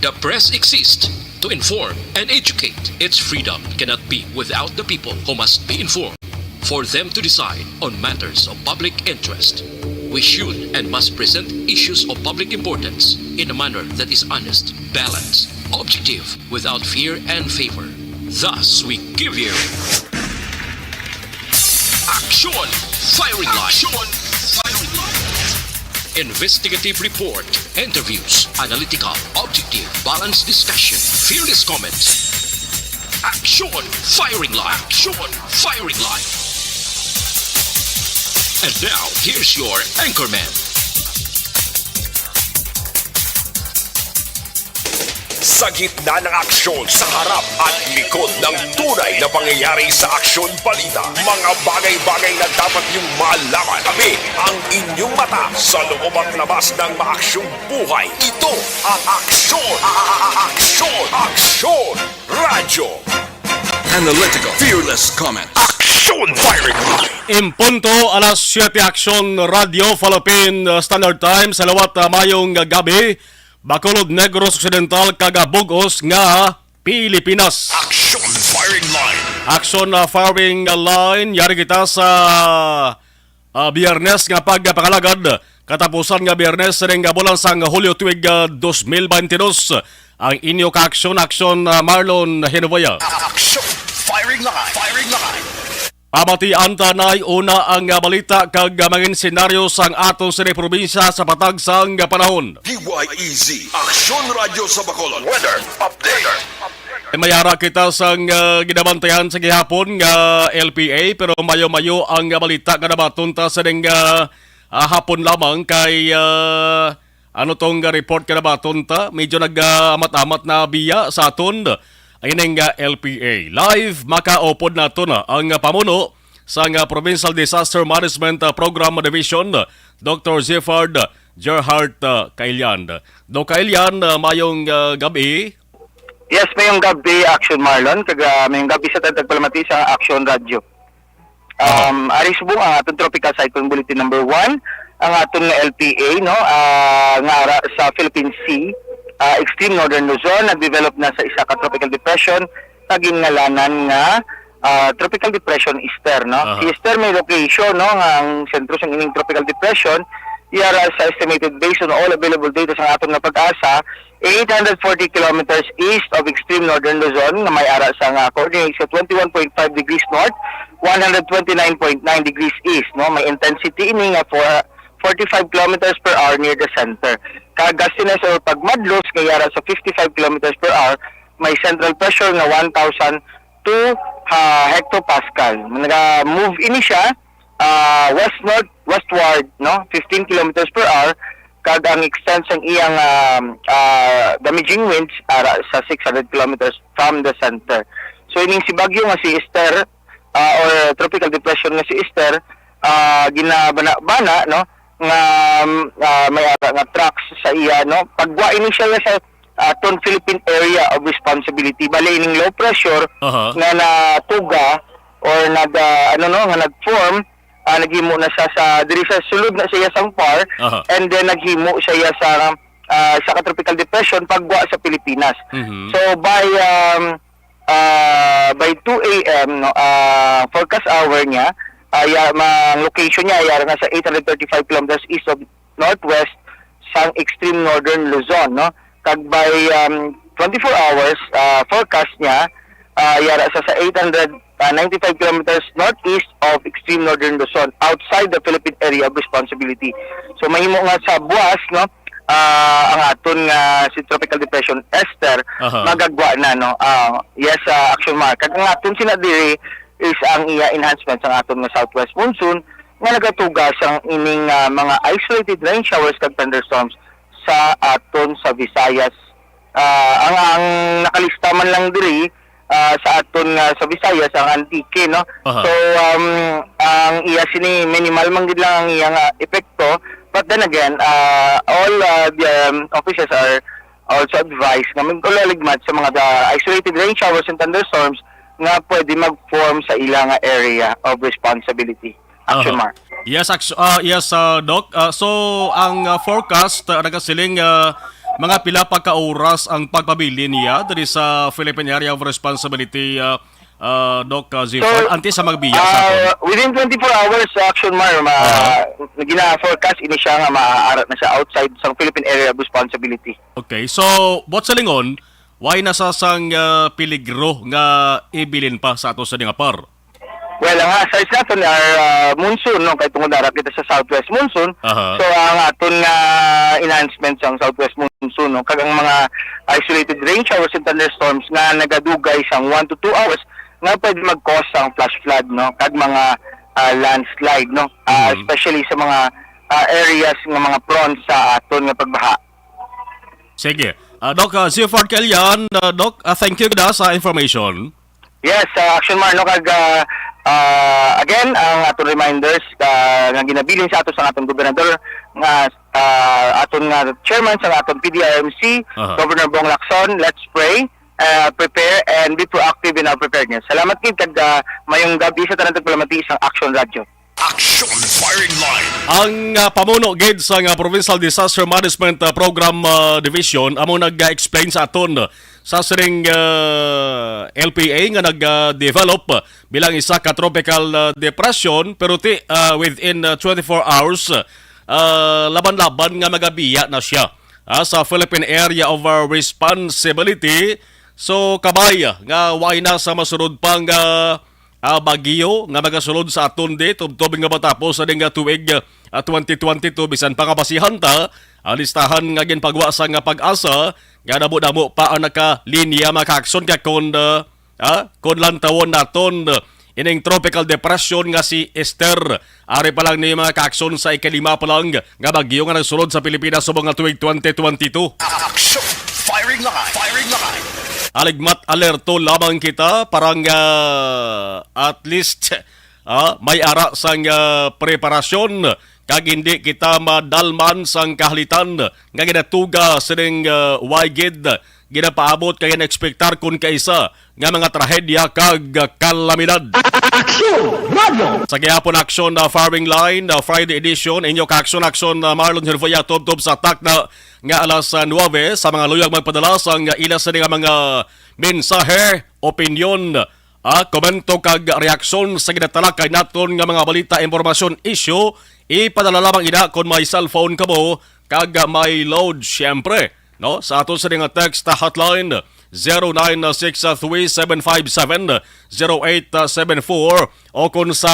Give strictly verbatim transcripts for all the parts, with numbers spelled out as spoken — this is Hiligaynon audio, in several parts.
The press exists to inform and educate. Its freedom cannot be without the people who must be informed for them to decide on matters of public interest. We should and must present issues of public importance in a manner that is honest, balanced, objective, without fear and favor. Thus, we give you Action Firing Line. Action Firing Line. Investigative report, interviews, analytical, objective, balanced discussion, fearless comments. Action Firing Line. Action Firing Line. And now, here's your anchorman. Sa gitna ng aksyon, sa harap at likod ng tunay na pangyayari sa Aksyon Balita, mga bagay-bagay na dapat niyong malaman. Kami ang inyong mata sa loob at labas ng maaksyong buhay. Ito ang Aksyon, a- a- a- Aksyon, Aksyon Radyo. Analytical, fearless comment. Aksyon Firing Line. En punto alas siete, Aksyon Radyo Philippine, uh, Standard Time. Sa liwat, uh, mayong, uh, gabi, Bacolod, Negros Occidental, kag, uh, bug-os nga Pilipinas. Aksyon Firing Line. Aksyon, uh, Firing Line. Yari kita sa, uh, Biyernes nga pagpangalagad. Katapusan nga Biyernes ning, uh, bulan sang Hulyo tuig, uh, dos mil baynte dos. Ang inyo ka-aksyon, Aksyon, uh, Marlon Hinuboya. Aksyon Firing Line. Firing Line. Pamatian ta nay una ang, ah, balita kag, ah, mga senaryo sang aton sini probinsya sa patag sang, ah, panahon. D Y E Z, Aksyon Radyo sa Bacolod. Weather update. May ara kita sang, ah, ginabantayan sa gihapon nga L P A, pero mayo-mayo ang, ah, balita nga nabaton ta sa ning, ah, ah, hapon lamang kay, ah, Ano tong, ah, report nga nabaton ta? Medyo nag-amat-amat na biya sa aton ining, ah, L P A. Live, makaupod naton, ah, ang, ah, pamuno sang, ah, Provincial Disaster Management, ah, Program Division, Doctor Zifard Gerhart, ah, Kailian. Doc Kailian, ah, mayong, ah, gabi. Yes, mayong gabi, Action Marlon. Kag, ah, mayong gabi sa tagapagpalamati sa Action Radio. Um, ari subong ang aton Tropical Cyclone Bulletin number one, ang aton nga L P A, no, ah, nga ara sa Philippine Sea, ah, extreme northern Luzon, nag-develop na sa isa ka tropical depression nga ginngalanan nga, ah, Tropical Depression Ester, no? Aha. Si Ester may location, no, nga ang sentro sang ining tropical depression, yara sa estimated based on all available data sang aton nga PAGASA, eight hundred forty kilometers east of extreme northern Luzon, nga may ara sang, ah, coordinates sa twenty-one point five degrees north, one hundred twenty-nine point nine degrees east, no? May intensity ini nga for forty-five kilometers per hour near the center. Kag gustiness or pagmadlos nga yara sa fifty-five kilometers per hour, may central pressure nga one thousand two, ah, hectopascal. Naga-move ini siya, ah, west-north, westward, no, fifteen kilometers per hour, kag ang extent sang iyang, ah, ah, damaging winds ara sa six hundred kilometers from the center. So, ining si bagyo nga si Ester, ah, or tropical depression nga si Ester, ah, ginabana-bana, no, nga, ah, may ara nga tracks sa iya, no. Paggwa ini siya sa aton Philippine Area of Responsibility. Bali, ining low pressure Aha. nga natuga or nag, ah, ano, no, nga nag-form, ah, naghimo na siya sa, diri sa sulod na siya sang PAR, Aha. and then naghimo siya sa, ah, sa ka tropical depression paggwa sa Pilipinas. Mhm. So, by, um, ah, by two A M, no, ah, forecast hour niya, ah, ya-, ang location niya, yara na sa eight hundred thirty-five kilometers east of northwest sang extreme northern Luzon, no? Kag by, um, twenty-four hours, ah, forecast niya, ah, yara sa, sa eight hundred ninety-five kilometers northeast of extreme northern Luzon, outside the Philippine Area of Responsibility. So, mahimo nga sa buwas, no, ah, ang aton nga si Tropical Depression Ester, Aha. magagwa na, no? Ah, yes, ah, Action Mark. Kag ang aton sina diri is ang iya enhancement sa aton nga southwest monsoon nga nagatuga sang ining, ah, mga isolated rain showers kag thunderstorms sa aton sa Visayas. Ah, ang, ang nakalista man lang diri, ah, sa aton nga sa Visayas ang Antique, no? Aha. So, um, ang iya sini minimal man gid lang ang iya nga epekto. But then again, ah, all, ah, the, um, officers are also advised nga magkulaligmat sa mga, ah, isolated rain showers and thunderstorms nga pwede mag-form sa ila nga area of responsibility. Action Aha. Mark. Yes, actu-, ah, yes, ah, Doc. Ah, so, ang, ah, forecast, ah, nagasiling, ah, Mga pila pa ka oras ang pagpabilin niya diri sa Philippine Area of Responsibility, ah, ah, Doc, ah, Ziford, So, antes sa magbiya sa aton? ah, within twenty-four hours, Action Mar, ma-, Aha. gina-forecast ini siya nga maaara na siya outside sa Philippine Area of Responsibility. Okay, so, buot silingon, wala na sa sang, ah, peligro nga ibilin pa sa ato sa dinga par? Well, ang size naton are, ah, monsoon, no? Kay tungod ara kita sa southwest monsoon. Aha. So, ang aton nga enhancement sang southwest monsoon, no? Kag ang mga isolated rain showers and thunderstorms nga nagadugay sang one to two hours nga pwede mag-cause sang flash flood, no? Kag mga, ah, landslide, no? Ah, Mhm. especially sa mga, ah, areas nga mga prone sa aton nga pagbaha. Sige. Ah, Doc, ah, Ziford Kalian, ah, Doc, ah, thank you gid, ah, sa information. Yes, ah, Action Mar, no, kag, ah, ah, again, ang aton reminders, ah, nga ginabilin sa ato sa aton gobernador, nga, ah, aton nga chairman sa aton P D R M C, Aha. Governor Bong Lacson, let's pray, ah, prepare, and be proactive in our preparedness. Salamat gid kag, ah, mayong gabi sa tanan tagpalamati sang Action Radio. Action Firing Line. Ang, ah, pamuno gid sa nga Provincial Disaster Management, ah, Program, ah, Division amo nag-explain sa aton sa sining, ah, L P A nga nag-develop bilang isa ka tropical, ah, depression, pero ti, ah, within, ah, twenty-four hours, ah, laban-laban nga magabiya na siya, ah, sa Philippine Area of, ah, Responsibility. So, kabay, ah, nga way na sa masunod pang, ah, ah, bagyo nga magasulod sa aton di tubtob nga matapos sa ning tuig, ah, twenty twenty-two. Bisan pa nga basihan ta ang listahan nga ginpagwa sa nga PAGASA, nga damo-damo pa ang nakalinya, mga ka-aksyon, kay kon, ah, ah, kon lantawon naton, ah, ining tropical depression nga si Esther, ari pa lang ni, mga ka-aksyon, sa ikalima pa lang nga bagyo nga nagsulod sa Pilipinas subong nga tuig twenty twenty-two. Action! Firing line! Firing line! Aligmat alerto lamang kita para nga at least, ah, may ara sang, ah, preparasyon kag hindi kita madalman sang kahalitan nga ginatuga sining, ah, way gid ginapaabot kag ginaekspektar kon kaisa nga mga trahedya kag kalamidad. Aksyon Radio! Sa gihapon Aksyon, ah, Firing Line, ah, Friday edition, inyo ka-aksyon-aksyon, ah, Marlon Hervoya, tubtob sa takna nga alas, ah, nuwebe. Sa mga luyag magpadala sang, ah, ila sini nga mga mensahe, opinyon, ah, komento kag reaksyon sa ginatalakay naton nga mga balita, impormasyon, isyu, ipadala lamang ina kon may cellphone kamo kag may load, siyempre, no? Sa aton sini nga text hotline, zero nine six three seven five seven zero eight seven four, o kon sa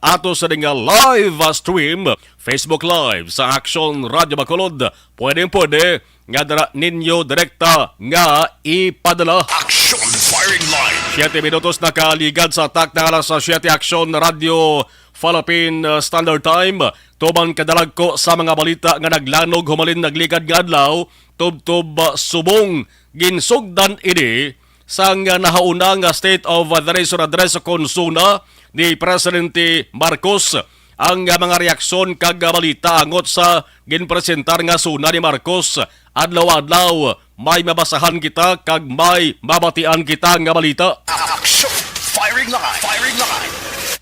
ato sini nga live, ah, stream, Facebook Live sa Action Radio Bacolod, pwedeng-pwede nga dira ninyo direkta nga ipadala. Action Firing Line. Siyete minutos nakaligad sa takna nga alas siyete, Action Radio Philippine, uh, Standard Time. Tuman kadalagko sa mga balita nga naglanog humalin nagligad nga adlaw, tubtob, uh, subong ginsugdan ini sang, uh, nahauna nga State of the Nation Address kon SONA ni Presidente Marcos. Ang, uh, mga reaksyon kag, uh, balita angot sa ginpresentar nga SONA ni Marcos adlaw-adlaw, may mabasahan kita kag may mabatian kita nga balita. Action! Firing line! Firing line!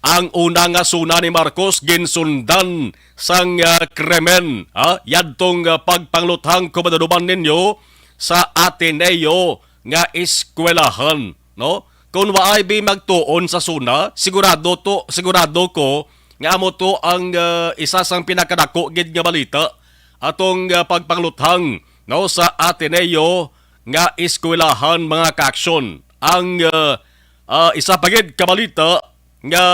Ang una nga SONA ni Marcos ginsundan sang, ah, krimen, ha? Yadtong, ah, pagpangluthang, kumadaduman ninyo, sa Ateneo nga eskwelahan, no? Kung waay bi magtuon sa SONA, sigurado to, sigurado ko nga amo to ang, ah, isa sang pinakadako gid nga balita atong, ah, pagpangluthang, no, sa Ateneo nga eskwelahan, mga kaaksyon. Ang, ah, ah, isa pa gid ka balita nga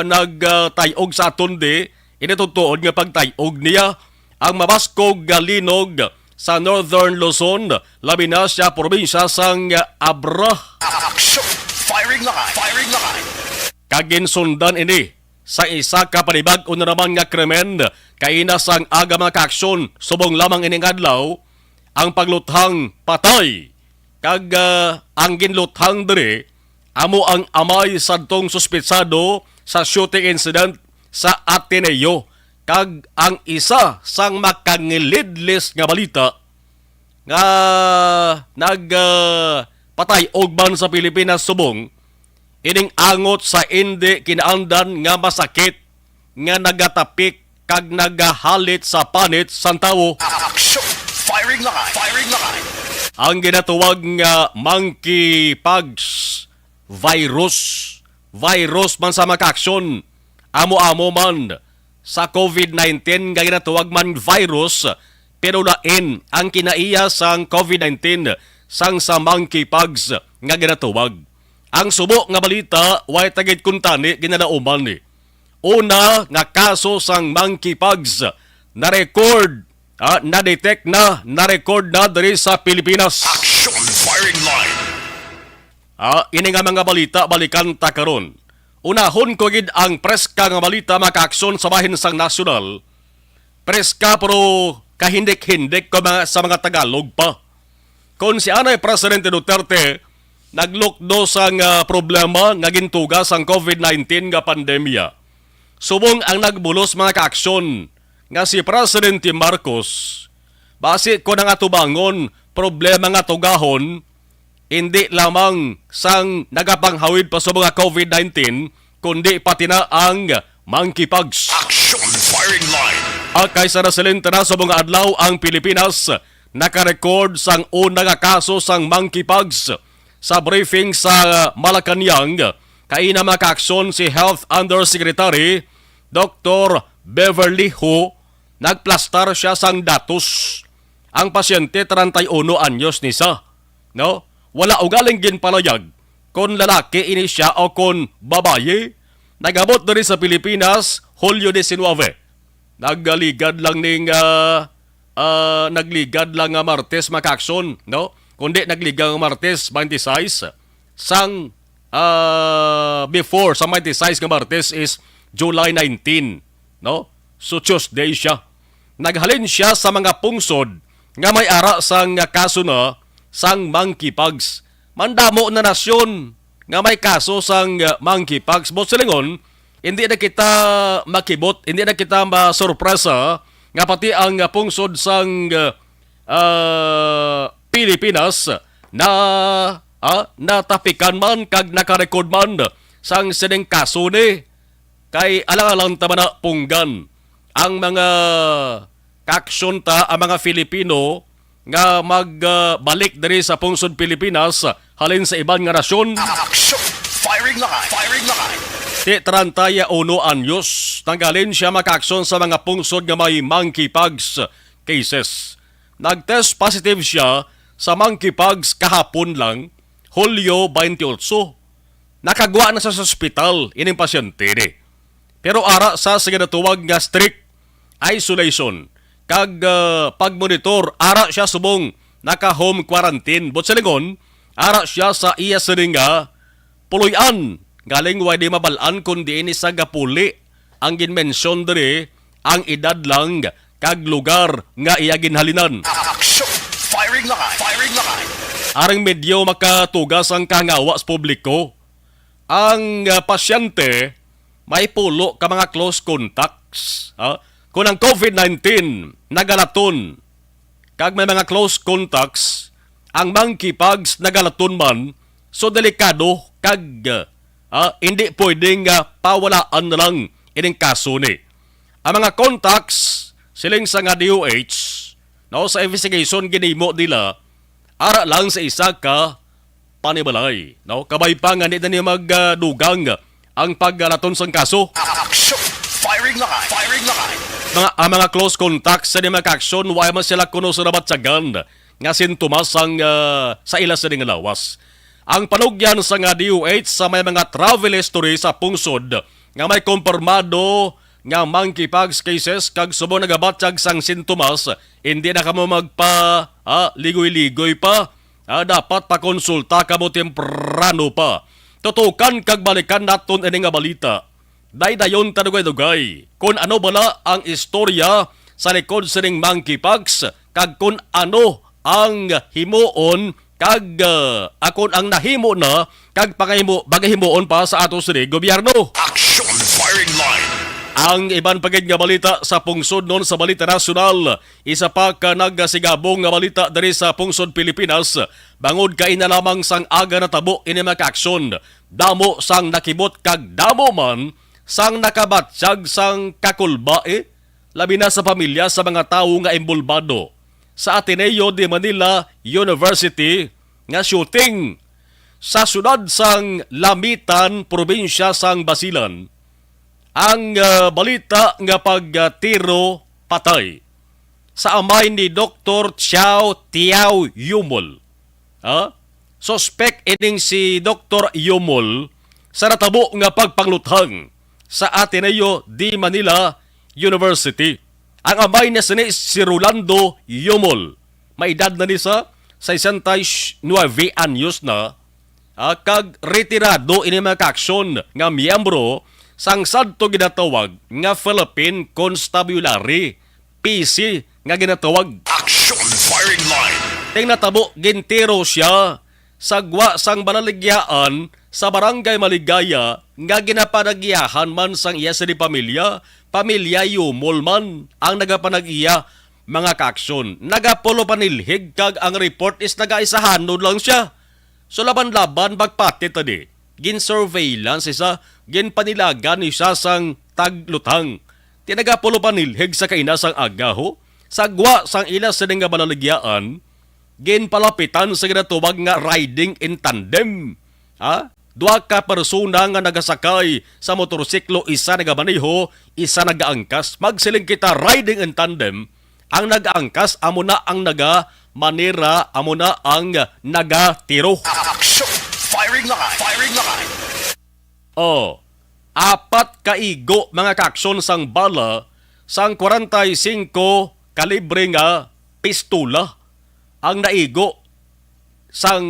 nag, ah, tay-og sa aton di, ini tuod nga pagtay-og niya ang mabaskog nga linog sa Northern Luzon, labi na sa probinsya sang Abra. Action! Firing line! Firing line! Kag ginsundan ini sa isa ka panibag-o na naman nga krimen, kaina sang aga, mga kaaksyon, subong lamang ining adlaw, ang pagluthang patay. Kag, ah, ang ginluthang diri amo ang amay sadtong suspetsado sa shooting incident sa Ateneo. Kag ang isa sang makangilidlis nga balita nga nag, ah, patay-og man sa Pilipinas subong ining angot sa indi kinaandan nga masakit nga nagatapik kag nagahalit sa panit sang tawo. Action! Firing line! Firing line! Ang ginatawag nga monkeypox virus. Virus man sa, mga kaaksyon. Amo-amo man sa covid nineteen nga ginatawag man virus, pero lain ang kinaiya sang covid nineteen sang sa monkeypox nga ginatawag. Ang subo nga balita, way tagid kuntani ginalauman ni. Una nga kaso sang monkeypox na-record, ah, na-detect na, na-record na diri sa Pilipinas. Action Firing Line. Ah, ini nga mga balita, balikan ta karon. Unahon ko gid ang preska nga balita, mga kaaksyon, sa bahin sang nasyonal. Preska pero kahindik-hindik ko mga, sa mga Tagalog pa. Kon si anay Presidente Duterte naglukdo sang, ah, problema nga gintuga sang covid nineteen nga pandemya, subong ang nagbulos, mga kaaksyon, nga si Presidente Marcos, basi ko nang atubangon problema nga tugahon, hindi lamang sang nagapanghawid pa sa mga covid nineteen, kundi pati na ang monkeypox. Action Firing Line. Akay sa nasilin na sa mga adlaw ang Pilipinas, nakarecord sang una nga kaso sang monkeypox. Sa briefing sa Malacañang, kaina, mga kaaksyon, si Health Undersecretary Doktor Beverly Ho, nagplastar siya sang datos. Ang pasyente, treinta y uno anyos ni siya, no? Wala ugaling ginpalayag kon lalaki ini siya o kon babayi. Nag-abot diri sa Pilipinas, Hulyo diecinuebe. Nagligad lang ning, ah, ah, nagligad lang nga Martes, mga kaaksyon, no? Kundi nagligad nga Martes twenty-six sang, ah, before sa twenty-six nga Martes is July nineteen, no? So, Tuesday siya. Naghalin siya sa mga pungsod nga may ara sang kaso na sang monkeypox. Mandamo na nasyon nga may kaso sang, ah, monkeypox. Buot silingon, hindi na kita makibot, hindi na kita masurpresa nga pati ang, ah, pungsod sang, ah, ah, Pilipinas na, ah, natapikan man kag nakarecord man sang sining kaso ni. Kay alang-alang ta man na punggan ang mga kaaksyon ta, ang mga Filipino nga mag, ah, balik diri sa pungsod Pilipinas halin sa iban nga nasyon. Action! Firing line! Firing line! Ti treinta y uno anyos, naghalin siya, mga kaaksyon, sa mga pungsod nga may monkeypox cases. Nag-test positive siya sa monkeypox kahapon lang, Hulyo twenty-eight. Nakagwa na sa ospital ining pasyente ni. Pero ara sa, sa ginatawag nga strict isolation kag, ah, pagmonitor, ara siya subong naka-home quarantine. Buot silingon, ara siya sa iya sini nga puloy-an. Galing way di mabal-an kon diin ni sa gapuli ang ginmensyon diri, ang edad lang kag lugar nga iya ginhalinan. Action! Firing line! Firing line! Aring medyo makatugas ang kahangawa sa publiko, ang, ah, pasyente may pulo ka mga close contacts, ah. Kung ang covid nineteen nagalaton kag may mga close contacts, ang monkeypox nagalaton man, so delikado kag, ah, hindi pwedeng, ah, pawalaan na lang ining kaso ni. Ang mga contacts, siling sa nga D O H, no, sa investigation ginimo nila, ara lang sa isa ka panimalay, no? Kabay pa nga di na niya magdugang ang paggalaton sang kaso. Action! Firing line! Firing line! Mga, ang mga close contacts sa mga kaaksyon, wa man sila kuno sa nabatyagan nga sintomas sang, ah, sa ila sini nga lawas. Ang panugyan sa nga D O H sa may mga travel history sa pungsod nga may kumpirmado nga monkeypox cases kag subong nagabatyag sang sintomas, hindi na kamo magpa, ah, ligoy-ligoy pa. Ah, dapat pakonsulta kamo temprano pa. Tutukan kag balikan naton ini nga balita. Daydayon ta dugay-dugay kon ano bala ang istorya sa likod sining monkeypox kag kon ano ang himuon kag, ah, akon ang nahimo na kag pangahimo, magahimuon pa sa ato sini gobyerno. Action Firing Line. Ang iban pa gid nga balita sa pungsod, non, sa balita nasyonal, isa pa ka nagasigabong nga balita diri sa pungsod Pilipinas, bangod kay ina lamang sang aga natabo ini mga kaaksyon, damo sang nakibot kag damo man sang nakabatyag sang kakulbai, labi na sa pamilya sa mga tawo nga imbolbado. sa Ateneo de Manila University nga shooting sa siyudad sang Lamitan, probinsya sang Basilan, ang, ah, balita nga pagtiro patay sa amay ni Doktor Chiao Tiao Yumol. Ha? Suspek ining si Doktor Yumol sa natabo nga pagpangluthang sa Ateneo de Manila University. Ang amay na sini si Rolando Yumol. May edad na ni sa sesenta y nueve anyos na, ah, kag retirado ini, mga kaaksyon, nga miyembro sang sadto ginatawag nga Philippine Constabulary, P C, nga ginatawag. Action Firing Line. Ting natabo, gintiro siya sa gwa sang balaligyaan sa Barangay Maligaya nga ginapanagyahan man sang iya sini pamilya, pamilya Yumol man ang nagapanag-iya, mga kaaksyon. Nagapulo panilhig kag ang report is nagaisahanon lang siya. So, laban-laban, magpati ta di. Gin-surveillance isa, ginpanilagan ni siya sang tagluthang. Tinaga pulo panilhig sa kaina sang aga, ho. Sa gwa sang ila sini nga balaligyaan, ginpalapitan sa ginatawag nga riding in tandem. Ha? Duha ka persona nga nagasakay sa motorsiklo, isa nagamaneho, isa nagaangkas. Magsiling kita, riding in tandem. Ang nagaangkas amo na ang nagamanera, amo na ang nagatiro. Action! Firing line! Firing line! Oh, apat ka igo, mga kaaksyon, sang bala sang kwarenta y singko kalibre nga pistola ang naigo sang,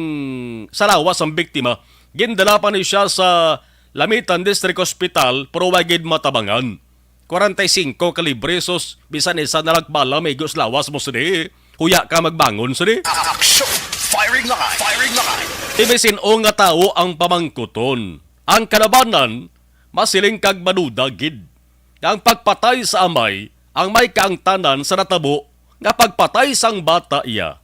sa lawas sang biktima. Gindala pa ni siya sa Lamitan District Hospital, pero wa gid matabangan. Kwarenta y singko kalibre, sus, bisan isa na lang bala maigo sa lawas mo sini. Huya ka magbangon sini. Action! Firing line! Firing line! Ti bisan sin-o nga tawo ang pamangkuton, ang kalabanan masiling kag maduda gid nga ang pagpatay sa amay ang may kaangtanan sa natabo nga pagpatay sang bata iya.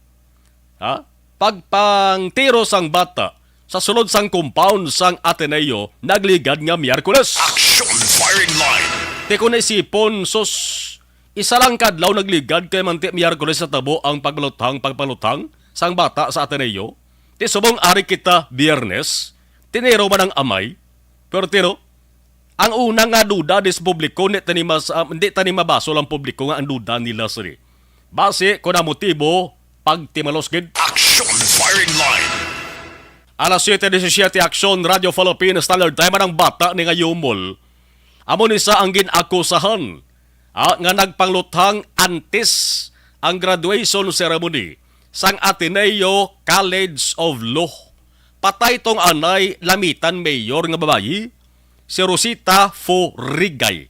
Ha? Pagpangtiro sang bata sa sulod sang compound sang Ateneo nagligad nga Miyerkules. Action Firing Line! Ti kon isipon, sus, isa lang kadlaw nagligad kay manti Miyerkules sa tabo ang pagpaluthang, pagpaluthang sang bata sa Ateneo. Ti subong ari kita Biyernes, tiniro man ang amay. Pero tiro, ang una nga duda dis publiko, di tani mas, ah, di tani mabasol ang publiko nga ang duda nila sini. Basi kon ang motibo, pagtimalos gid. Action Firing Line. Alas siete disisiete, Aksyon, Radyo Philippines, Standard Time, ang bata ni nga Yumol. Amo ni sa ang gin-akusahan, ah, nga nagpangluthang antes ang graduation ceremony sang Ateneo College of Law. Patay tong anay Lamitan mayor nga babayi, si Rosita Forigay.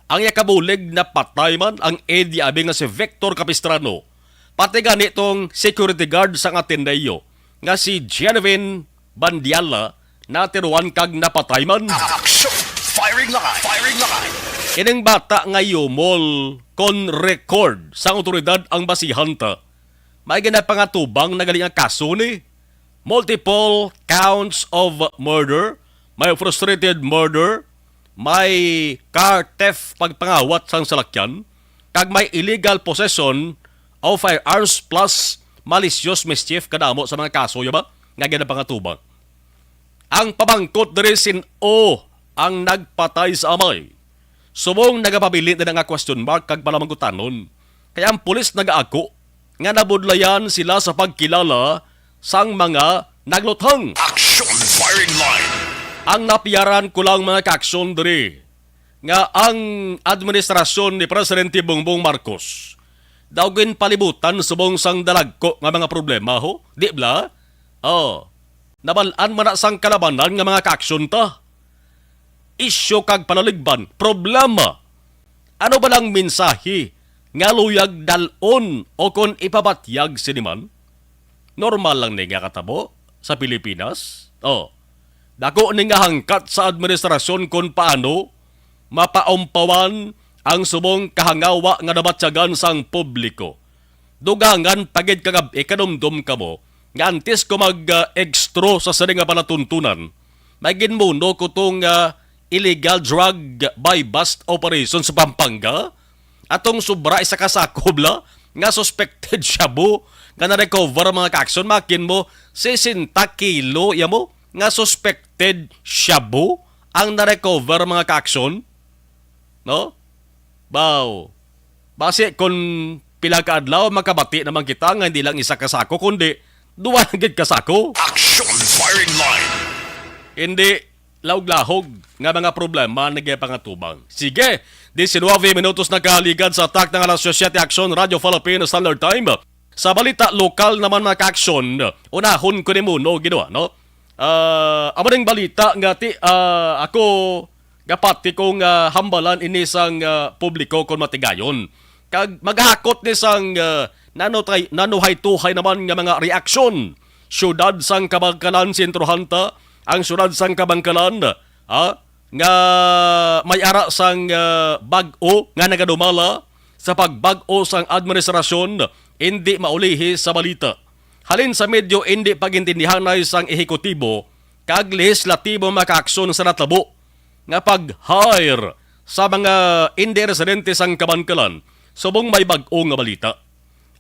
Ang iya kabulig napatay man, ang ed iya abi nga si Victor Capistrano. Pati gani tong security guard sang Ateneo nga si Genevieve Bandiala natiruan kag napatay man. Action! Firing line! Firing line! Ining bata nga Yumol, kon record sang awtoridad ang basihan ta, may ginapangatubang na gali nga kaso ni multiple counts of murder, may frustrated murder, may car theft, pagpangawat sang salakyan, kag may illegal possession of firearms plus malicious mischief, kadamo sa mga kaso ya ba nga ginapangatubang. Ang pamangkot diri, sin-o ang nagpatay sa amay? Subong nagapabilin na nga question mark kag palamanggutanon, kay ang pulis nagaako nga nabudlayan sila sa pagkilala sang mga nagluthang. Action Firing Line. Ang napiyaran ko lang, mga kaaksyon, diri nga ang administrasyon ni Presidente Bongbong Marcos daw ginpalibutan subong sang dalagko nga mga problema, ho? Di bala? Oh, nabal-an man na sang kalabanan nga mga kaaksyon ta. Isyu kag panaligban, problema. Ano ba lang mensahe nga luyag dal-on o kon ipabatyag sini man? Normal lang ni nga katabo sa Pilipinas. Oh, dako ni nga hangkat sa administrasyon kon paano mapaumpawan ang subong kahangawa nga nabatyagan sang publiko. Dugangan pa gid kagab-i, kanumdom kamo nga antes ko mag, ah, ekstro sa sini nga palatuntunan, may ginmuno ko tong, ah, illegal drug buy-bust operation sa Pampanga. Atong sobra isa ka sako bala, nga suspected shabu nga na-recover, mga ka-aksyon. Makin mo, sesenta kilo, ya mo, nga suspected shabu ang na-recover, mga ka-aksyon. No? Baw. Basi kung pila ka adlaw, makabati naman kita nga hindi lang isa ka sako, kundi duwa na gid ka sako. Action Firing Line. Hindi lahog-lahog nga mga problema nagapangatubang. Sige, diecinuebe minutos nakaligad sa takna nga alas siyete. Action Radio Philippines Standard Time. Sa balita lokal naman, mga ka-aksyon, unahon ko ni Muno, ginawa, no? Ah, amo ning balita nga ti, ah, ako gapati kong, ah, hambalan ini sang, ah, publiko kon matigayon. Kag maghakot ni sang, ah, nanutay-, nanuhay-tuhay naman nga mga reaksyon. Siyudad sang Kabangkalan, sentrohan ta ang siyudad sang Kabangkalan, ha? Nga may ara sang, ah, bag-o nga nagadumala sa pagbag-o sang administrasyon, indi maulihi sa balita. Halin sa medyo indi pagintindihanay sang ehekutibo kag lehislatibo, mga ka-aksyon, sa natabo nga pag-hire sa mga indi residente sang Kabankalan subong may bag-o nga balita.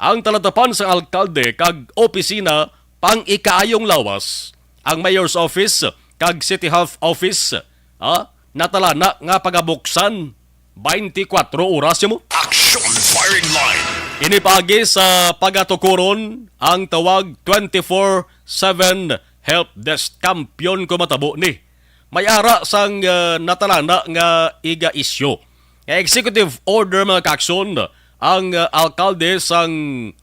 Ang talatapan sang alkalde kag opisina pang ikaayong lawas, ang mayor's office kag city health office, ah, natalana nga pagabuksan twenty-four oras, ya mo. Action Firing Line. Ini paagi sa pagatukuron ang tawag twenty-four seven help desk, kampiyon ko matabo ni. May ara sang, ah, natalana nga iga isyu nga executive order, mga ka-aksyon, ang, ah, alkalde sang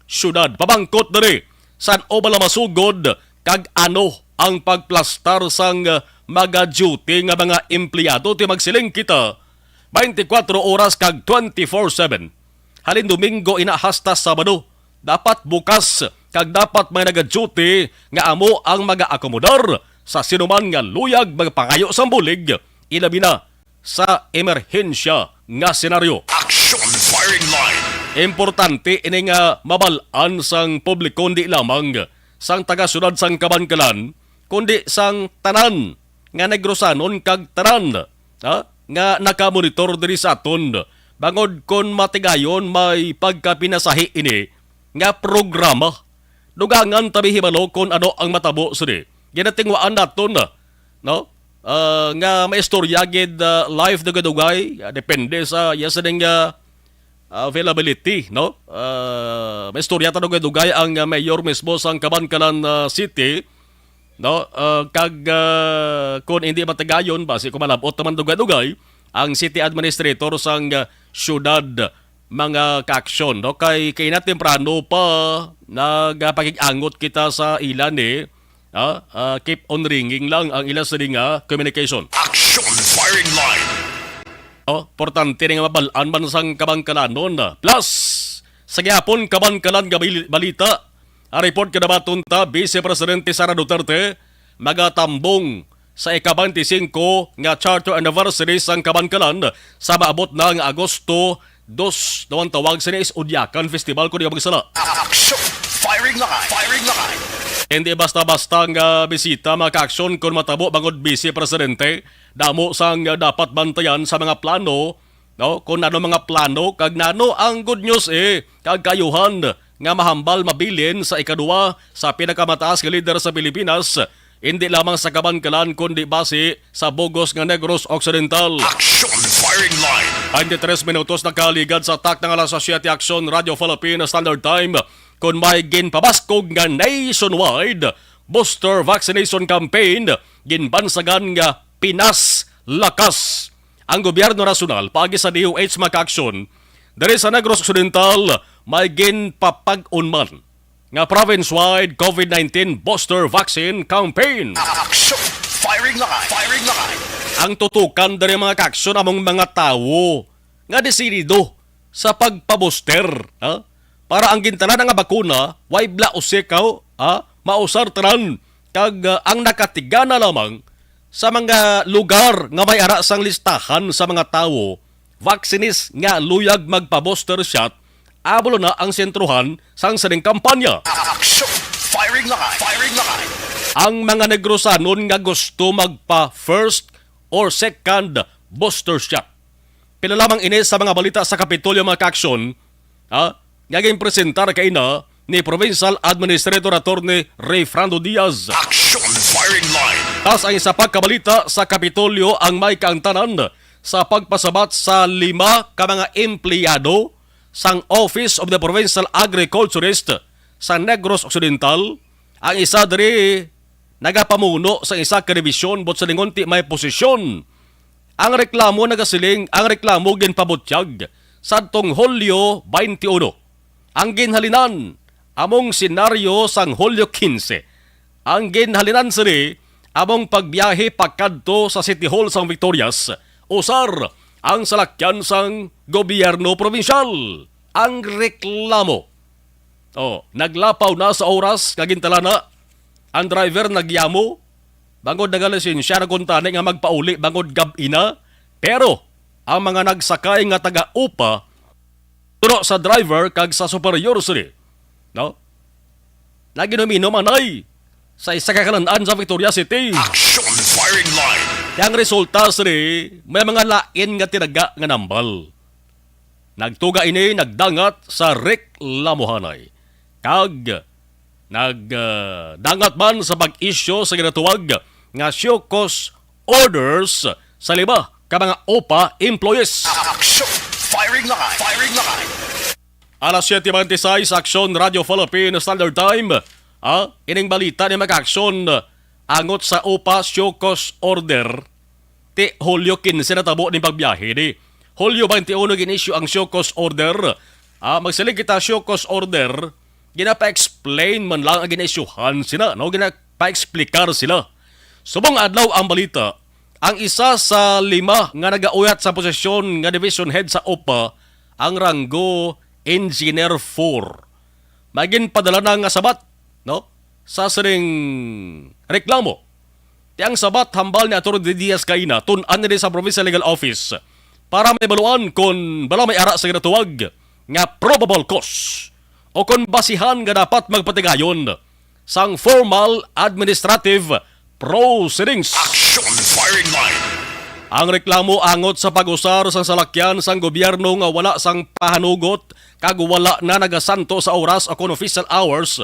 syudad pabangkot diri san-o bala masugod kag ano ang pagplastar sang, ah, maga-duty nga mga empleyado. Ti magsiling kita, twenty-four oras kag twenty-four seven. Halin Domingo ina hasta Sabado, dapat bukas kag dapat may naga-duty nga amo ang magaakomodar sa sinuman nga luyag magpangayo sang bulig, ilabi na sa emerhensya nga senaryo. Action Firing Line. Importante ini nga mabal-an sang publiko, hindi lamang sang taga-syudad sang Kabankalan, kundi sang tanan nga Negrosanon kag tanan, ha, nga nakamonitor diri sa aton, bangod kon matigayon may pagkapinasahi ini nga programa. Dugangan ta mahibalo kon ano ang matabo sini. Ginatingwaan naton, no? Ah, nga maistorya gid, ah, live dugay-dugay, ah, depende sa iya sining, ah, availability, no? Ah, maistorya ta dugay-dugay ang, ah, mayor mismo sang Kabankalan, ah, City, no? Ah, kag, ah, kung hindi matigayon, basi kung malabot naman dugay-dugay ang city administrator sang, ah, syudad, mga ka-aksyon, no? Kay kaina temprano pa nagapakig-angot kita sa ila ni, ah, ah, keep on ringing lang ang ila sini nga communication. Action Firing Line. Oh, importante ni nga mabal-an man sang Kabankalanon. Plus, sa gihapon Kabankalan nga bali-, balita, ang report kinabaton ta, Vice Presidente Sara Duterte magatambong sa ika-twenty-five nga charter anniversary sang Kabankalan sa maabot na nga Agosto dos. Daw ang tawag sini is Udyakan Festival, kung di ako magsala. Action! Firing line! Firing line! Hindi basta-basta nga bisita, mga ka-aksyon, kung matabo bangod Vice Presidente. Damo sang dapat bantayan sa mga plano, no? Kung ano mga plano, kag nano ang good news, eh, kag kaayuhan nga mahambal mabilin sa ikaduwa sa pinakamataas nga lider sa Pilipinas, hindi lamang sa Kabankalan, kundi basi sa bug-os nga Negros Occidental. Action Firing Line. Twenty-three minutos nakaligad sa takna nga alas siyete. Action Radio Philippines Standard Time. Kung may ginpabaskog nga nationwide booster vaccination campaign, ginbansagan nga Pinas Lakas ang gobyerno nasyonal paagi sa D O H, mga ka-aksyon. Diri sa Negros Occidental, may ginpapag-on man nga province-wide COVID nineteen booster vaccine campaign. Action! Firing line! Firing line! Ang tutukan diri, mga ka-aksyon, among mga tawo nga desidido sa pagpabuster, ha? Para ang gintanan nga bakuna, way bla o sikaw, ha? Mausar tanan, kag, ah, ang nakatigana lamang sa mga lugar nga may ara sang listahan sa mga tawo, vaccinees nga luyag magpa-booster shot, amo na ang sentrohan sang sining kampanya. Action! Firing line! Firing line! Ang mga Negrosanon nga gusto magpa first or second booster shot. Pila lamang ini sa mga balita sa Kapitolyo, mga ka-aksyon, ha? nga ginpresentar kaina ni Provincial Administrator Attorney Rayfrando Diaz. Action Firing Line. Tas ang isa pa ka balita sa Kapitolyo ang may kaangtanan sa pagpasabat sa lima ka mga empleyado sang Office of the Provincial Agriculturist sa Negros Occidental. Ang isa diri nagapamuno sa isa ka dibisyon, buot silingon ti may posisyon. Ang reklamo nagasiling, ang reklamo ginpabutyag sadtong Hulyo twenty-one. Ang ginhalinan among senaryo sang Hulyo quince. Ang ginhalinan sini among pagbiyahe pakadto sa City Hall sang Victorias, usar ang salakyan sang gobyerno probinsyal. Ang reklamo, oh, naglapaw na sa oras nga gintalana. Ang driver nagyamo bangod nagalisensya na kuntani nga magpauli bangod gab-i na. Pero ang mga nagsakay nga taga-upa, turo sa driver kag sa superior sini, no? Naginuminom anay sa isa ka kalan-an sa Victoria City. Action Firing Line. Kaya ang resulta sini, may mga lain nga tinaga nga nambal. Nagtuga ini nagdangat sa reklamuhanay kag nagdangat man sa pag-isyu sa ginatuwag nga show cause orders sa lima ka mga upa employees. Action! Firing line! Firing line! Alas siyete beintiseis, Aksyon Radio Philippine Standard Time. Ah, ining balita ni mag-aksyon angot sa upa show cause order. Ti Hulyo quince natabo ning pagbiyahe ni Hulyo twenty-one gin-issue ang show cause order. Ah, magsiling kita show cause order, ginapa-explain man lang ang gin-issuehan sina, no? Ginapa-explicar sila. Subong adlaw ang balita, ang isa sa lima nga nagauyat sa posisyon nga division head sa upa, ang ranggo Engineer four. May ginpadala na nga sabat, no? Sa sining reklamo. Ti ang sabat hambal ni Attorney Diaz kaina, tun-an ni sa Provincial Legal Office para mahibaluan kon bala may ara sa ginatuwag nga probable cause o kon basihan nga dapat magpatigayon sang formal administrative proceedings. Action Firing Line. Ang reklamo angot sa pag-usar sang salakyan sang gobyerno nga wala sang pahanugot kag wala na nagasanto sa oras o kon official hours,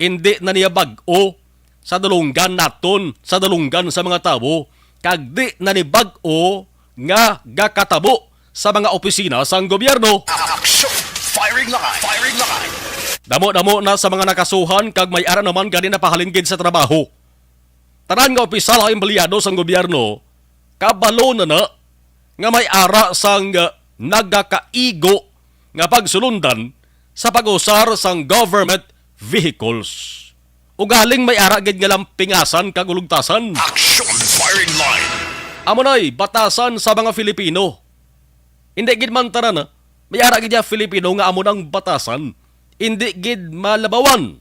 indi na niya bag-o sa dalunggan naton, sa dalunggan sa mga tawo, kag di na ni bag-o nga gakatabo sa mga opisina sang gobyerno. Action! Firing line! Firing line! Damo-damo na sa mga nakasuhan kag may ara naman gani napahalin gid sa trabaho. Tanan nga opisyal o empleyado sang gobyerno kabalo na na nga may ara sang, uh, nagakaigo nga pagsulundan sa pag-usar sang government vehicles. Ugaling may ara gid nga lampingasan kag ulugtasan. Action Firing Line. Amo na'y batasan sa mga Filipino. Hindi gid man tanan, ah. May ara gid ya Filipino nga amo nang batasan. Hindi gid malabawan.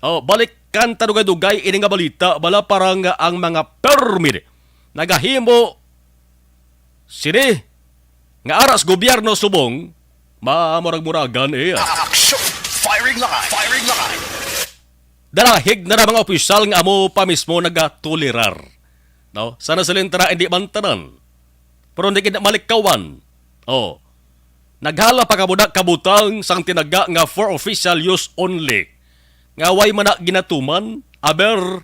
Oh, balikan ta dugay-dugay ini nga balita, bala parang ang mga permi nagahimo sini nga ara sa gobyerno subong mamurag-muragan, eh. Action! Firing line! Firing line! Dalahig na na mga opisyal nga amo pa mismo nagatolerar, no? Sana sila tara, hindi man tanan. Pero hindi kita malikawan. Oh. Naghala pa kabudak kabutang sang tinaga nga for official use only. Nga way man na ginatuman, aber,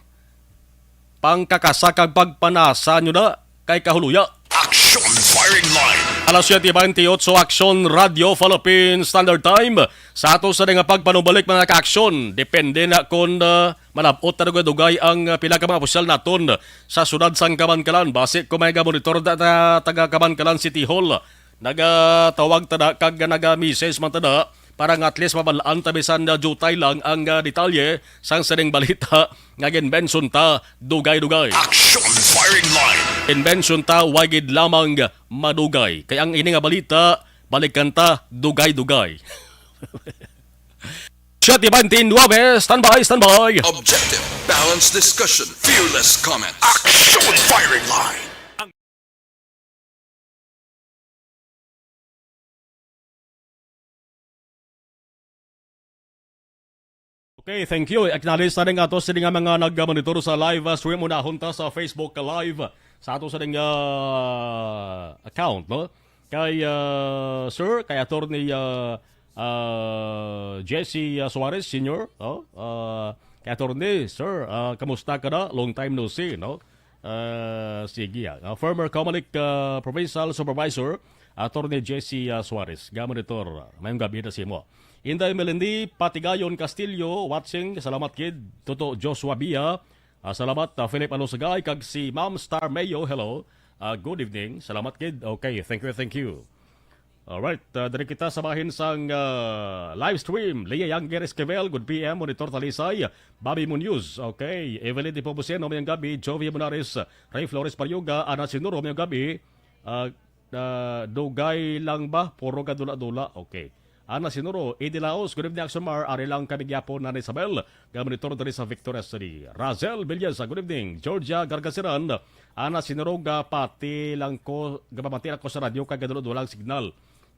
pangkakasa kag pagpanasa nyo na kay kahuluya. Action Firing Line. Alas siyete bentiocho, Action Radio Philippine Standard Time. Sa ato sa nga pagpanubalik, mga ka-aksyon, depende na kung, ah, malabot na dugay-dugay ang, ah, pila ka mga opisyal naton sa siyudad sang Kabankalan. Basi kung may gamonitor da, ta-, taga Kabankalan City Hall, nagatawag ta na kag naga-message man ta na para nga at least mabalaan ta bisan na jutay lang ang, ah, detalye sang sining balita nga ginbensyon ta dugay-dugay. Action Firing Line. Ginbensyon ta way gid lamang madugay. Kay ang ini nga balita, balikan ta dugay-dugay. Siyete bente nuebe, standby, standby. Objective, balanced discussion, fearless comment. Action Firing Line. Okay, thank you. Acknowledge sa ning ato sini nga mga nagmonitor sa live, ah, stream. Unahon ta sa Facebook Live sa ato sini nga, ah, account, no? Kay, ah, sir, kay Attorney, ah, ah, Jesse, ah, Suarez Senior, no? Ah, kay Attorney, sir, ah, kamusta ka na? Long time no see, no? Ah, sige, ah. Ah, former Comelec, ah, Provincial Supervisor, Attorney Jesse, ah, Suarez. Ga monitor, ah, mayong gabi na sa imo. Inday Melendi Patigayon Castillo, watching. Salamat gid. Toto Joshua Bia. Ah, salamat, ah, Philip Alosagay, kag si Ma'am Star Mayo. Hello. Ah, good evening. Salamat gid. Okay, thank you, thank you. Alright, ah, diri kita sa bahin sang, ah, live stream. Leah Yanger Esquivel, good P M, Monitor Talisay, Bobby Munoz. Okay, Evelyn Dipobuceno, mayong gabi, Jovi Monares, Ray Flores Parioga, Ana Sinuro, mayong gabi. Ah, ah, dugay lang ba? Puro ka dula-dula. Okay. Ana Sinuro, Eddie Laos, good evening, Action Mar. Ari lang kami gyapon, Nanay Isabel, nga monitor diri sa Victoria City. Razel Villesa, good evening. Georgia Gargasiran, Ana Sinuro, gapati lang ko, gapamati lang ko sa radyo kay gadula-dula ang signal.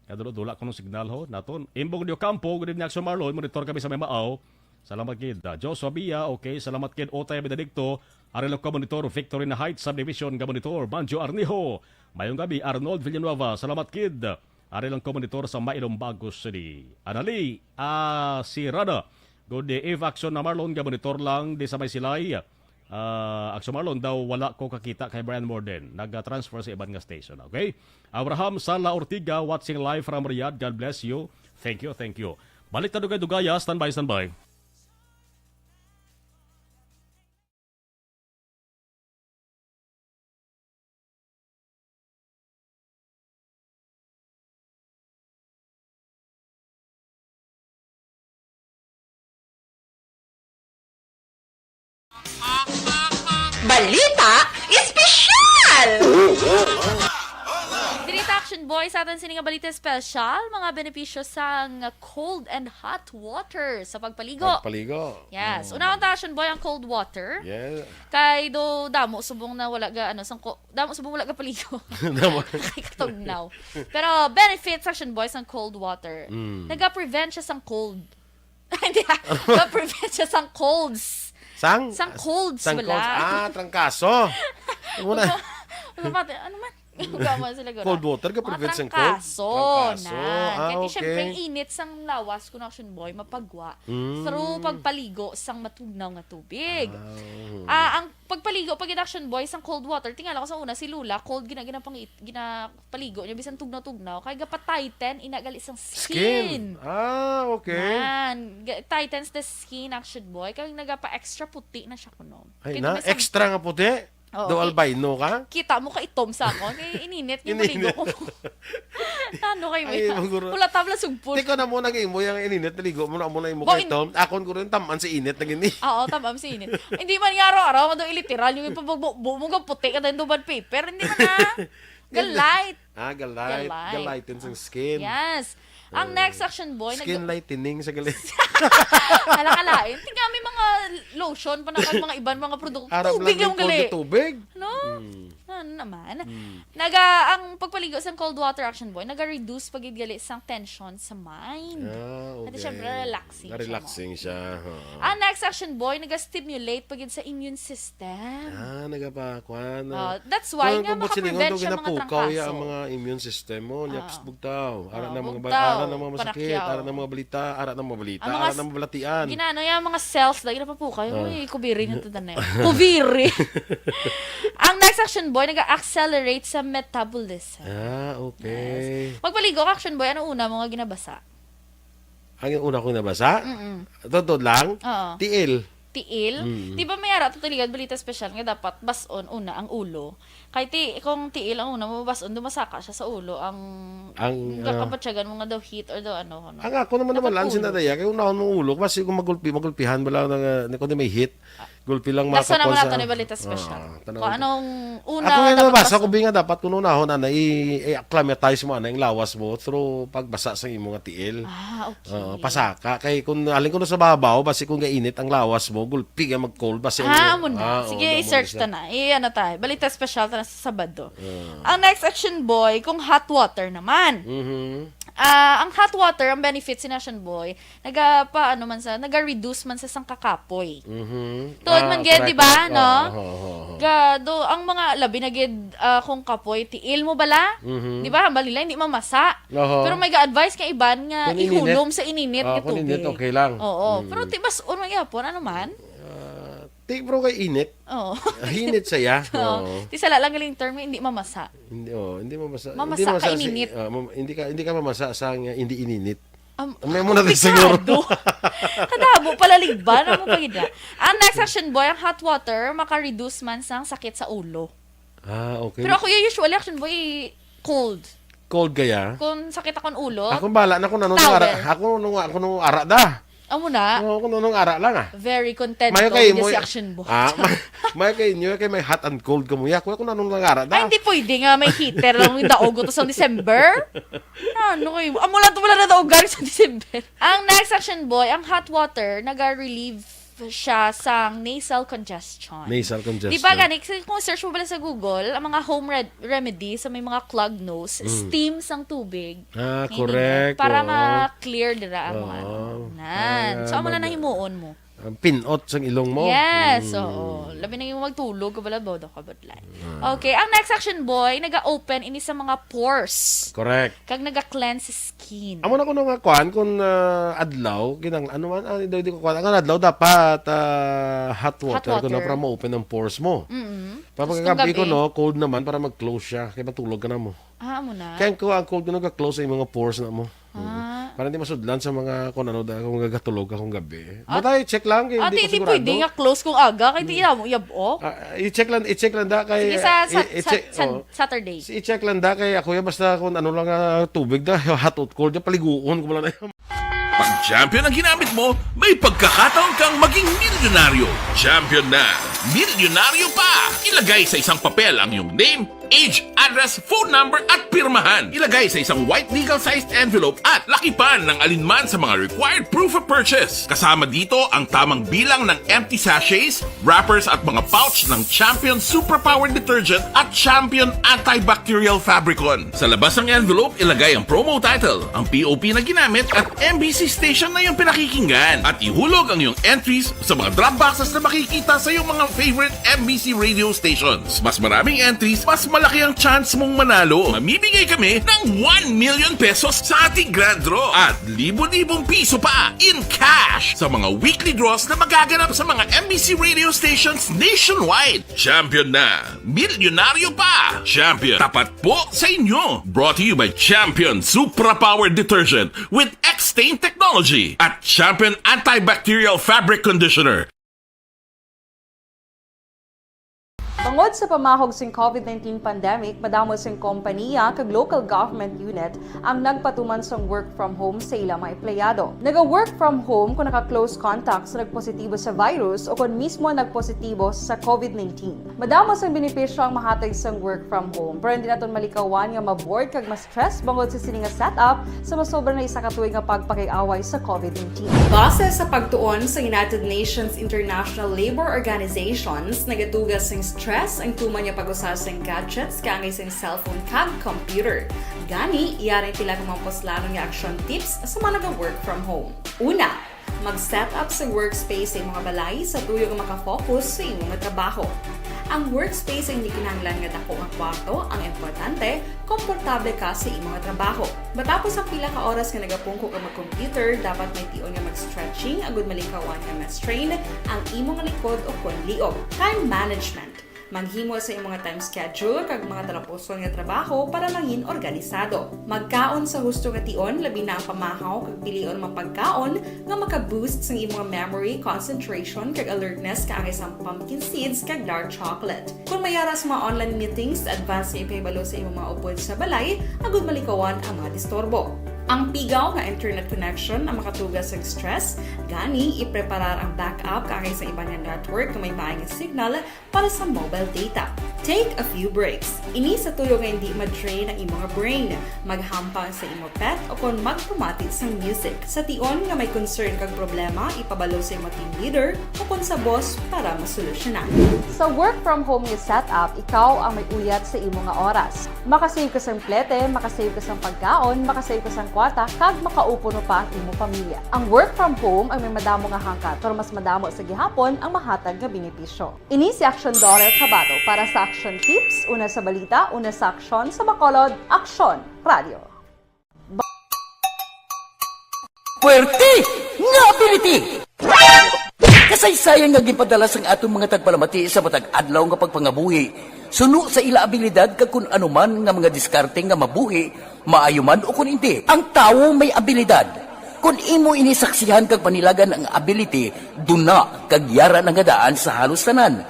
Gadula-dula kuno signal ho naton. Imbong Dio Campo, good evening, Action Marlon. Monitor kami sa Maymaaw. Salamat gid. Ah, Joshua Bia, okay. Salamat gid. Otay Benedicto, ari lang ko monitor, Victorine Heights Subdivision nga monitor. Manjo Arnijo, mayong gabi. Arnold Villanueva, salamat gid. Ari lang ko monitor sa Mailombago City. Anali, ah, si Rada. Good day, Eve Action na Marlon, nga monitor lang di sa may silay. Ah, Action Marlon daw wala ko kakita kay Brian Morden. Nag-transfer sa iban nga station, okay? Abraham Sala Ortiga, watching live from Riyadh. God bless you. Thank you, thank you. Balik ta dugay-dugaya. Standby, standby. Balita Espesyal! Diri ta, Action Boy, sa aton sini nga balita espesyal, mga benepisyo sang cold and hot water sa pagpaligo. Pagpaligo. Yes. Mm. Unahon ta, Action Boy, ang cold water. Yeah. Kay do damo subong na wala ga, ano, sang ko-, damo subong wala ga paligo. Damo. Kay katugnaw. Pero benefits, Action Boy, sang cold water. Mm. Naga-prevent siya sang cold. Hindi, ah. Naga-prevent siya sang colds. Sang? Sang colds, sang wala. Colds. Ah, trangkaso. Ano na? Ano man? Gama sila gura. Cold water ka prevent sang cold? Trangkaso. Trangkaso. Ah, okay. Kaya siyempre, ang init sang lawas, kun, Action Boy, mapagwa through pagpaligo sang matugnaw nga tubig. Ah, oo. Ah, ang pagpaligo, pag Action Boy, sang cold water, tingala ko sa una, si Lola, cold gina-, ginapangit-, ginapaligo niya, bisan tugnaw-tugnaw, kay gapa-tighten, ina gali sang skin. Skin. Ah, okay. Nan, ga-, tightens the skin, Action Boy, kay nagapa-extra puti na siya kuno. Ay, kay na, extra nga puti? Oo, do albino ka? Kita mo ka itom sa akon. Kay ininit nga maligo ko. Ano kay mo? Ay, maguro. Wala tabla sugpon. Tiko na mo nag-imo yung ininit, naligo mo na mo na imo kay itom. Akon ko rin taman si init na gini. Oo, taman si init. Hindi man nga araw-araw, mado iliteral yung ipabugbo mo nga puti ka dahil duman paper. Hindi man na. Galite. Ah, galite. Galite. Galite sa skin. Yes. Ang next, Action Boy, nag- Skin lightening sa gali. Hala ka lain. Tingnan, may mga lotion pa na kag mga iban, mga produkto. Tubig lang gali. Tubig? No? Hmm. Ano naman? Hmm. Naga, ang pagpaligo sa cold water, Action Boy, naga-reduce pa gid gali sang tension sa mind. Ah, okay. At syempre, relaxing siya. Relaxing siya. Ang next, Action Boy, naga-stimulate pa gid sa immune system. Ah, nagapa-, kuan, ah. Oh, that's why nga makaprevent siya mga trangkaso. Ang mga immune system mo, nya, psst, bugtaw. Ara na mga ba-, ara na mga masakit, ara na mga balita, ara na mga balita, ara na mga balatian. Ginano ya mga cells lagi napapukaw. Uy, kubiri nga tanan na. Kubiri. Ang next, Action Boy, nag-accelerate sa metabolism. Ah, okay. Yes. Magpaligo ka, Action Boy, ano una mo nga ginabasa? Ang una kong nabasa? Mm-mm. Totoo lang? Oo. Tiil. Tiil? Mm. Di ba may ara to, Tiligan, balita special nga dapat bas-on una ang ulo? Kay ti-, kung tiil ang una mo, bas-on, dumasaka siya sa ulo. Ang, ang, ah, kabatyagan mo nga daw heat or daw ano, ano. Ang ako naman, naman lang sinadaya, kay unahon mong ulo, kasi kung magulpi, magulpihan ba lang, uh, kung may heat, gulpi lang. Laso naman nato ni balita special. Ah, kung anong una. Ako nga dapat nabasa ko, bi nga dapat kung unahon, ana, i-, i-acclimatize mo, ana, yung lawas mo through pagbasa sa imo nga tiil. Ah, okay. Oo, pasaka. Kay kung alin ko na sa babaw, basi kung gainit ang lawas mo, gulpi nga mag-cold, basi ang, ah, amo na. Ah, sige, i-search ta na. I-, ano ta, balita special ta na sa Sabado. Ah. Ang next, Action Boy, kung hot water naman. Mhm. Ah, ang hot water, ang benefits ni Action Boy, naga-, pa, ano man sa, naga-reduce man sa sang kakapoy. Mhm. To Tuod man gyud, di ba, no? Ga, do, ang mga labi na gid, ah, kung kapoy, tiil mo bala? Mhm. Di ba, hambal nila, hindi mamasa. Oho. Pero may ga-advise nga iban nga ihulom sa ininit nga tubig. Kung init, okay lang. Oo. Mm. Pero ti, bas-on man gyapon, ano man? Ah, ti, pero kay init. Oo. Init saya. Oo. Oo. Ti sala lang galing term, hindi mamasa. Hindi, oh, hindi mamasa. Mamasa ka ininit. Ah, mam-, hindi ka, hindi ka mamasa sa nga hindi ininit. May mo na siguro. Kadamo pala ligban ang mga gida. Ang next, Action Boy, ang hot water maka-reduce man sang sakit sa ulo. Ah, okay. Pero ako, usually, Action Boy, cold. Cold kaya? Kung sakit akong ulo, Ako bala na kung anong ara. Ako nung, ako nung ara da. Amo na. Oo, kung anong ara lang, ah. Very content Mayo kay mo si Action Boy. Ah, may, may kay inyo kay may hot and cold ka mo. Yak, kung anong lang ara da. Ay, hindi pwede nga may heater lang yung daog to sa December. Ano kayo? Amo lang to wala na daog sa December. Ang next, Action Boy, ang hot water, naga-relieve siya sa nasal congestion. Nasal congestion. Di ba gani, kasi kung search mo pala sa Google, ang mga home red-, remedy sa may mga clogged nose, Mm. steam sang tubig. Ah, Hindi correct, na. Para oo. ma-clear dira ang Oo. mga ano. Nan. Para So, amo na mag- nahimuon mo. Ang pinot sang ilong mo. Yes, Mm. oo. Labi na yung magtulog ka pala, bodo ka, budlay. Ah. Okay, ang next, Action Boy, naga-open ini sa mga pores. Correct. Kag naga-cleanse skin. Amo na kuno nga kuan, kung, ah, adlaw, kinang-, ano man, ah, di, di ko kuan. Ang adlaw dapat, ah, hot Hot water, kuno water. para ma-open ang pores mo. Mm-mm. Tapos Tapos kung kagabi ko, gabi? no, cold naman para mag-close siya. Kaya matulog ka na mo. Ah, amo na. Kaya ko, ang cold ko, nag-close sa mga pores na mo. Ah. Mm. Para hindi masudlan sa mga kung ano da, kung gagatulog ka kung gabi. Ah. Basta i-check lang, kay Ah, hindi di, ko di sigurado. pwede nga close kung aga, kay di Mm. mo yab-ok. Ah, i-check lang, i-check lang da kay, Sige, sa, ah, sa, i-, i-check, sa, sa oh. Saturday. Si i-check lang da kay ako yan, basta kung ano lang, ah, tubig da, hot or cold, yan, paliguon ko lang na yan. Pag champion ang ginamit mo, may pagkakataon kang maging milyonaryo. Champion na, milyonaryo pa! Ilagay sa isang papel ang iyong name, age, address, phone number, at pirmahan. Ilagay sa isang white legal-sized envelope at lakipan ng alinman sa mga required proof of purchase. Kasama dito ang tamang bilang ng empty sachets, wrappers, at mga pouch ng Champion Superpower Detergent at Champion Antibacterial Fabricon. Sa labas ng envelope, ilagay ang promo title, ang P O P na ginamit, at M B C station na iyong pinakikinggan. At ihulog ang iyong entries sa mga drop boxes na makikita sa iyong mga favorite M B C radio stations. Mas maraming entries, mas malaki ang chance mong manalo. Mamimigay kami ng one million pesos sa ating grand draw at libo-libong piso pa in cash sa mga weekly draws na magaganap sa mga M B C radio stations nationwide. Champion na! Milyonaryo pa! Champion, tapat po sa inyo! Brought to you by Champion Supra Power Detergent with X-Stain Technology at Champion Antibacterial Fabric Conditioner. Tungod sa pamahog sing covid nineteen pandemic, madamo sing kompaniya kag local government unit ang nagpatuman sang work from home sa ila mga empleyado. Naga-work from home kung naka-close contact sa nagpositibo sa virus o kon mismo nagpositibo sa covid nineteen. Madamo sang benepisyo ang mahatag sang work from home, pero hindi naton malikawan nga ma-bored kag ma-stress bangod sa sini nga setup sa masobra na isa ka tuig nga pagpakig-away sa covid nineteen. Base sa pagtuon sa United Nations International Labor Organizations, nagatuga sing stress ang tuman nga pag-usa sing gadgets kaangay sing cellphone kag computer. Gani, yari ang pila ka mga puslanon nga action tips sa mga naga-work from home. Una, mag-set up sa workspace sa imong balay sa tuyo nga makafocus sa imong trabaho. Ang workspace ay hindi kinahanglan nga dako nga kwarto, ang importante, komportable ka sa imong trabaho. Matapos ang pila ka oras nga nagapungko ka mag-computer, dapat may tion nga mag-stretching agud malikawan nga ma-strain ang imong likod o kon liog. Time management. Maghimo sa imong time schedule kag mga talapuson nga trabaho para mangin organisado. Magkaon sa husto nga tion, labi na ang pamahaw, kag pilion ang mga pagkaon nga maka-boost sang imong memory, concentration, kag alertness, kaangay sang pumpkin seeds kag dark chocolate. Kung may ara sa mga online meetings, advance nga ipahibalo sa imong mga upod sa balay agud malikawan ang mga disturbo. Ang pigaw nga internet connection ang makatuga sa stress, gani ipreparar ang backup kaangay sa iban nga network nga may maay nga signal para sa mobile data. Take a few breaks. Ini sa tuyo nga hindi ma-drain ang imong brain. Maghampang sa imo pet o kon magpamati sang music. Sa tion nga may concern kag problema, ipabalo sa imo team leader o kon sa boss para masolusyonan. Sa work from home nga setup, ikaw ang may uyat sa imo nga oras. Makasave ka sang plete, makasave ka sang pagkaon, makasave ka sang kwata kag makaupo no pa ang imo pamilya. Ang work from home ay may madamo nga hangkat, pero mas madamo sa gihapon ang mahatag nga benepisyo. Ini si Action Daughter Kabato para sa Action Tips, una sa balita, una sa aksyon, sa Bacolod, Aksyon Radio. Puwerte nga ability! Kasaysayan nga ginpadala sang aton mga tagpalamati sa matag adlaw nga pagpangabuhi, suno sa ila abilidad kag kun ano man nga mga diskarte nga mabuhi, maayo man o kun indi. Ang tawo may abilidad. Kun imo ini saksihan kag panilagan ang ability, duna kag yara na nga daan sa halos tanan.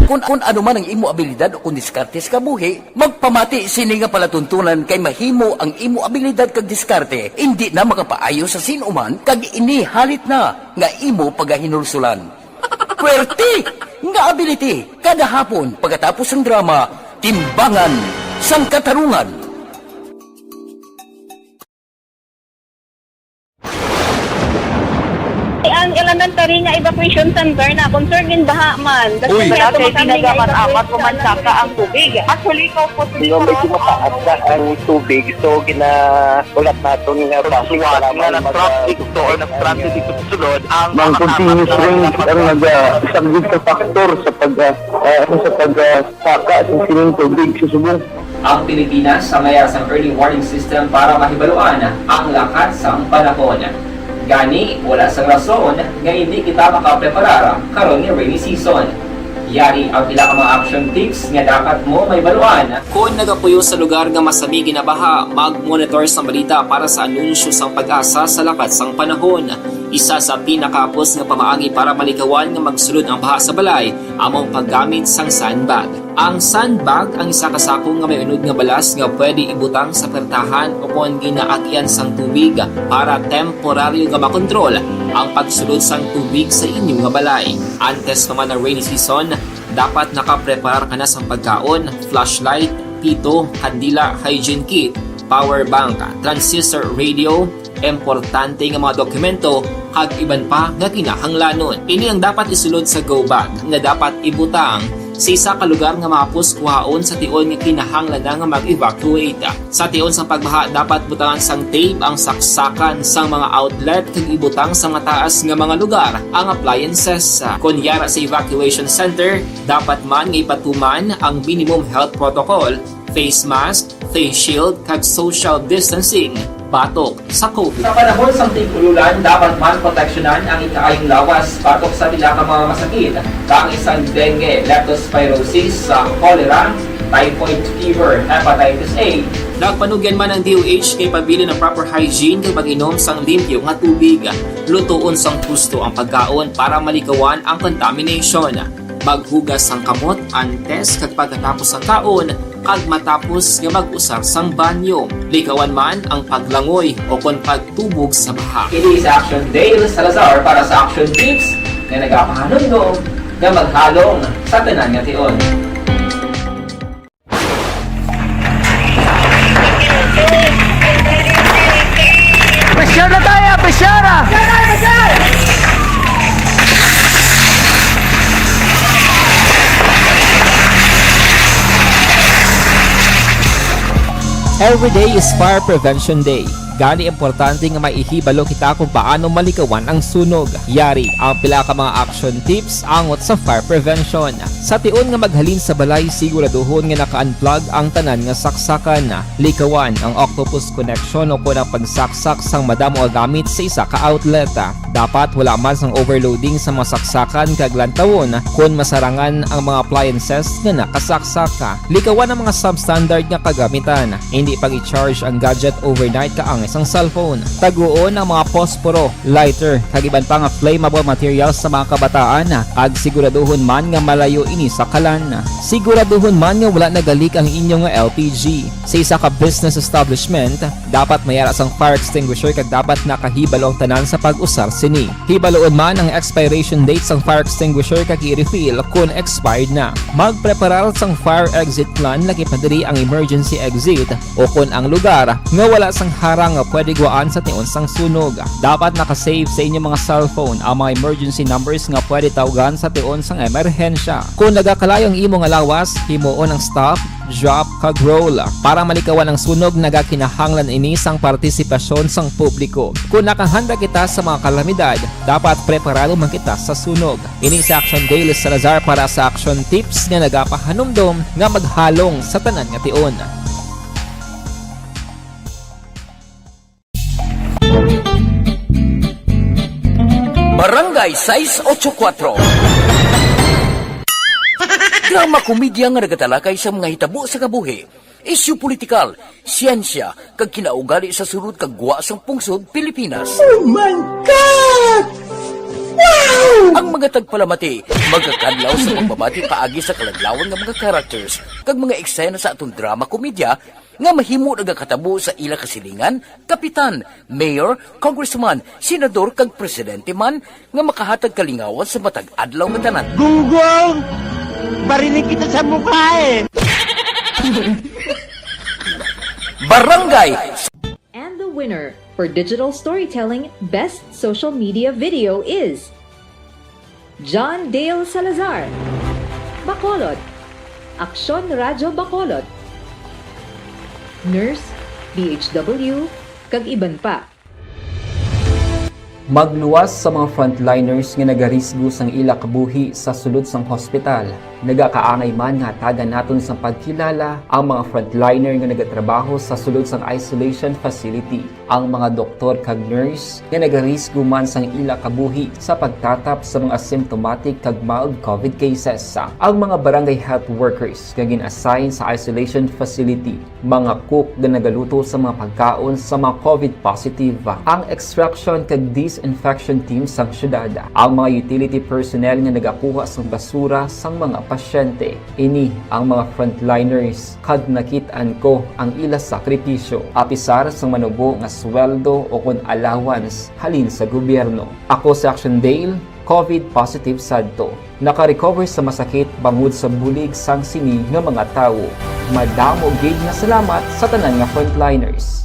Kun, kun ano man ang imo abilidad o kun diskarte sa kabuhi, magpamati sini nga palatuntunan kay mahimo ang imo abilidad kag diskarte indi na makapaayo sa sin-o man kag ini halit na nga imo pagahinulsulan. Puwerte nga ability kada hapon pagkatapos sang drama, Timbangan sang Katarungan. Ang elementary nga evacuation center na concern in baha man. Uy. Wala kay ginagamit amat pamansaka ang tubig. Actually, ikaw po, medyo mataas na ang tubig. So, ginahulat naton nga basi wala man nag-, traffic to or nag-transit dito sa sulod ang mga continuous rain ang nag-, ah, isang big factor sa pag, ah, ah, ano, sa pag, ah, saka sa sining tubig sa subong. Ang Pilipinas sa mayara sang early warning system para mahibaluan ang lakat sang panahon. Gani, wala sang rason nga indi kita makapreparar karon nga rainy season. Yari ang pila ka mga action tips nga dapat mo mahibaluan. Kon nagapuyo sa lugar nga masami ginabaha, mag-monitor sang balita para sa anunsyo sang PAGASA sa lakat sang panahon. Isa sa pinakahapos nga pamaagi para malikawan nga magsulod ang baha sa balay amo ang paggamit sang sandbag. Ang sandbag ang isa ka sako nga may unod nga balas nga pwede ibutang sa pertahan o kon ginaagian sang tubig para temporaryo nga makontrol ang pagsulod sang tubig sa inyo nga balay. Antes pa man ang rainy season, dapat nakapreparar ka na sang pagkaon, flashlight, pito, kandila, hygiene kit, power bank, transistor radio, importante nga mga dokumento, kag iban pa nga kinahanglanon. Ini ang dapat isulod sa go bag nga dapat ibutang sa isa ka lugar nga mahapos kuhaon sa tion nga kinahanglan na nga mag-evacuate. Sa tion sang pagbaha, dapat butangan sang tape ang saksakan sang mga outlet kag ibutang sa mataas nga mga lugar ang appliances. Kon yara sa evacuation center, dapat man nga ipatuman ang minimum health protocol, face mask, face shield, kag social distancing batok sa COVID. Sa panahon sang tig-ululan, dapat man proteksyonan ang ikaayong lawas batok sa pila ka mga masakit, kaangay sang dengue, leptospirosis, sa cholera, typhoid fever, hepatitis A. Nagpanugyan man ang D O H nga ipabilin ang proper hygiene kag pag-inom sang limpyo nga tubig. Lutoon sang husto ang pagkaon para malikawan ang contamination. Maghugas sang kamot antes kag pagkatapos sang kaon, kag matapos nga mag-usar sang banyo. Likawan man ang paglangoy o kon pagtubog sa baha. Ini si Action Dale Salazar para sa Action Tips nga nagapahanumdom nga maghalong sa tanan nga tion. Pressure na tayo! Pressure na! Every day is Fire Prevention Day. Gani, importante nga maihibalo kita kung paano malikawan ang sunog. Yari ang pila ka mga action tips angot sa fire prevention. Sa tion nga maghalin sa balay, siguraduhon nga naka-unplug ang tanan nga saksakan. Likawan ang octopus connection o kon ang pagsaksak sang madamo nga gamit sa isa ka outlet. Dapat wala man sang overloading sa mga saksakan kag lantawon kon masarangan ang mga appliances nga nakasaksak. Likawan ang mga substandard nga kagamitan. Indi pag-i-charge ang gadget overnight kaangay sang cellphone. Taguon ang mga posporo, lighter, kag iban pa nga flammable materials sa mga kabataan, kag siguraduhon man nga malayo ini sa kalan. Siguraduhon man nga wala nagalik ang inyo nga L P G. Sa isa ka business establishment, dapat may ara sang fire extinguisher kag dapat nakahibalo ang tanan sa pag-usar sini. Hibaluon man ang expiration date sang fire extinguisher kag i-refill kon expired na. Magpreparar sang fire exit plan, lakip na diri ang emergency exit o kon ang lugar nga wala sang harang nga pwede gwaan sa tion sang sunog. Dapat naka-save sa inyo mga cellphone ang mga emergency numbers nga pwede tawgan sa tion sang emerhensya. Kung nagakalayo ang imo nga lawas, himuon ang stop, drop, kag roll. Para malikawan ang sunog, nagakinahanglan ini sang partisipasyon sang publiko. Kung nakahanda kita sa mga kalamidad, dapat preparado man kita sa sunog. Ini si Action Dale Salazar para sa Action Tips nga nagapahanumdom nga maghalong sa tanan nga tion. Barangay sais ocho kuwatro. Drama komedya nga nagatalakay sa mga hitabo sa kabuhi, isyu politikal, siyensya, kag kinaugali sa sulod kag gwa sang pungsod Pilipinas. Oh my God! Wow! Ang mga tagpalamati magakadlaw sa pagbabati paagi sa kaladlawan nga mga characters kag mga eksena sa aton drama komedya nga mahimo nagakatabo sa ila kasilingan, kapitan, mayor, congressman, senador, kag presidente man nga makahatag kalingawan sa matag adlaw nga tanan. Gunggong! Barinig kita sa mukha eh! Barangay And the winner for Digital Storytelling Best Social Media Video is John Dale Salazar, Bacolod, Aksyon Radyo Bacolod, Nurse, D H W, kag iban pa. Magluwas sa mga frontliners nga nagarisgo sang ila kabuhi sa sulod sang hospital. Nagakaangay man nga hatagan naton sang pagkilala ang mga frontliner nga nagatrabaho sa sulod sang isolation facility, ang mga doktor kag nurse nga nagarisgo man sang ila kabuhi sa pagtatap sa mga symptomatic kag mild covid cases, ang mga barangay health workers nga gin-assign sa isolation facility, mga cook nga nagaluto sa mga pagkaon sa mga covid positive, ang extraction kag disinfection team sang syudad, ang mga utility personnel nga nagakuha sang basura sang mga pasyente. Ini ang mga frontliners, kag nakit-an ko ang ila sakripisyo, apisar sang manubo nga sweldo ukon allowance halin sa gobyerno. Ako si Action Dale, covid positive sadto. Naka-recover sa masakit bangod sa bulig sang sini nga mga tawo. Madamo gid nga salamat sa tanan nga frontliners.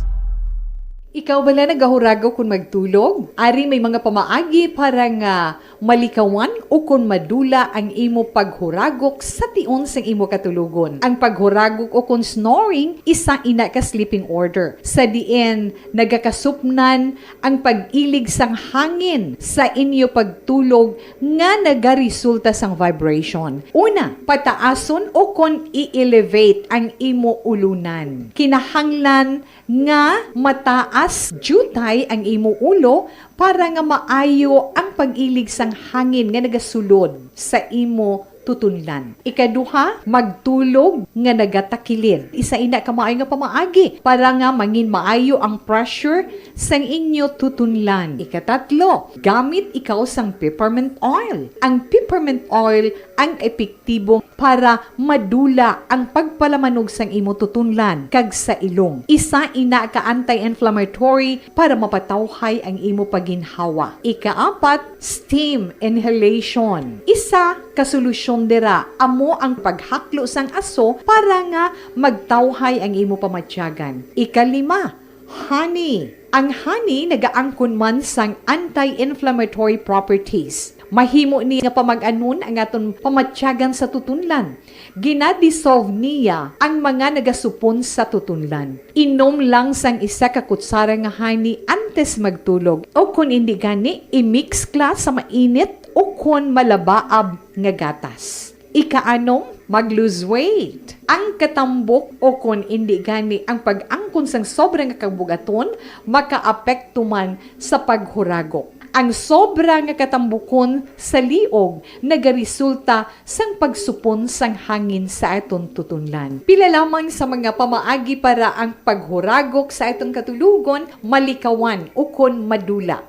Ikaw bala nagahuragok kon magtulog? Ari may mga pamaagi para nga malikawan ukon madula ang imo paghuragok sa tion sang imo katulogon. Ang paghuragok ukon snoring, isa ina ka sleeping order, sa diin nagakasupnan ang pag-ilig sang hangin sa inyo pagtulog nga nagaresulta sang vibration. Una, pataason ukon i-elevate ang imo ulunan. Kinahanglan nga mataas diutay ang imo ulo para nga maayo ang pag-ilig sang hangin nga nagasulod sa imo tutunlan. Ikaduha, magtulog nga nagatakilid. Isa ina ka maayo nga pamaagi para nga mangin maayo ang pressure sang inyo tutunlan. Ikatatlo, gamit ikaw sang peppermint oil. Ang peppermint oil ang epektibo para madula ang pagpalamanog sang imo tutunlan kag sa ilong. Isa ina ka anti-inflammatory para mapatawhay ang imo pagginhawa. Ikaapat, steam inhalation. Isa ka solusyon dira amo ang paghaklo sang aso para nga magtawhay ang imo pamatyagan. Ikalima, honey. Ang honey nagaangkon man sang anti-inflammatory properties. Mahimo ni nga pamag-anon ang aton pamatyagan sa tutunlan. Gina-dissolve niya ang mga nagasupon sa tutunlan. Inom lang sang isa ka kutsara nga honey antes magtulog, o kon indi gani, i-mix kla sa mainit o kon malabaab nga gatas. Ikaanom, mag-lose weight. Ang katambok o kon indi gani ang pag-angkon sang sobra nga kabug-aton makaapekto man sa paghuragok. Ang sobra nga katambukon sa liog nagaresulta sang pagsupon sang hangin sa aton tutunlan. Pila lamang sa mga pamaagi para ang paghuragok sa aton katulogon malikawan ukon madula.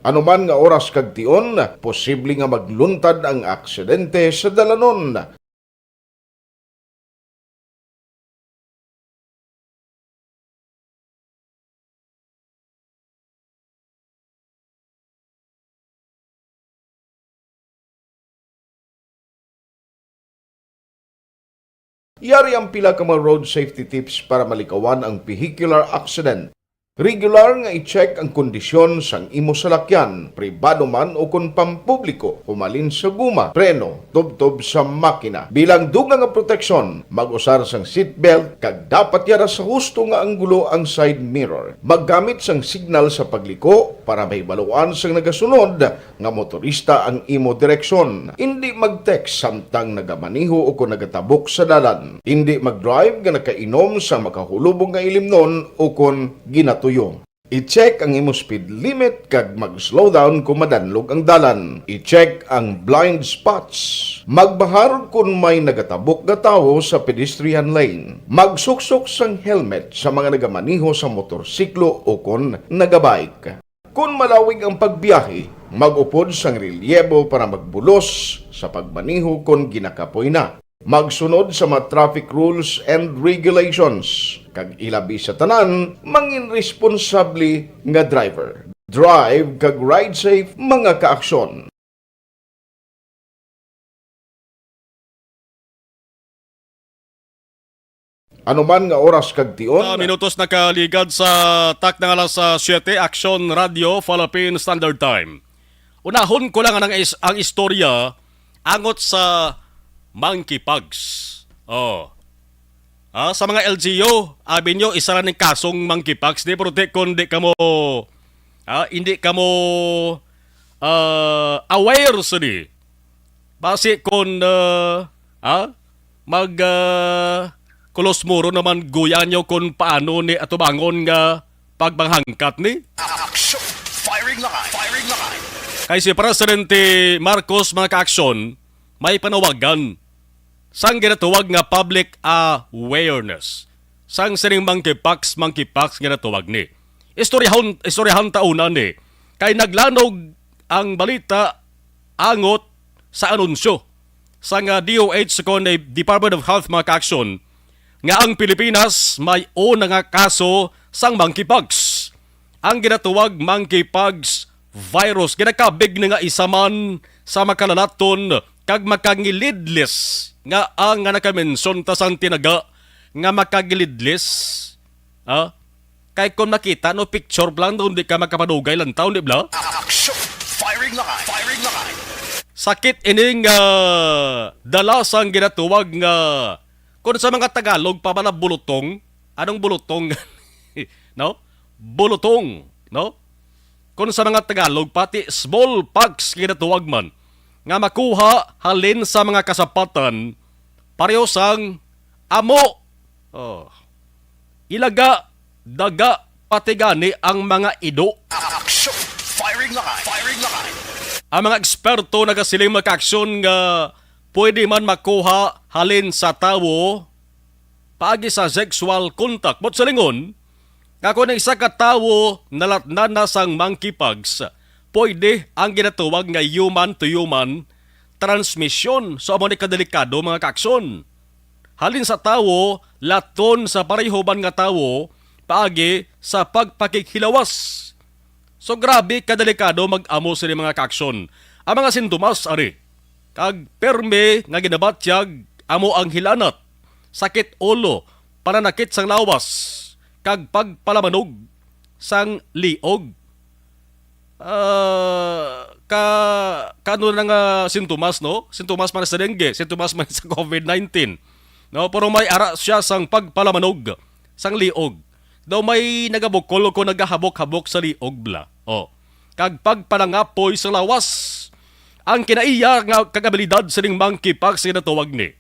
Ano man nga oras kag tion, posible nga magluntad ang aksidente sa dalanon. Yari ang pila ka mga road safety tips para malikawan ang vehicular accident. Regular nga i-check ang kondisyon sang imo salakyan, pribado man o kon pampubliko, humalin sa guma, preno, tubtob sa makina. Bilang dugang nga proteksyon, mag-usar sang seatbelt kag dapat yara sa husto nga anggulo ang side mirror. Maggamit sang signal sa pagliko para mahibaluan sang nagasunod nga motorista ang imo direksyon. Indi mag-text samtang nagamaneho o kon nagatabok sa dalan. Indi mag-drive nga nakainom sa makahulubog nga ilimnon o kon ginatuyo. I-check ang imo speed limit kag mag-slow down kung madanlog ang dalan. I-check ang blind spots. Magbahar kon may nagatabok nga tawo sa pedestrian lane. Magsuksok sang helmet sa mga nagamaneho sa motorsiklo o kon nagabike. Kon malawig ang pagbiyahe, mag-upod sang relyebo para magbulos sa pagmaneho kon ginakapoy na. Magsunod sa mga traffic rules and regulations, kag ilabi sa tanan, mangin responsable nga driver. Drive kag ride safe, mga kaaksyon. Ano man nga oras kag tion. Ah, minutos nakaligad sa takna nga alas, ah, siyete, Aksyon Radio, Philippine Standard Time. Unahon ko lang ang is-, ang istorya angot sa monkeypox. Oh. Ah, sa mga L G U, abi nyo, isa ra ning kasong monkeypox, di, pero di, kung di kamo, ah, hindi kamo, ah, aware sini. Basi kon, ah, ah, mag, ah, kulos muro naman guya nyo kung paano ni atubangon nga pagpanghangkat ni. Action! Firing line! Firing line! Kay si Presidente Marcos, mga kaaksyon, may panawagan sang ginatawag nga public awareness sang sining monkeypox, monkeypox nga natawag ni. Istoryahon, istoryahan ta una ni, kay naglanog ang balita angot sa anunsyo sang D O H kon Department of Health, mga kaaksyon, nga ang Pilipinas may una nga kaso sang monkeypox. Ang ginatawag monkeypox virus ginakabig na nga isa man sa makalalaton kag makangilidlis nga ang nga nakamensyon ta sang tinaga nga makagilidlis. Ah? Kay kung makita no picture lang, kung di ka makapadugay lang taon, di bala? Action! Firing line! Firing line! Sakit ining, ah, dala sang ginatawag nga, kung sa mga Tagalog pa bala, bulutong. Anong bulutong? No? Bulutong, no? Kung sa mga Tagalog, pati smallpox ginatawag man, nga makuha halin sa mga kasapatan, pareho sang amo. Oh. Ilaga, daga, pati gani ang mga ido. Action! Firing line! Firing line! Ang mga eksperto nagasiling, mga kaaksyon, nga pwede man makuha halin sa tawo paagi sa sexual contact. But sa lingon, nga kung ang isa ka tawo nalatnan na sang monkeypox, pwede ang ginatawag nga human to human transmission. So, amo ni kadelikado, mga kaaksyon. Halin sa tawo, laton sa pareho man nga tawo, paagi sa pagpakighilawas. So, grabe kadelikado mag-amo sini, mga kaaksyon. Ang mga sintomas, ari, kag permi nga ginabatyag amo ang hilanat, sakit ulo, pananakit sang lawas, kag pagpalamanog sang liog. Ah, ka, kano na nga sintomas, no? Sintomas man sa dengue, sintomas man sa covid nineteen. No, pero may ara siya sang pagpalamanog sang liog. Daw may nagabukol o nagahabok-habok sa liog bala. Oh. Kag pagpanangapoy sa lawas. Ang kinaiya nga kagabilidad sining monkeypox nga natawag ni.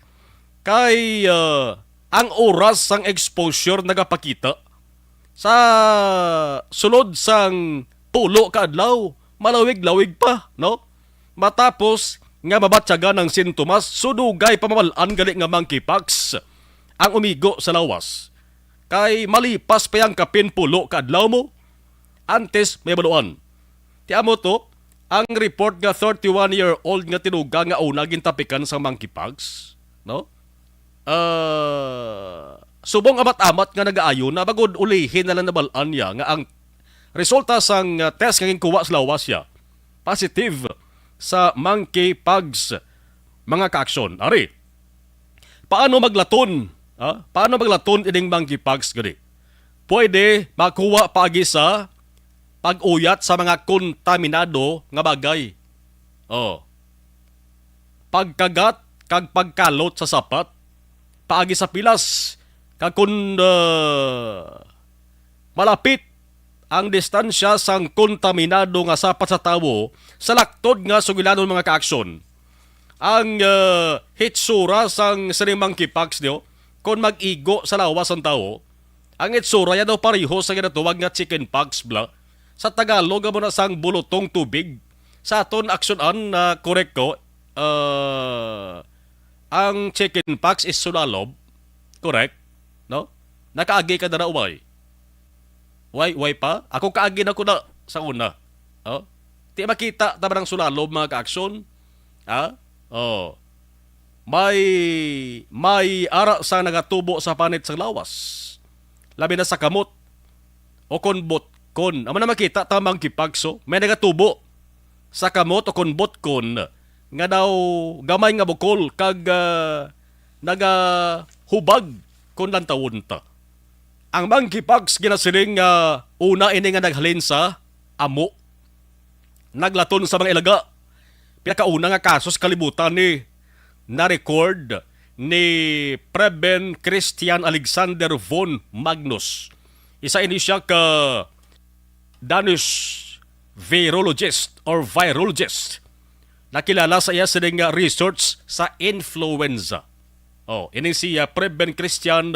Kay, ah, ang oras sang exposure nagapakita sa sulod sang pulo ka adlaw, malawig-lawig pa, no? Matapos nga mabatyagan ang sintomas, so dugay pa mabal-an gali nga monkeypox ang umigo sa lawas. Kay malipas pa yang kapin pulo ka adlaw mo, antes may baluan. Ti amo to, ang report nga thirty-one-year-old nga tinuga nga una gintapikan sa monkeypox, no? Ah, subong amat-amat nga nagaayo na, bagod ulihi na lang nabal-an niya nga ang resulta sang, ah, test nga ginkuha sa lawas siya positive sa monkeypox, mga kaaksyon. Ari, Paano maglaton? Ha? Paano maglaton ining monkeypox gani? Pwede makuha paagi sa pag-uyat sa mga kontaminado nga bagay. Oh. Pagkagat kag pagkalot sa sapat paagi sa pilas, kag kon, ah, malapit ang distansya sang kontaminado nga sapat sa tawo sa laktod nga sugilanon, mga kaaksyon, ang, ah, hitsura sang sining monkeypox niyo, kon mag-igo sa lawas ang tawo, ang itsura niya daw pareho sa ginatawag nga chickenpox, bla. Sa Tagalog, amo na sang bulutong tubig. Sa aton aksyon-an, na correct ko, ah, ang chickenpox is sulalob. Correct? No? Nakaagi ka na, uway? Way, way pa? Ako, kaagi na ko na sa una. Oh? Ti makita ta ba ang sulalob, mga kaaksyon? Ha? Oh. May, may ara sa nagatubo sa panit sa lawas. Labi na sa kamot. O kon botkon. Amo na makita ta, monkeypox, oh. May nagatubo sa kamot o kon botkon nga daw gamay nga bukol kag, ah, nagahubag kon lantawon ta. Ang monkeypox ginasiling nga una ini nga naghalin sa amo. Naglaton sa mga ilaga. Pinakauna nga kaso sa kalibutan ni na-record ni Preben Christian Alexander von Magnus. Isa ini siya ka Danish virologist or virologist. Nakilala sa iya sining, ah, research sa influenza. Oh, ini si, ah, Preben Christian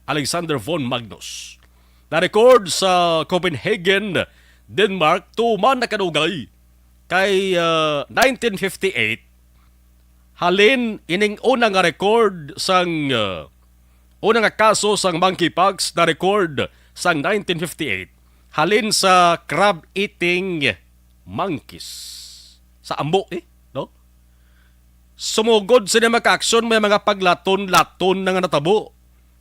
Alexander von Magnus. Na-record sa Copenhagen, Denmark, tuman na kadugay. Kay, ah, nineteen fifty-eight, halin ining una nga record sang, ah, una nga kaso sang monkeypox na-record sang nineteen fifty-eight, halin sa crab-eating monkeys. Sa amo, eh, no? Sumugod sini, mga kaaksyon, may mga paglaton-laton na nga natabo.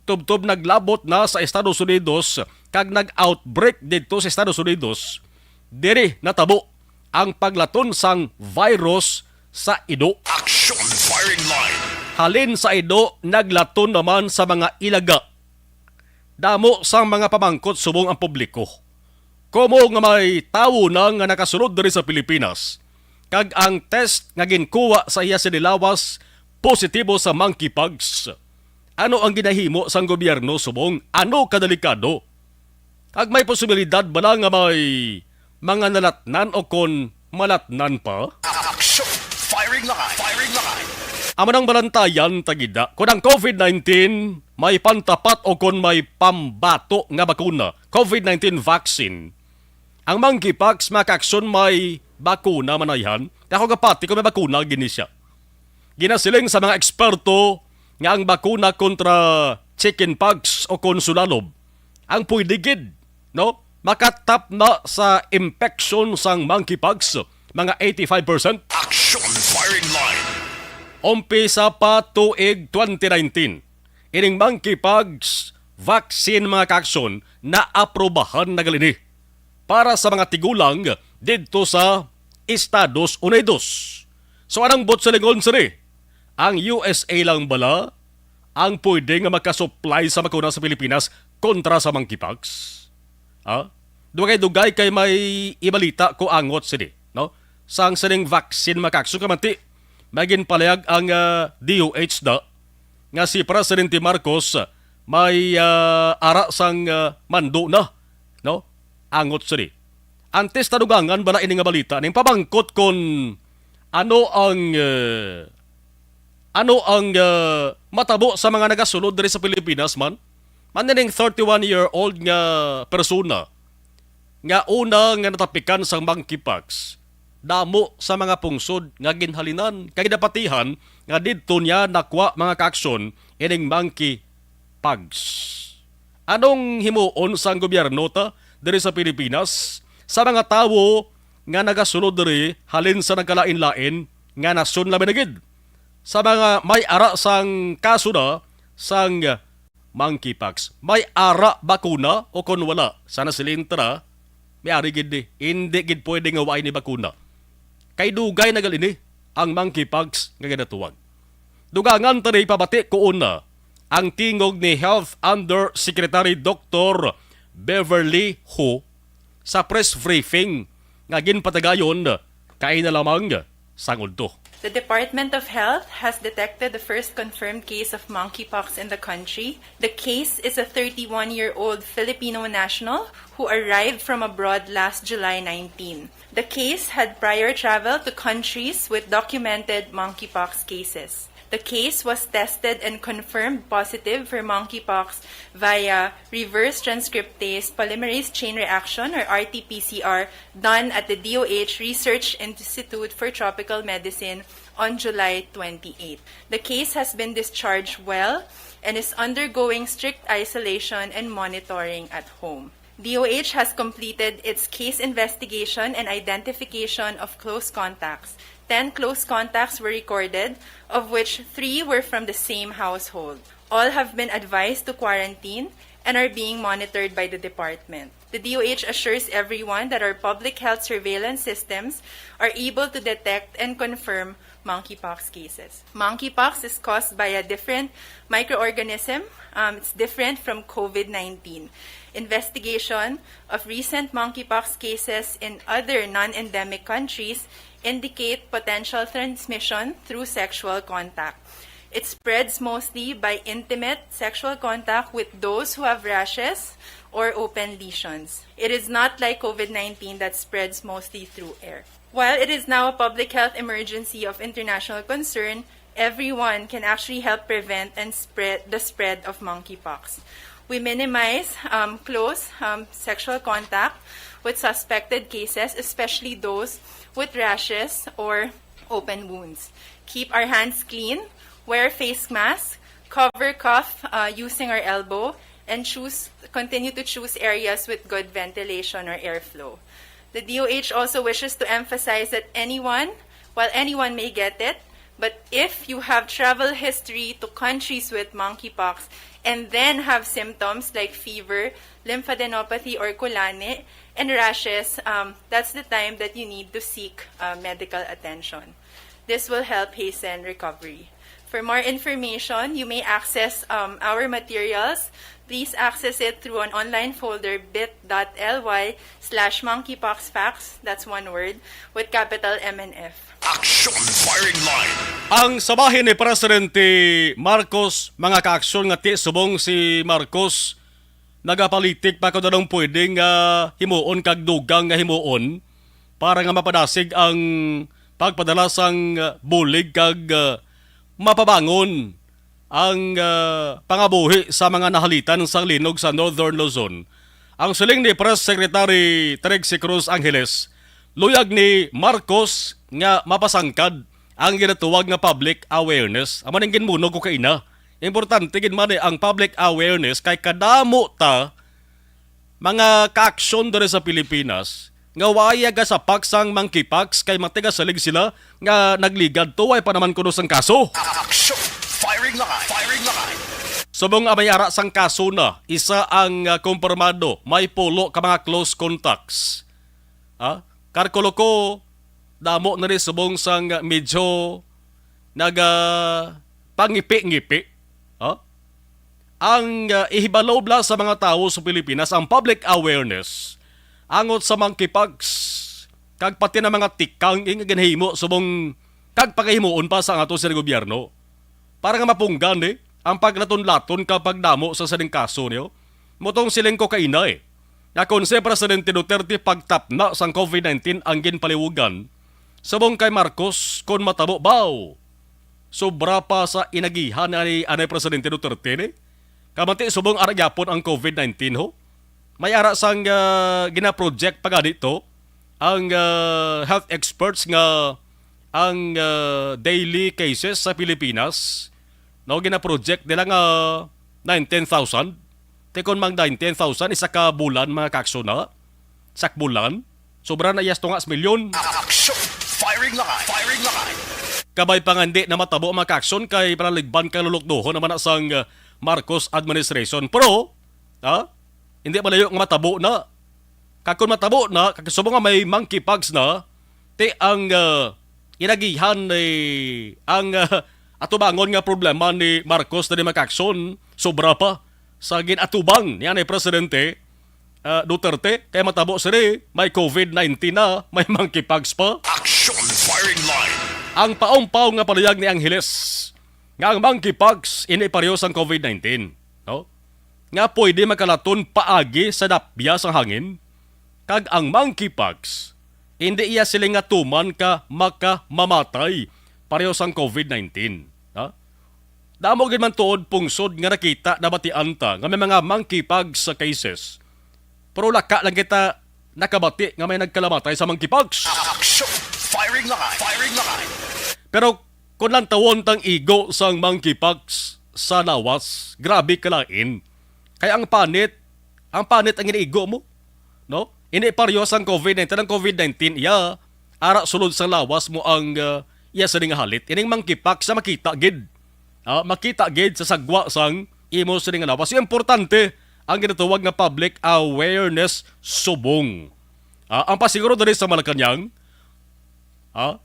Tubtob naglabot na sa Estados Unidos kag nag-outbreak didto sa Estados Unidos, diri natabo ang paglaton sang virus sa ido. Action firing line. Halin sa ido, naglaton naman sa mga ilaga. Damo sang mga pamangkot subong ang publiko. Komo nga may tawo na nga nakasulod diri sa Pilipinas, kag ang test nga ginkuha sa iya sini lawas positibo sa monkeypox. Ano ang ginahimo sang gobyerno subong? Ano kadelikado? Kag may posibilidad bala nga may mga nalatnan o kon malatnan pa? Action! Firing line! Firing line! Amo nang balantayan ta gid na. Kon ang COVID nineteen may pantapat o kon may pambato nga bakuna, COVID nineteen vaccine, ang monkeypox, mga kaaksyon, may bakuna man ayhan. Ako gapati kung may bakuna gini siya. Ginasiling sa mga eksperto nga ang bakuna kontra chickenpox o kon sulalob ang pwede gid, no, makatapna sa impeksyon sang monkeypox, mga eighty-five percent. Action firing line. Umpisa pa tuig twenty nineteen, ining monkeypox vaccine, mga kaaksyon, naaprobahan na gali ni para sa mga tigulang didto sa Estados Unidos. So, anong buot silingon sini? Ang U S A lang bala ang pwede nga makasupply sa bakuna sa Pilipinas kontra sa monkeypox? Ha? Dugay-dugay kay may ibalita ko angot sini, no? Sang sining vaccine, mga kaaksyon, kamanti, may ginpalayag ang, ah, D O H da nga si Presidente Marcos may, ah, ara sang, ah, mando na, no? Angot sini. Antes ta dugangan bala ini nga balita, ning pamangkot kon ano ang, eh, ano ang, eh, matabo sa mga nagasulod diri sa Pilipinas man? Man ning thirty-one-year-old nga persona nga una nga natapikan sang monkeypox, damo sa mga pungsod nga ginhalinan kay napatihan nga didto niya nakwa, mga kaaksyon, ining monkeypox. Anong himuon sang gobyerno ta diri sa Pilipinas sa mga tawo nga nagasulod diri halin sa nagkalain-lain nga nasyon, labi na gid sa mga may ara sang kaso na sang monkeypox? May ara bakuna o kon wala? Sana siling tara, may ari gid ni. Hindi gid pwede nga wa ini bakuna. Kay dugay na gali ni ang monkeypox nga ginatuwag. Tugangan ta ni pabati ko una ang tingog ni Health Undersecretary Doctor Beverly Ho sa press briefing nga ginpatagayon kaina lamang sang udto. The Department of Health has detected the first confirmed case of monkeypox in the country. The case is a thirty-one-year-old Filipino national who arrived from abroad last July nineteen. The case had prior travel to countries with documented monkeypox cases. The case was tested and confirmed positive for monkeypox via reverse transcriptase polymerase chain reaction, or R T P C R, done at the D O H Research Institute for Tropical Medicine on July twenty-eight. The case has been discharged well and is undergoing strict isolation and monitoring at home. D O H has completed its case investigation and identification of close contacts. Ten close contacts were recorded, of which three were from the same household. All have been advised to quarantine and are being monitored by the department. The D O H assures everyone that our public health surveillance systems are able to detect and confirm monkeypox cases. Monkeypox is caused by a different microorganism. Um, it's different from COVID nineteen. Investigation of recent monkeypox cases in other non-endemic countries indicate potential transmission through sexual contact. It spreads mostly by intimate sexual contact with those who have rashes or open lesions. It is not like COVID nineteen that spreads mostly through air. While it is now a public health emergency of international concern, everyone can actually help prevent and spread the spread of monkeypox. We minimize um, close um, sexual contact with suspected cases, especially those with rashes or open wounds. Keep our hands clean, wear face masks, cover cough uh, using our elbow, and choose continue to choose areas with good ventilation or airflow. The D O H also wishes to emphasize that anyone, while anyone may get it, but if you have travel history to countries with monkeypox and then have symptoms like fever, lymphadenopathy or kulani, and rashes, um, that's the time that you need to seek uh, medical attention. This will help hasten recovery. For more information, you may access um, our materials. Please access it through an online folder, bit.ly slash monkeypoxfacts, that's one word, with capital M N F. Action Firing Line. Ang sa bahin ni Presidente Marcos, mga kaaksyon nga ti subong si Marcos, nagapalitik pa kung anong pwede nga himuon kag dugang nga himuon para nga mapadasig ang pagpadala sang, ah, bulig kag, ah, mapabangon ang, ah, pangabuhi sa mga nahalitan sang linog sa Northern Luzon. Ang siling ni Press Secretary Trixie Cruz Angeles, luyag ni Marcos nga mapasangkad ang ginatuwag nga public awareness. Amo ning ginmunog ko kaina. Importante gid man ni ang public awareness kay kadamo ta mga kaaksyon diri sa Pilipinas nga waya gasapak sang monkeypox kay matigasalig sila nga nagligad tuway pa naman kuno sang kaso. Action! Firing line! Firing line! Subong nga may ara sang kaso na, isa ang, ah, kumpirmado, may pulo ka mga close contacts. Ha? Karkulo ko, damo na ni subong sang medyo naga pangipi-ngipi. Ha? Ang, ah, ihibalo bala sa mga tawo sa Pilipinas ang public awareness angot sa monkeypox kag pati na mga tikang nga ginhimo subong kag pagahimuon pa sa ato sa gobyerno para nga mapunggan ni ang paglaton-laton kag pagdamo sa sining kaso niyo. Mutong siling ko kaina eh, nga kon si Presidente Duterte pagtapna sang COVID nineteen ang ginpaliwugan, subong kay Marcos, kon matabo baw, sobra pa sa inagihan ni anay Presidente Duterte ni. Kamanti subong ara gyapon ang COVID nineteen ho. May ara sang, ah, ginaproject pa gani to ang, ah, health experts nga ang, ah, daily cases sa Pilipinas, no, ginaproject nila nga nineteen thousand. Ti kon mang nineteen thousand, isa ka bulan, mga kakso na. Sak bulan. Sobra na iyas tunga sa milyon. Action! Firing line! Firing line! Kabay pa nga hindi na matabo, mga kakson, kay panaligban kang lulukdohon naman na sang, uh, Marcos administration. Pero, ha? Hindi malayo nga matabo na. Kag kun matabo na, kag subong nga may monkeypox na, ti ang, uh, inagihan ni, ang, uh, Atubangon nga problema ni Marcos na di makaaksyon, sobra pa sa gin-atubang ni anay Presidente, ah, Duterte, kay matabo sini may covid nineteen na, may monkeypox pa. Action Firing Line. Ang paumpaw nga palihag ni Angeles nga ang monkeypox ini pareho sang covid nineteen, no? Nga pwede makalaton paagi sa dapya sang hangin, kag ang monkeypox, hindi iya siling nga tuman ka makamamatay pareho sang covid nineteen. Ha? Damo gid man tuod pungsod nga nakita, nabatian ta nga may mga monkeypox sa cases. Pero laka lang kita nakabati nga may nagkalamatay sa monkeypox. Action! Firing line! Firing line! Pero kung lantawon tang igo sang monkeypox sa lawas, grabe kalain. Kay ang panit, ang panit ang iniigo mo, no? Ini pareho sang covid nineteen. Ang covid nineteen, iya, ara sulod sang lawas mo ang, ah, iya sini nga halit. Ining monkeypox sa makita gid. Ah, makita gid sa sagwa sang imo sini nga lawas. Yung importante, ang ginatawag nga public awareness subong. Ah, ang pasiguro diri sa Malacañang, ah,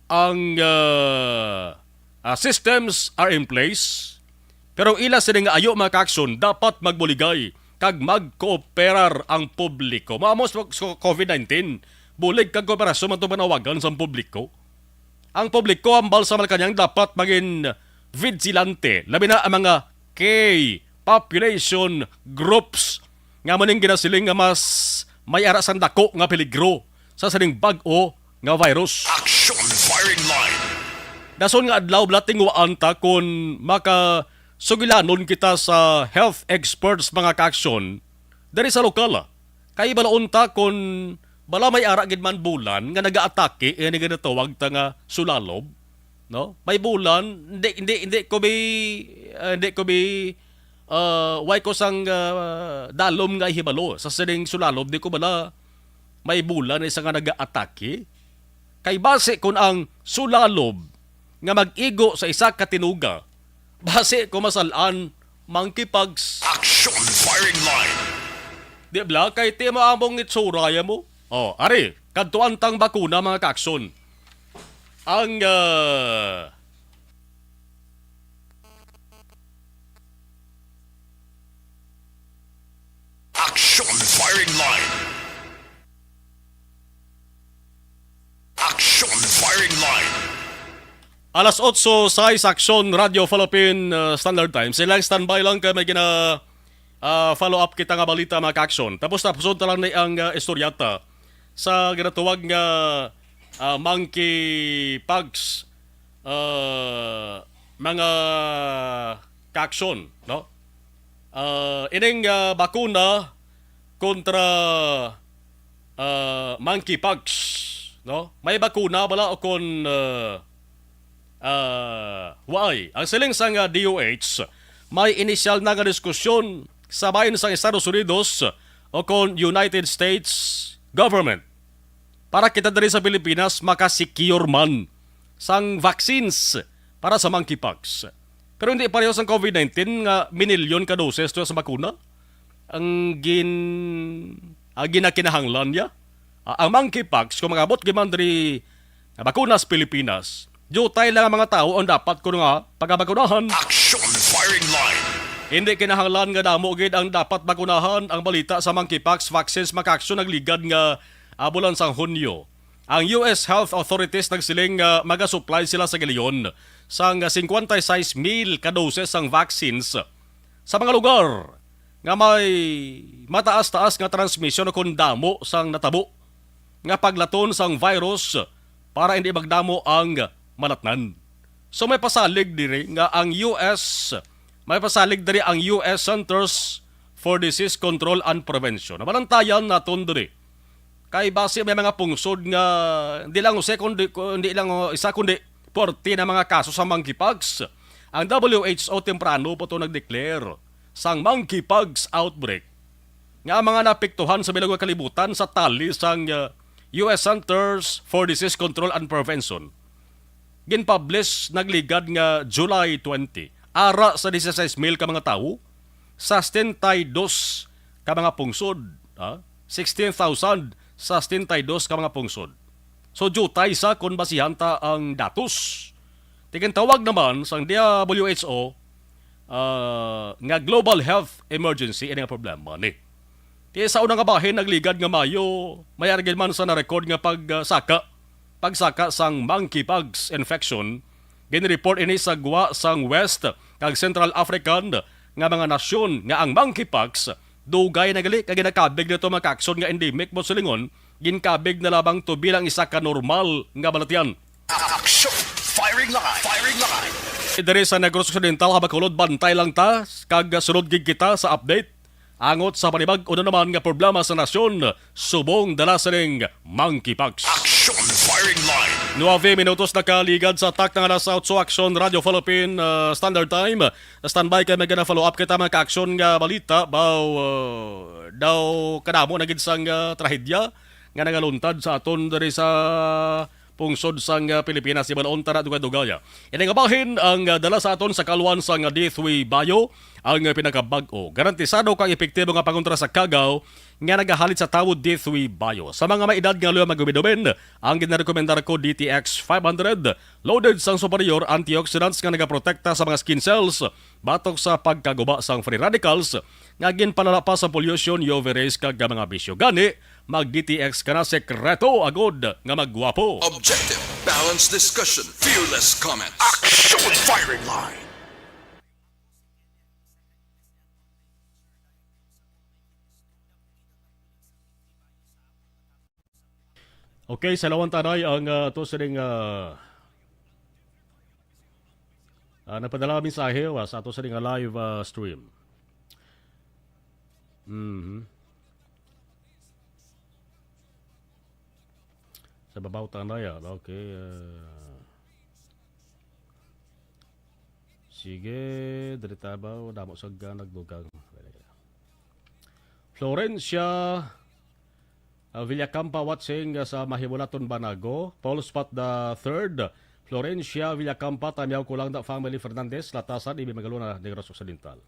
ang, ah, ah, systems are in place, pero ang ila sini nga ayo makaaksyon dapat magbuligay kag magkooperar ang publiko. Maamos sa covid nineteen, bulig kag kooperasyon man itong panawagan sa publiko. Ang publiko hambal sa Malacañang dapat magin vigilante, labi na ang mga key population groups nga amo ning ginasiling nga mas may ara sang dako nga peligro sa sining bag-o nga virus. Action Firing Line. Dason nga adlaw, bala, tinguhaan ta kon makasugilanon kita sa health experts, mga kaaksyon, diri sa lokal. Kay balaon ta kon bala may ara gid man bulan nga nagaatake, eh, nga ginatawag ta nga sulalob, no? May bulan, hindi, hindi, hindi ko bi-, ah, hindi ko bi-, ah, way ko sang, ah, dalom nga ihibalo sa sining sulalob, di ko bala may bulan isa nga nagaatake. Kay basi kon ang sulalob nga mag-igo sa isa ka tinuga, basi ko masal-an, monkeypox. Action Firing Line. Di bala, kay ti mo among itsura ya mo. Oh, ari, kadtuan tang bakuna, mga kaaksyon. Ang, ah, Action Firing Line. Action Firing Line. Alas otso sais, Action Radio Philippine, uh, Standard Time. Sila ang standby lang kay may gina, uh, follow up kita nga balita, mga kaaksyon. Tapos tapuson ta lang ni ang, uh, istoryata sa ginatawag nga, uh, monkeypox, uh, mga kaaksyon, no? Ah, ining, ah, bakuna kontra, ah, monkeypox, no? May bakuna bala o kon, ah, ah, waay? Ang siling sang, ah, D O H, may inisyal na nga diskusyon sa bahin sang Estados Unidos o kon United States government para kita diri sa Pilipinas maka-secure man sang vaccines para sa monkeypox. Pero hindi pareho sang covid nineteen nga minilyon ka doses to sa bakuna ang gin-, ang ginakinahanglan niya. Ah, ang monkeypox, kung mag-abot gid man diri nga bakuna sa Pilipinas, diutay lang ang mga tawo ang dapat kuno nga pagabakunahan. Action Firing Line. Hindi kinahanglan nga damo gid ang dapat bakunahan. Ang balita sa monkeypox vaccines, mga kaaksyon, nagligad nga, ah, bulan sang Hunyo. Ang U S health authorities nagsiling nga magasupply sila sa giliyon sang singkwenta y seis mil ka doses sang vaccines sa mga lugar nga may mataas-taas nga transmisyon o kon damo sang natabo nga paglaton sang virus para hindi magdamo ang manatnan. So, may pasalig diri nga ang U S, may pasalig diri ang U S Centers for Disease Control and Prevention. Nabalantayan naton diri. Kay basi may mga pungsod nga hindi lang usa kundi, kundi lang, uh, isa kundi forty na mga kaso sa monkeypox. Ang W H O temprano pa to nag-declare sang monkeypox outbreak nga ang mga naapektuhan sa bilog nga kalibutan sa tali sang, uh, U S Centers for Disease Control and Prevention. Ginpublish nagligad nga July twenty, ara sa dieciséis mil ka mga tawo sa setenta y dos ka mga pungsod, ha? Sixteen thousand sa setenta y dos ka mga pungsod. So, diutay sa kon basihan ta ang datos. Igintawag naman sang W H O, ah, nga global health emergency ini nga problema ni. Ti sa una nga bahin nagligad nga maayo, may argin man sa na-record nga pagsaka, pagsaka sang monkeypox infection. Ginreport ini sa gwa sang West kag Central African nga mga nasyon nga ang monkeypox dugay na gali kag ginakabig nato mga kaaksyon nga endemic mo silingon, ginkabig na lamang to bilang isa ka normal nga balatian. Action! Firing line! Firing line! Diri sa Negros Occidental, ha Bacolod, bantay lang ta, kag sunod gid kita sa update. Angot sa panibag-o na naman nga problema sa nasyon, subong dala sining monkeypox. Action! Firing line! Nuwave minutos nakaligad sa takna nga alas otso, Action Radio Philippine, ah, Standard Time. Standby kay may gana follow up kita mga kaaksyon nga balita. Baw, ah, daw kadamo na gid sang, ah, trahedya nga nangaluntad sa aton diri sa pungsod sang, ah, Pilipinas. Di ba, naunta na dugay-dugaya. Ini nga bahin ang, ah, dala sa aton sa kalwan sang, ah, D three Bio, ang, ah, pinakabag-o, garantisado kag epektibo nga pangontra sa kagaw nga nagahalit sa tawo D three Bio. Sa mga may edad nga luya mag-umidumin, ang ginarekomendar ko D T X five hundred, loaded sang superior antioxidants nga nagaprotekta sa mga skin cells batok sa pagkaguba sang free radicals nga ginpalala pa sa pollution, U V rays, kag mga bisyo. Gani, mag D T X ka na, sekreto agod nga magwapo. Objective, balanced discussion, fearless comments. Action! Firing line! Okay, sa lawan tanay ang, ah, ato sining, ah, ah, nagpadala mensahe, ah, sa ato sining, ah, live, ah, stream. Mhm. Sa babaw tanay, ah, okay, ah. Sige, diri ta ba? Damo sa ga nagdugang. Florencia, uh, Villacampa watching, uh, sa Mahibulaton, Banago. Paul Spot the third. Florencia Villacampa, Tamyaw Kulangda family, Fernandez, Latasan, Ibi Magalona, Negros Occidental.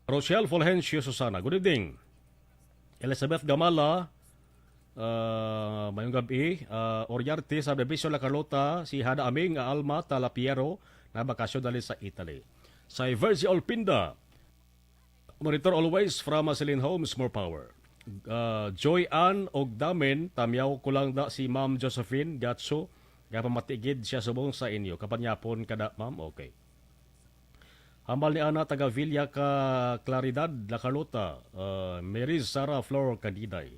Rochelle Fulgencio Susana, good evening. Elizabeth Gamala, ah, mayong gabi. Ah, Oriarte sa Bebisyo, La Carlota, si Hada Aming, Alma Talapiero, na bakasyon dali sa Italy. Sa Virgie Olpinda, monitor always from, ah, Celine Homes, more power. Ah, Joy Ann og Damen, tamyaw ko lang da si Ma'am Josephine Gatso, nga pamatigid siya subong sa inyo. Kapanyapon kada, ma'am? Okay. Hambal ni Ana, taga Villa ka Claridad, La Carlota, uh, Mary Sara Flor Cadiday.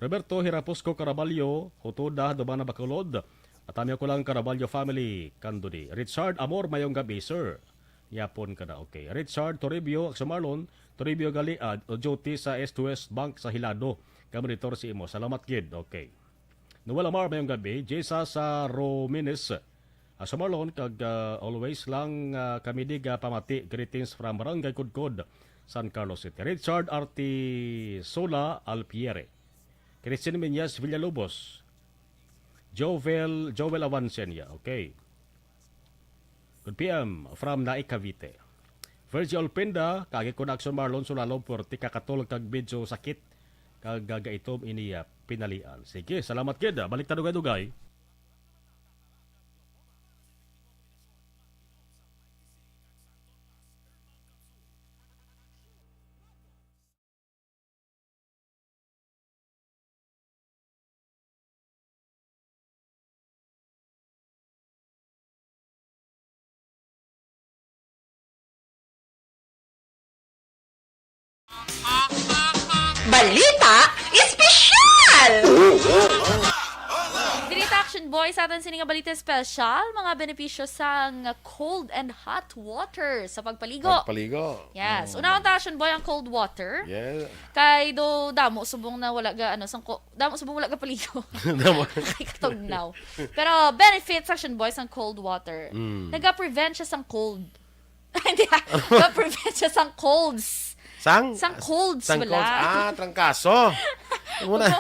Roberto Hiraposco Caraballo, Hutoda, Dumana, Bacolod. Atamyo ko lang Caraballo family, Candoni. Richard Amor, mayong gabi, sir. Yapon ka na, okay. Richard Toribio, Akso Marlon, Toribio Galiad, o duty sa S two S Bank sa Hilado. Kamonitor si imo. Salamat gid, okay. Noel Amar, mayong gabi. Jessa sa Romines. Ah, sa Marlon, kag, ah, always lang, ah, kami di ga pamati. Greetings from Barangay Kudkod, San Carlos City. Richard Artisola Alpiere. Christine Meñas Villalobos. Jovel, Jovel Avancenia. Okay. Good P M from Naik, Cavite. Virgie Olpinda, kaagi ko na Action Marlon Sulalo, puwerte ka katol kag medyo sakit kag gaitom ini, ah, pinalian. Sige, salamat gid, ah. Balik ta dugay-dugay. Balita Espesyal! Diri ta, Action Boy, sa aton sini nga balita espesyal, mga benepisyo sang cold and hot water sa pagpaligo. Pagpaligo. Yes. Mm. Unahon ta, Action Boy, ang cold water. Yeah. Kay do damo subong na wala ga, ano, sang ko-, damo subong wala ga paligo. Damo. Kay katugnaw. Pero benefits, Action Boy, sang cold water. Mm. Naga-prevent siya sang cold. Hindi, ah. Naga-prevent siya sang colds. Sang? Sang colds, sang wala. Colds. Ah, trangkaso. Ano na?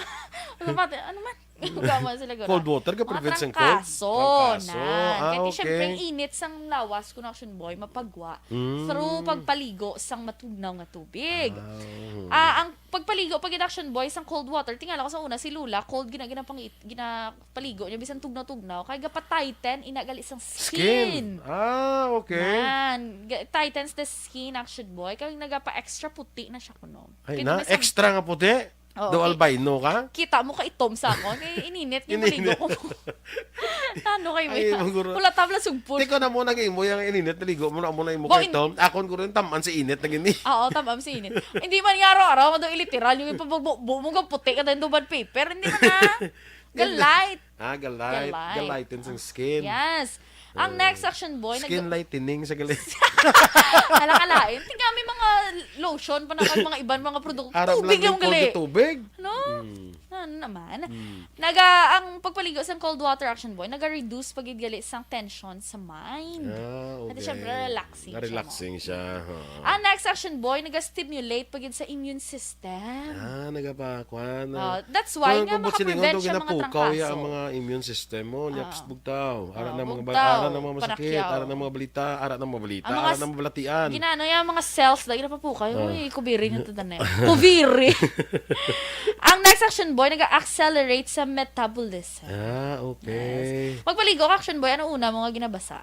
Ano man? Gamon sila gura. Cold water ka Mga prevent sang cold? Trangkaso, Trangkaso. Nan. Ah, Kaya di, syempre, okay. Ang init sang lawas, kuno, Action Boy, mapagwa Mm. through pagpaligo sang matugnaw nga tubig. Ah, oo. Ah, ang pagpaligo, pag Action Boy, sang cold water, tingala ko sa una, si Lola, cold gina-, ginapangit-, ginapaligo niya, bisan tugnaw-tugnaw, kay gapa-tighten, ina gali sang skin. Skin. Ah, okay. Nan, ga-, tightens the skin, Action Boy, kay nagapa-extra puti na siya kuno. Ay, Kay na, may sam- extra nga puti? Oo, Do ki-, albino ka? Kita mo ka itom sa akon. Kay ininit nga Ininit. maligo ko. Ano kay Ay, mo? Maguro. Wala tabla sugpon. Tiko na mo nag-imo yung ininit, naligo mo na mo na imo Bo, kay in- Tom. Akon ko rin taman si init na gini. Oo, taman si init. Hindi man nga araw-araw, mado iliteral yung ipabugbo mo nga puti ka dahil duman paper. Hindi man na. Hindi. Galite. Ah, galite. Galite. Galitin sang skin. Yes. Ang Ah. next Action Boy, nag- Skin lightening sa gali. Hala ka lain. Tingnan, may mga lotion pa na kag mga iban mga produkto. Arap Tubig lang lang yung gali. Tubig. No? Mm. Ano naman? Mm. Naga, ang pagpaligo sa cold water, Action Boy, naga-reduce pa gid gali sang tension sa mind. Ah, At okay. syempre, relaxing siya, Relaxing no? siya, ha. Ang next Action Boy, naga-stimulate pa gid sa immune system. Ah, nagapakuan. Ah, that's why Kung nga kung buot silingon makaprevent to, siya mga ginapukaw ya trangkaso. ang mga immune system mo, Ah. nyaps bugtaw. Ara Ah, na mga ba-, bugtaw, ara na mga masakit, panakyaw. ara na mga balita, ara na mga balita, Ang mga ara na s-, mga balatian. ginano ya, mga cells, lagi na papukaw. Ah. Uy, kubiri nga to, dane. Kubiri. Ang next Action Boy, nag-accelerate sa metabolism. Ah, okay. Yes. Magpaligo ka, Action Boy, ano una mo nga ginabasa?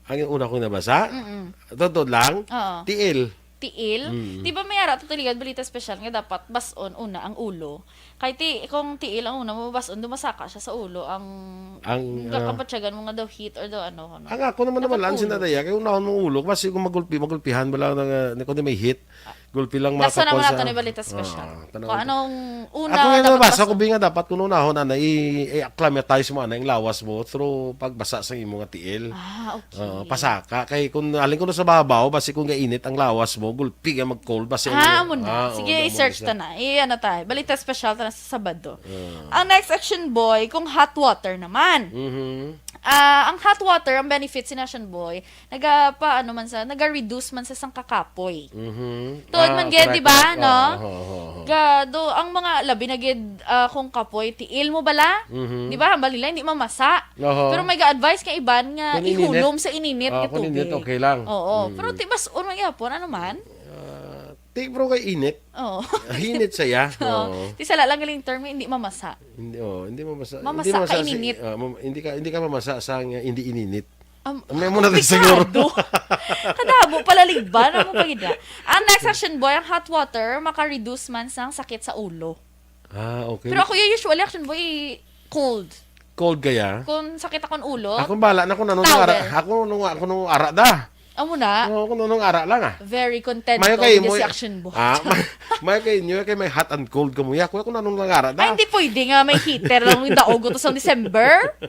Ang una kong nabasa? Mm-mm. Totoo lang? Oo. Tiil. Tiil? Mm. Di ba may ara to, Tuligad, balita special nga dapat bas-on una ang ulo? Kay ti-, kung tiil ang una mo bas-on, dumasaka siya sa ulo. Ang, Ang, ang ah, kabatyagan mo nga daw heat or daw ano, ano. Ang ako naman Dapat naman lang ulo. sinadaya, kay unahon mong ulo, kasi kung magulpi, magulpihan ba lang na, na, kung di may heat, Ah. gulpi lang Laso naman makakuha nato sa ni balita special. Ah, tanaw Kung ko. anong una Ako nga dapat nabasa ko, bas-on. Bi, nga dapat kung unahon, ana, i-, i-acclimatize mo, ana, ang lawas mo through pagbasa sa imo nga tiil. Ah, okay. Oo, pasaka. Kay kung alin ko na sa babaw, basi kung gainit ang lawas mo, gulpi ka mag-cold, basi Ah, ang amo na. Ah, oo, Sige, amo na i-search siya. ta na. I-, ano ta, balita special ta na sa Sabado. Ah. Ang next Action Boy, kung hot water naman. Mhm. Ah, ang hot water, ang benefits ni Action Boy, naga pa, ano man sa, naga-reduce man sa sang kakapoy. Mhm. Tuod Ah, man gid, correct, di ba, correct. no? Oo, oo, oo, oo. Ga, do, ang mga labi na gid, ah, kung kapoy, tiil mo bala? Mhm. Di ba, hambal nila, hindi mamasa. Oho. Pero may ga-advise nga iban nga Kung ininit. ihulom sa ininit Ah, nga kung ininit, tubig. okay lang. Oo. Mm. Pero ti-, bas-on man gyapon, ano man? Ah, ti-, pero kay init. Oo. Ah, init saya. Oo. Oo. Ti sala lang galing term, hindi mamasa. Hindi, oh, hindi mamasa. Mamasa Hindi mamasa ka si-, ininit. ah, mam-, hindi ka, hindi ka mamasa sa nga hindi ininit. Am-, May muna tayo siguro. Delikado. Kadamo pala ligban ang mga gida. Ang next Action Boy, ang hot water, maka-reduce man sang sakit sa ulo. Ah, okay. Pero ako yung usually Action Boy, cold. Cold kaya? Kung sakit akong ulo, Ako bala na kung ano nung Towel. ara. Ako nung, ako nung ara da. Amo na. Oo, kung nung ara lang, ah. Very content Mayo to kay with mo, si Action Boy. ah, may, may kay inyo, kay may hot and cold ka mo. Ako, ako nung ara da. Ay, hindi pwede nga may heater lang yung daog to sa December.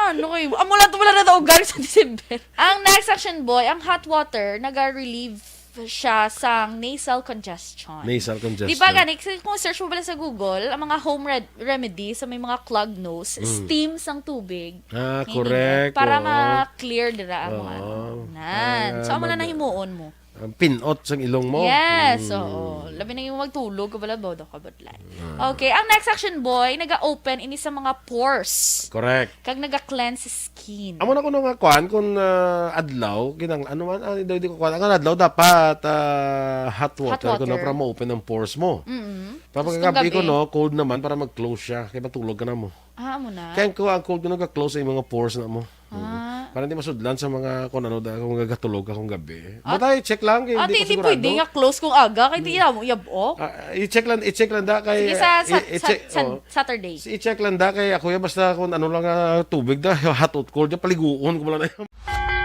Ano kayo? Amo lang to wala na daog sa December. Ang next Action Boy, ang hot water, naga-relieve siya sa nasal congestion. Nasal congestion. Di ba gani, kasi kung search mo pala sa Google, ang mga home red-, remedy sa may mga clogged nose, Mm. steam sang tubig. Ah, Hindi correct. na. Para Oo. ma-clear dira ang Oo. ano. Nan. Ah, So, amo na mag- nahimuon mo. Ang pinot sang ilong mo. Yes, Mm. oo. Labi na yung magtulog ka pala, bodo ka, budlay. Ah. Okay, ang next Action Boy, naga-open ini sa mga pores. Correct. Kag naga-cleanse skin. Amo na kuno nga kuan, kung, ah, adlaw, kinang-, ano man, ah, di, di ko kuan. Ang adlaw dapat, ah, hot Hot water, kuno water. para ma-open ang pores mo. Mm-mm. Tapos Tapos kung kung gabi gabi. kuno, cold naman para mag-close siya. Kaya matulog ka na mo. Ah, amo na. Kaya ko ang cold kuno ga-close sa imong pores na mo. Ah. Mm. Para hindi masudlan sa mga kung ano da, kung gagatulog ka kung gabi. Ah. Basta i-check lang, kay Ah, hindi di, ko di sigurado. pwede nga close kung aga, kay di Mm. mo yab-ok. Ah, i-check lang, i-check lang da kay, Sige, sa, sa, i-, i-check, sa, sa oh. Saturday. Si i-check lang da kay ako ya, basta kung ano lang nga tubig da, hot or cold, ya paliguon ko lang na.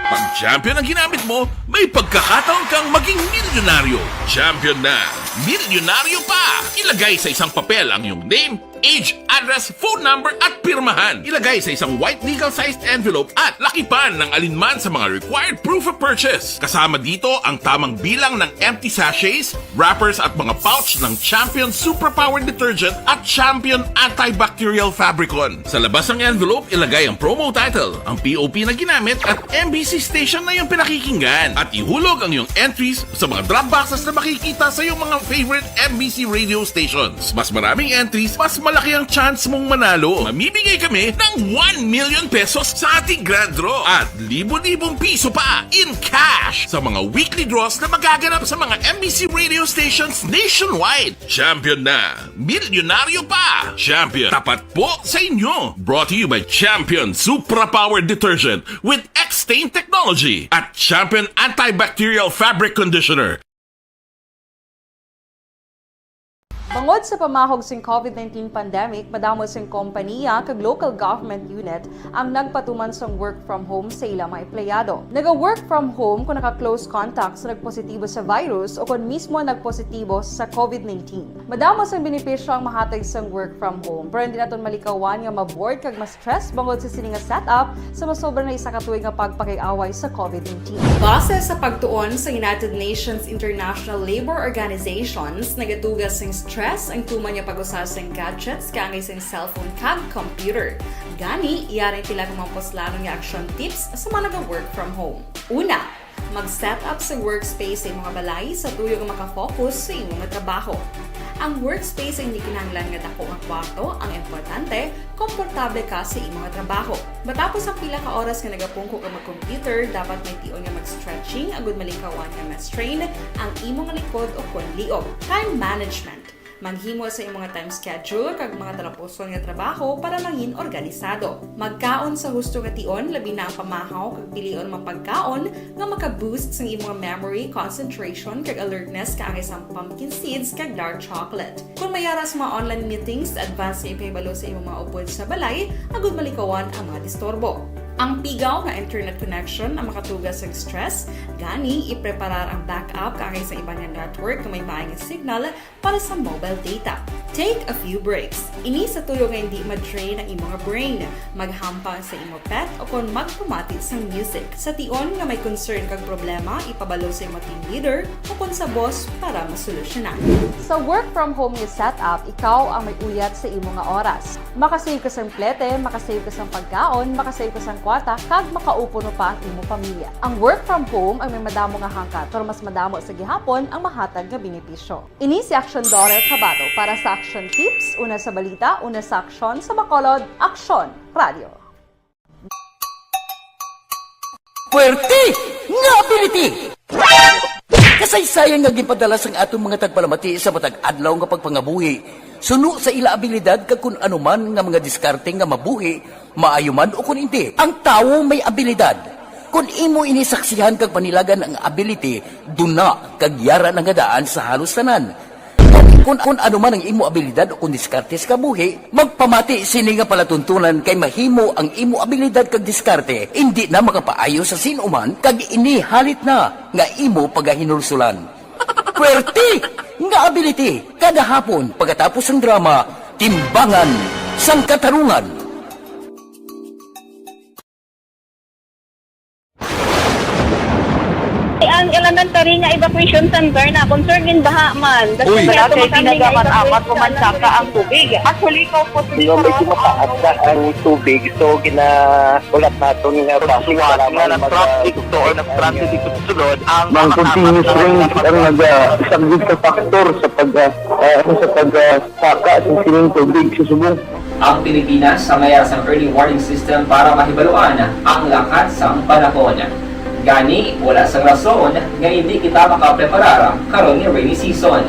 Pag champion ang ginamit mo, may pagkakataon kang maging milyonaryo. Champion na, milyonaryo pa! Ilagay sa isang papel ang iyong name, age, address, phone number, at pirmahan. Ilagay sa isang white legal-sized envelope at lakipan ng alinman sa mga required proof of purchase. Kasama dito ang tamang bilang ng empty sachets, wrappers at mga pouch ng Champion Superpower Detergent at Champion Antibacterial Fabricon. Sa labas ng envelope, ilagay ang promo title, ang P O P na ginamit at M B C station na iyong pinakikinggan. At ihulog ang iyong entries sa mga drop boxes na makikita sa iyong mga favorite M B C radio stations. Mas maraming entries, mas Laki ang chance mong manalo. Mamimigay kami ng one million pesos sa ating grand draw at libo-libong piso pa in cash sa mga weekly draws na magaganap sa mga M B C radio stations nationwide. Champion na! Milyonaryo pa! Champion, tapat po sa inyo! Brought to you by Champion Supra Power Detergent with X-Stain Technology at Champion Antibacterial Fabric Conditioner. Bangod sa pamahog sing COVID nineteen pandemic, madamo sing kompaniya kag local government unit ang nagpatuman sang work from home sa ila mga empleyado. Naga-work from home kung naka-close contact sa nagpositibo sa virus o kon mismo nagpositibo sa COVID nineteen. Madamo sang benepisyo ang mahatag sang work from home, pero hindi naton malikawan nga ma-bored kag ma-stress bangod sa sini nga setup sa masobra na isa ka tuig nga pagpakig-away sa COVID nineteen. Base sa pagtuon sa United Nations International Labor Organizations, nagatuga sing stress ang tuman nga pag-usa sang gadgets kaangay sang cellphone kag computer. Gani, yari ang pila ka mga puslanon nga action tips sa mga naga-work from home. Una, mag-set up sa workspace sa imong balay sa tuyo nga makafocus sa imong trabaho. Ang workspace ay hindi kinahanglan nga dako nga kwarto, ang importante, komportable ka sa imong trabaho. Matapos ang pila ka oras nga nagapungko ka mag-computer, dapat may tion nga mag-stretching agud malikawan nga ma-strain ang imong likod o kon liog. Time management. Maghimo sa imong time schedule kag mga talapuson nga trabaho para mangin organisado. Magkaon sa husto nga tion, labi na ang pamahaw kag pilion mga pagkaon nga maka-boost sang imong memory, concentration, kag alertness kaangay sang pumpkin seeds kag dark chocolate. Kon may ara sa mga online meetings, advance nga ipahibalo sa imong mga upod sa balay agud malikawan ang mga disturbo. Ang pigaw nga internet connection ang makatuga sang stress, gani ipreparar ang backup kaangay sa iban nga network nga may maay nga signal para sa mobile data. Take a few breaks. Ini sa tuyo nga hindi ma-drain ang imo nga brain. Maghampang sa imo pet o kon magpamati sang music. Sa tion nga may concern kag problema, ipabalo sa imo team leader o kon sa boss para masolusyonan. Sa work from home nga setup, ikaw ang may uyat sa imo nga oras. Makasave ka sang plete, makasave ka sang pagkaon, makasave ka sang kwarta, kag makaupuno pa ang imo pamilya. Ang work from home ang may madamo nga hangkat, pero mas madamo sa gihapon ang mahatag nga benepisyo. Ini si Action Daughter Kabato para sa Action Tips, una sa balita, una sa aksyon, sa Bacolod, Aksyon Radio. Puwerte nga ability! Kasaysayan nga ginpadala sang aton mga tagpalamati sa matag adlaw nga pagpangabuhi, suno sa ila abilidad kag kun ano man nga mga diskarte nga mabuhi, maayo man o kun indi, ang tawo may abilidad. Kun imo ini saksihan kag panilagan ang ability, duna kag yara na nga daan sa halos tanan. Kun, kun ano man ang imo abilidad o kun diskarte sa kabuhi, magpamati sini nga palatuntunan kay mahimo ang imo abilidad kag diskarte indi na makapaayo sa sin-o man kag ini halit na nga imo pagahinulsulan. Puwerte nga ability kada hapon pagkatapos sang drama, Timbangan sang Katarungan. Ang elementary nga evacuation center na concern in baha man. Uy. Wala kay tinaga man amat ko man saka ang tubig. Actually, ko po Di ba medyo mataas na ang tubig, so ginahulat naton nga basi nga lang nag-traffic to or nag-transit dito sa sulod ang Mang continuous rain ang naga-, isa gid ka factor sa pag, ah, ah, ano, sa pag, ah, saka sa sining tubig sa subong. Ang Pilipinas sa mayar sang early warning system para mahibaluan ang lakat sang panahon. Gani, wala sang rason nga indi kita makapreparar karon nga rainy season.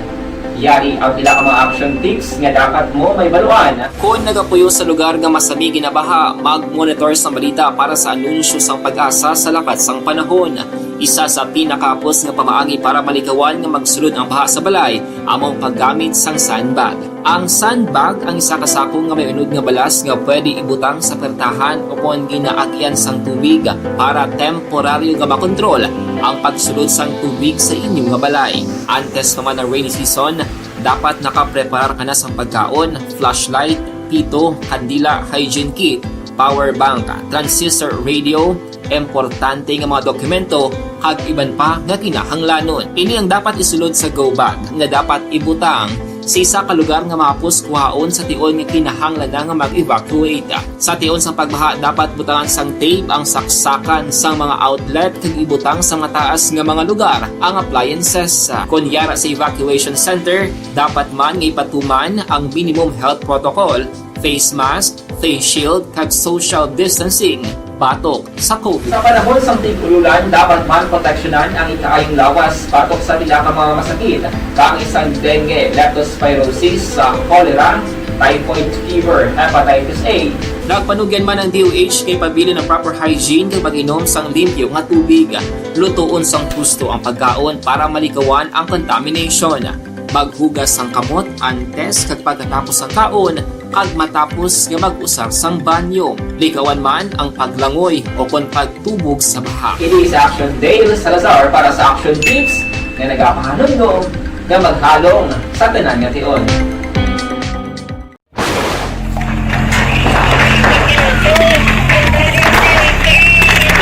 Yari ang pila ka mga action tips nga dapat mo mahibaluan. Kon nagapuyo sa lugar nga masami ginabaha, mag-monitor sang balita para sa anunsyo sang PAGASA sa lakat sang panahon. Isa sa pinakahapos nga pamaagi para malikawan nga magsulod ang baha sa balay amo ang paggamit sang sandbag. Ang sandbag ang isa ka sako nga may unod nga balas nga pwede ibutang sa pertahan o kon ginaagyan sang tubig para temporaryo nga makontrol ang pagsulod sang tubig sa inyo nga balay. Antes pa man ang rainy season, dapat nakapreparar ka na sang pagkaon, flashlight, pito, kandila, hygiene kit, power bank, transistor radio, importante nga mga dokumento, kag iban pa nga kinahanglanon. Ini ang dapat isulod sa go bag nga dapat ibutang Sa isa ka lugar nga mahapos kuhaon sa tion nga kinahanglan na nga mag-evacuate. Sa tion sang pagbaha, dapat butangan sang tape ang saksakan sang mga outlet kag ibutang sa mataas nga mga lugar ang appliances. Kon yara sa evacuation center, dapat man nga ipatuman ang minimum health protocol, face mask, face shield, kag social distancing batok sa COVID. Sa panahon sang tig-ululan, dapat man proteksyonan ang ikaayong lawas batok sa pila ka mga masakit, kaangay sang dengue, leptospirosis, sa cholera, typhoid fever, hepatitis A. Nagpanugyan man ang D O H nga ipabilin ang proper hygiene kag pag-inom sang limpyo nga tubig. Lutoon sang husto ang pagkaon para malikawan ang contamination. Maghugas sang kamot antes kag pagkatapos sang kaon, kag matapos nga mag-usar sang banyo. Likawan man ang paglangoy o kon pagtubog sa baha. Ini sa Action Dale Salazar para sa Action Tips nga nagapahanumdom nga maghalong sa tanan nga tion.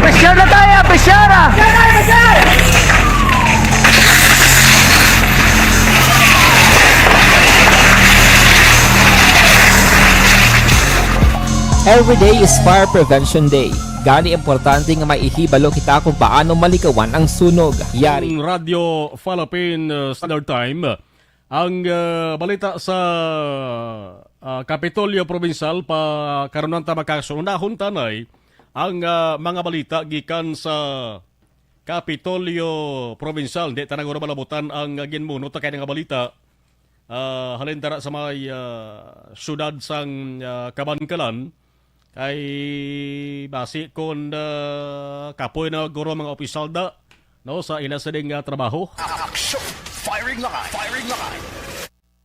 Pressure na tayo, pressure na! Every day is Fire Prevention Day. Gani, importante nga may ihibalo kita kung paano malikawan ang sunog. Yari. Ang Radyo Philippine, uh, Standard Time, ang, uh, balita sa, uh, Kapitolyo Provincial pa karon ta makakasunahon tanay ang, uh, mga balita gikan sa Kapitolyo Provincial. Di ta na guro malabutan ang, uh, ginmuno ta kay nga balita. Ah, halin dara sa may, ah, siyudad sang, ah, Kabankalan, kay basi kon, ah, kapoy na guro mga opisyal da, no, sa ila sining, ah, trabaho. Action! Firing line! Firing line!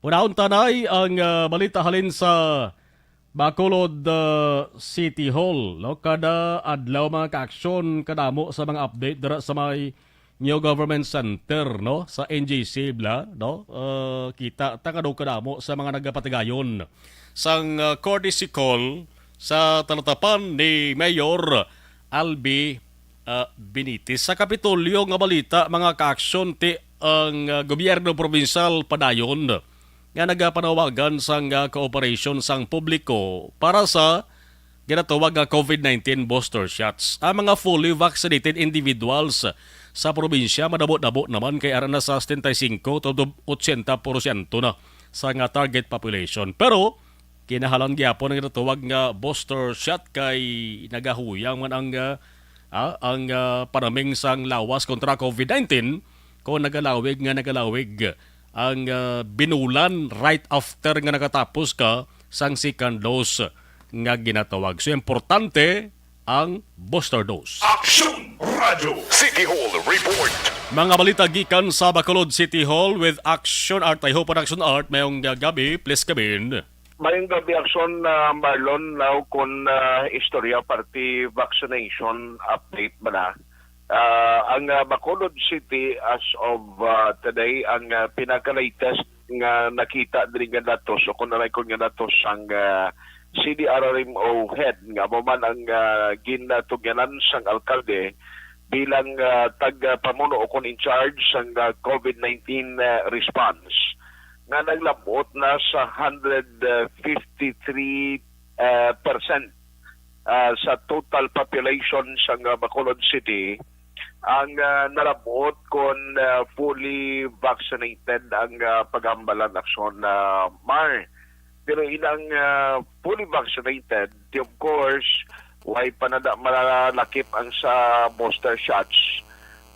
Unahon tanay ang, ah, balita halin sa Bacolod, ah, City Hall, no? Kada adlaw, mga ka-aksyon, kadamo sa mga update dira sa may New Government Center, no? Sa N G C bala, no? Ah, kita ta kadto kadamo sa mga nagapatigayon sang, ah, courtesy call sa talatapan ni Mayor Albi, ah, Benitez. Sa Kapitolyo nga balita, mga ka-aksyon, ti ang, ah, gobyerno probinsyal padayon nga nagapanawagan sang, ah, cooperation sang publiko para sa ginatawag nga COVID nineteen booster shots. Ang mga fully vaccinated individuals sa probinsya madamo-damo naman kay ara na sa setenta y cinco to otsenta porsyento na sa nga target population. Pero kinahanglan gyapon ang ginatawag nga booster shot kay nagahuyang man ang, ah, ah, ang, ah, panaming sang lawas kontra COVID nineteen kung nagalawig nga nagalawig ang, ah, binulan right after nga nakatapos ka sang second dose nga ginatawag. So, importante ang booster dose. Action Radio City Hall Report. Mga balita gikan sa Bacolod City Hall with Action Art. I hope Action Art, mayong gabi. Please come in. Mayong gabi, Action, ah, Marlon. Now, kun, ah, istorya parte vaccination update ba na? Ah, ang, ah, Bacolod City as of, ah, today, ang, ah, pinaka-latest nga nakita diri nga datos o kung na-record nga datos sang, ah, C D R R M O head nga amo man ang, ah, ginatugyanan sang alkalde bilang, ah, tagapamuno o kon in charge sang, ah, COVID nineteen, ah, response nga naglab-ot na sa hundred fifty-three, ah, percent, ah, sa total population sang, ah, Bacolod City ang, ah, narab-ot kon, ah, fully vaccinated ang, ah, paghambalan, Action, ah, Mar. Pero inang, ah, fully vaccinated, di, of course, way pa na da malakip ang sa booster shots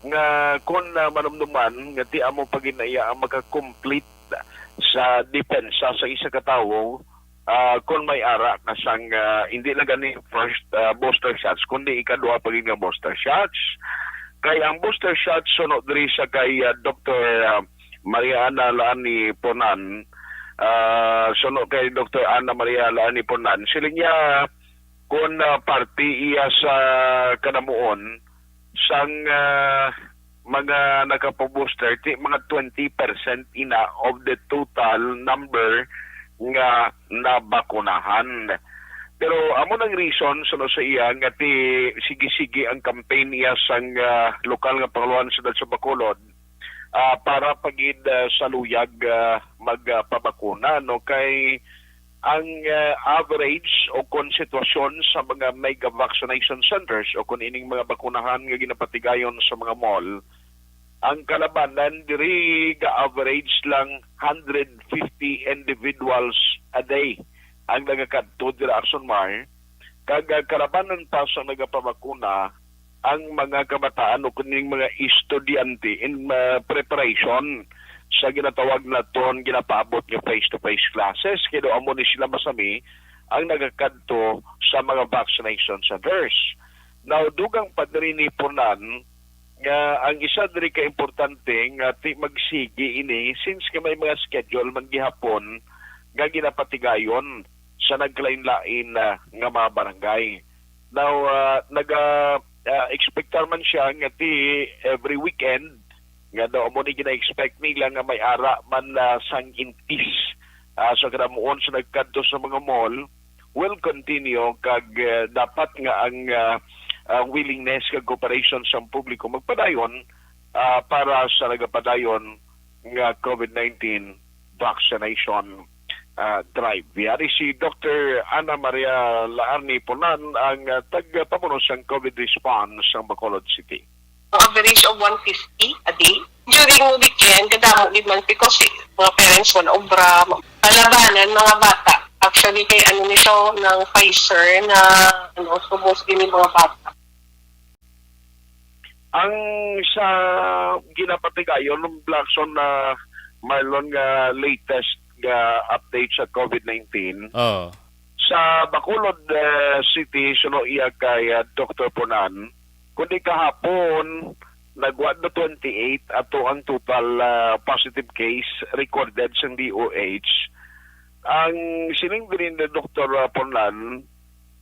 nga kon, ah, manumduman nga ti amo pa gid na iya ang maka-complete sa depensa sa isa ka tawo, ah, kon may ara ka sang, ah, hindi lang gani first, ah, booster shots, kundi ikaduha pa gid nga booster shots. Kay ang booster shots suno diri sa kay, ah, Doktor, ah, Maria Ana Laani Ponan, ah, suno kay Doktor Ana Maria Laani Ponan, siling niya, kun, ah, parte iya sa kanamuon sang, ah, mga nakapo-booster, ti mga twenty percent ina of the total number nga nabakunahan. Pero amo nang reason, suno sa iya, nga ti sige-sige ang campaign iya sang, ah, lokal nga pangulohan sa siyudad sa Bacolod, ah, para pa gid, ah, sa luyag, ah, magpabakuna, no? Kay ang, ah, average o kon sitwasyon sa mga mega vaccination centers o kon ining mga bakunahan nga ginapatigayon sa mga mall, ang kalabanan diri ga-average lang hundred fifty individuals a day ang nagakadto dira, Axon Mar. Kag, ah, kalabanan pa sa nagapabakuna ang mga kabataan o kuning mga estudyante in, ah, preparation sa ginatawag naton ginapaabot nga face-to-face classes, kay daw amo ni sila masami ang nagakadto sa mga vaccination centers. Now, dugang pa diri ni Punan nga ang isa diri ka importante nga ti magsigi ini, since nga may mga schedule man gihapon nga ginapatigayon sa nagkalain-lain, ah, nga mga barangay. Now, ah, naga, ah, expectar man siya nga ti every weekend nga daw amo ni gina-expect nila nga may ara man, ah, sang intis, ah, sa karamuon sa nagkadto sa mga mall will continue, kag, ah, dapat nga ang, ah, ah, willingness kag cooperation sa publiko magpadayon, ah, para sa nagapadayon nga COVID nineteen vaccination, ah, drive. Yari si Doctor Ana Maria Laarni Punan, ang, ah, tagapamuno sang COVID response sang Bacolod City. Average of one fifty a day. During weekend, kadamo gid man because, eh, mga parents wala obra, kalabanan mga bata. Actually, kay ano ni siya, ng Pfizer na, ano, so mostly ni mga bata. Ang sa ginapatigayon ng Blackson na Marlon nga latest nga update sa COVID nineteen, Oo. sa Bacolod, eh, City, suno iya kay, ah, Doctor Punan, kundi kahapon, nagwa na twenty-eight ato ang total, ah, positive case recorded sa D O H. Ang siling diri ni Doctor Punan,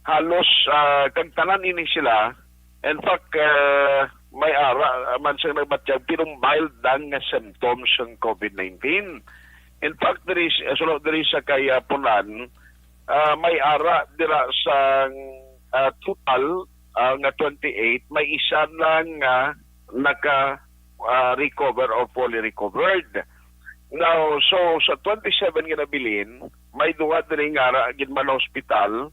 halos, ah, kag tanan ini sila. In fact, ah, may ara man sila nagbatyag, pero mild lang nga symptoms sang COVID nineteen. In fact, diri, sulod diri sa kay, ah, Punan, ah, may ara dira sa, ah, total, ah, nga twenty-eight, may isa lang nga naka, ah, recover or fully recovered. Now, so sa twenty-seven nga nabilin, may duha diri nga ara gid man hospital,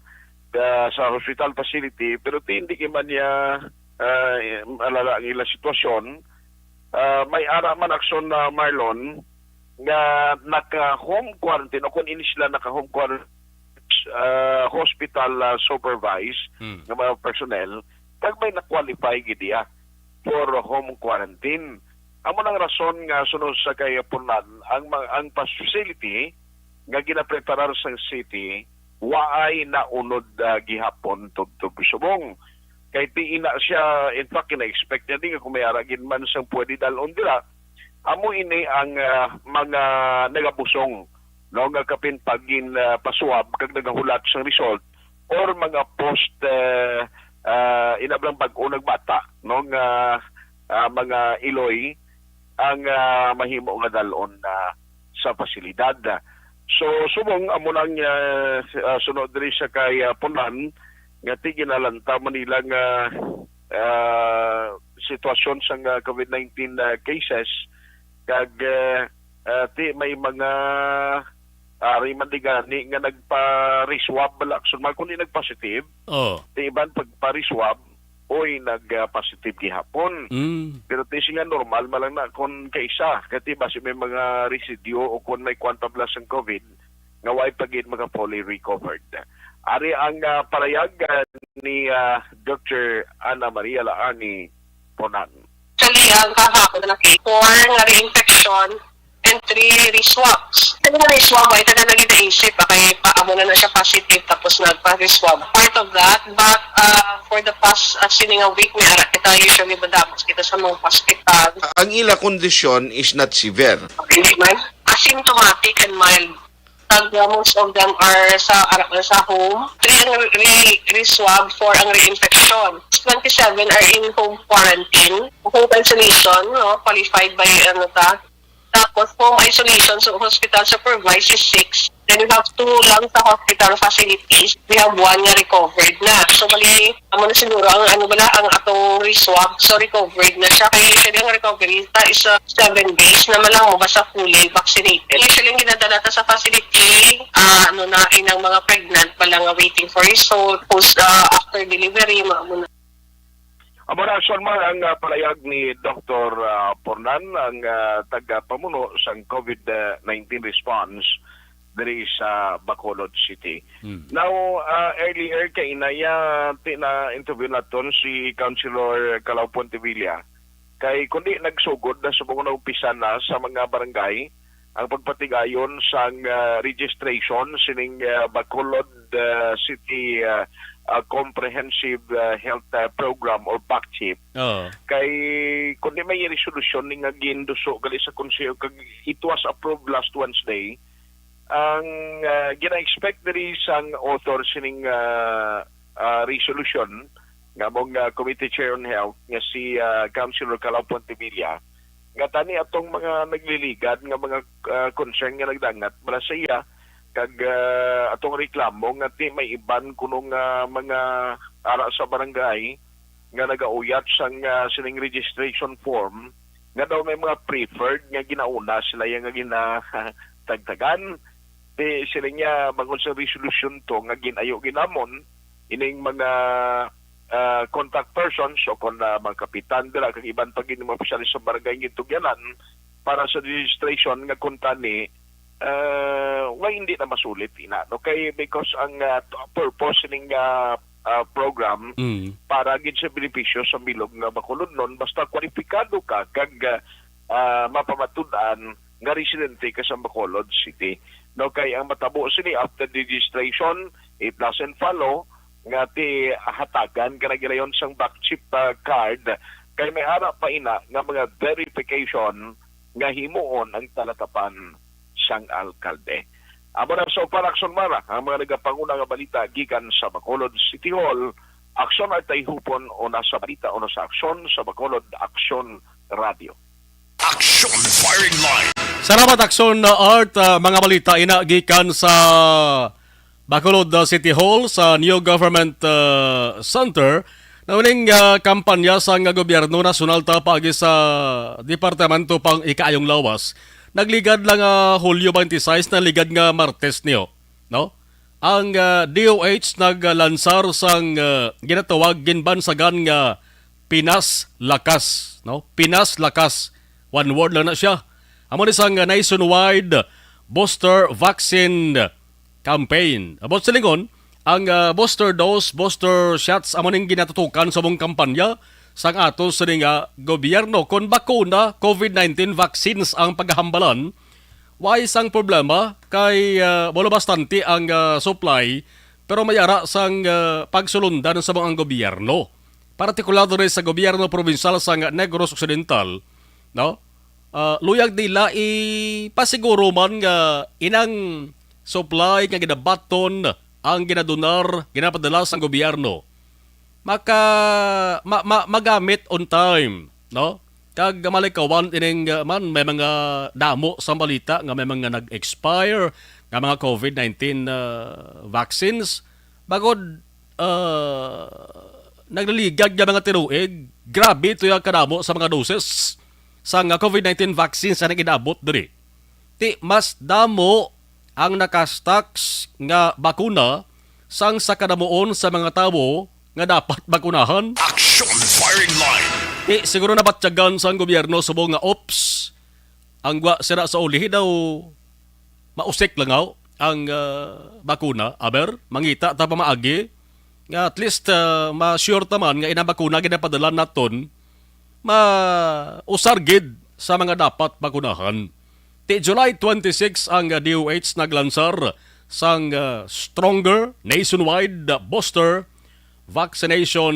ah, sa hospital facility, pero ti hindi gid man niya, ah, malala ang ila sitwasyon. Ah, may ara man, Axon, na Marlon, nga naka-home quarantine o kung ini sila naka-home quarantine, ah, hospital, ah, supervised Hmm. nga mga personnel, kag may na-qualify gid iya for home quarantine. Amo nang rason nga sunod sa kay Punan, ang ma-, ang facility nga ginapreparar sang city waay naunod, ah, gihapon tubtob subong. Kay ti ina siya, in fact, ina-expect niya din nga kung may ara gid man sang pwede dalon dira, amo ini ang, ah, mga nagabusong, no, nga kapin pagin, ah, pasuwab kag nagahulat sang result or mga post, eh, ah, inablang bag-o nagbata, no, nga, ah, mga iloy ang, ah, mahimo nga dalon na sa pasilidad. So, subong amo nang, ah, s-, ah, sunod diri sa kay, ah, Punan, nga ti ginalanta man nila nga, ah, sitwasyon sa nga COVID nineteen, ah, cases, kag, ah, ah, ti may mga ari man di gani nga nagpa-reswab bala, so, man kundi nag-positive, Oh. ti iban pagpa-reswab, oy, nag, ah, positive gihapon. Mm. Pero ti sila normal man lang na kung kaisa, kay ti basi may mga residue o kung may kwan pa bala sang COVID, nga way pa gid maka fully recovered. Ari ang, ah, parayag, ah, ni, ah, Doctor Ana Maria Laarni Ponan. Actually, ang kahapon na case, four nga reinfection and three reswabs. Sa mga reswab, ay taga naging naisip, ah, kay pa, amo na na siya positive, tapos nagpa-reswab. Part of that, but, ah, for the past, ah, sini nga week, may ara kita, usually madamos kita sa mga hospital. Ang ila kondisyon is not severe. Hindi man. Asymptomatic and mild. Tag, uh, most of them are sa, ara, sa home. Three ang re-, re-, re-swab, four ang reinfection. Twenty-seven are in home quarantine. Home isolation, no? Qualified by, ano ta. Tapos, home isolation, so hospital supervised is six. Then we have two lang sa hospital facilities. We have one nga recovered na. So, bali, amo na siguro ang ano bala, ang atong reswab. So, recovered na siya. Kaya siya ang recovery ta is uh, seven days na malang mo basta fully vaccinated. Usually, ang ginadala ta sa facility, ah, ano na, inang mga pregnant pa lang nga waiting for result, post, ah, after delivery, mga muna. Amo na, Sonmar, ang ah, palayag ni Doktor ah, Pornan, ang ah, tagapamuno sang COVID nineteen response diri sa Bacolod City. Hmm. Now, ah, earlier kay inaya ti na interview naton si Councilor Calao Pontevilla. Kay kundi nagsugod na subong na umpisa na sa mga barangay ang pagpatigayon sang ah, registration sining ah, Bacolod ah, City ah, ah, Comprehensive ah, Health ah, Program or BACCHIP. Oo. Kay kundi may resolusyon ni nga ginduso gali sa konseho kag it was approved last Wednesday. Ang ah, gina-expect diri sang author sining ah, ah, resolution nga mong ah, Committee Chair on Health nga si ah, Councilor Calao Pontevilla nga tani atong mga nagliligad nga mga ah, concern nga nagdangat para sa iya kag ah, atong reklamo nga ti may iban kuno nga mga ara sa barangay nga nagauyat sang ah, sining registration form nga daw may mga preferred nga ginauna sila yang nga ginatagtagan. Di sila niya bangod sa resolution to nga ginayo ginamon ining mga ah, contact persons o kon ah, mga kapitan dira kag iban pa gid mga opisyales sa barangay nga gitugyanan para sa registration nga kuntani ah, nga hindi na masulit ina no kay because ang ah, purpose ning ah, ah, program Mm. para gid sa benepisyo sa bilog nga Bacolodnon basta kwalipikado ka kag ah, mapamatud-an nga residente ka sa Bacolod City. No kay ang matabo sini after registration, it doesn't follow nga ti hatagan ka na gilayon sang BACCHIP ah, card kay may ara pa ina nga mga verification nga himuon ang talatapan sang alkalde. Amo na sa Ukpan Aksyon Mara ang mga nagapanguna nga balita gikan sa Bacolod City Hall. Aksyon Art Tayhupon o nasa balita o nasa aksyon sa Bacolod Aksyon Radio. Action Firing Line. Salamat, Aksyon Art. Ah, mga balita ina gikan sa Bacolod ah, City Hall sa New Government ah, Center. Nauning ah, kampanya sang gobyerno nasyonal ta paagi sa Departamento pang Ikaayong Lawas. Nagligad lang nga Hulyo twenty-six, nagligad nga Martes niyo, no? Ang ah, D O H naglansar sang ah, ginatawag, ginbansagan nga Pinas Lakas, no? Pinas Lakas. One word lang na siya. Amo ni sang nationwide booster vaccine campaign. About sa lingon, ang ah, booster dose, booster shots, amo ning ginatutukan sa mong kampanya sang ato sa nga gobyerno. Kon bakuna, COVID nineteen vaccines ang paghambalan, why sang problema kay ah, wala bastante ang ah, supply, pero may ara sang ah, pagsulundan sa mga gobyerno, partikular diri sa gobyerno probinsyal sa Negros Occidental, no? Ah, luyag nila ipasiguro man nga inang supply nga ginabaton ang ginadonar, ginapadala sang gobyerno maka ma, ma, magamit on time, no? Kag malikawan ining uh, man may mga damo sa balita nga may mga nag-expire nga mga COVID nineteen uh, vaccines, bagod uh, nagliligad nga mga tinuig. Grabe to yung kadamo sa mga doses sa nga COVID nineteen vaccines na nag-inabot diri. Ti mas damo ang nakastocks nga bakuna sang sa kadamuon sa mga tawo nga dapat bakunahan. Action Firing Line. Ti siguro nabatyagan sang gobyerno subong nga, oops, ang gwa sira sa ulihi daw mausik langaw ang ah, bakuna. Aber, mangita ta pamaagi nga at least ah, ma-sure ta man nga inang bakuna ginapadala naton mausar gid sa mga dapat bakunahan. Ti July twenty-six ang D O H naglansar sang uh, Stronger Nationwide Booster Vaccination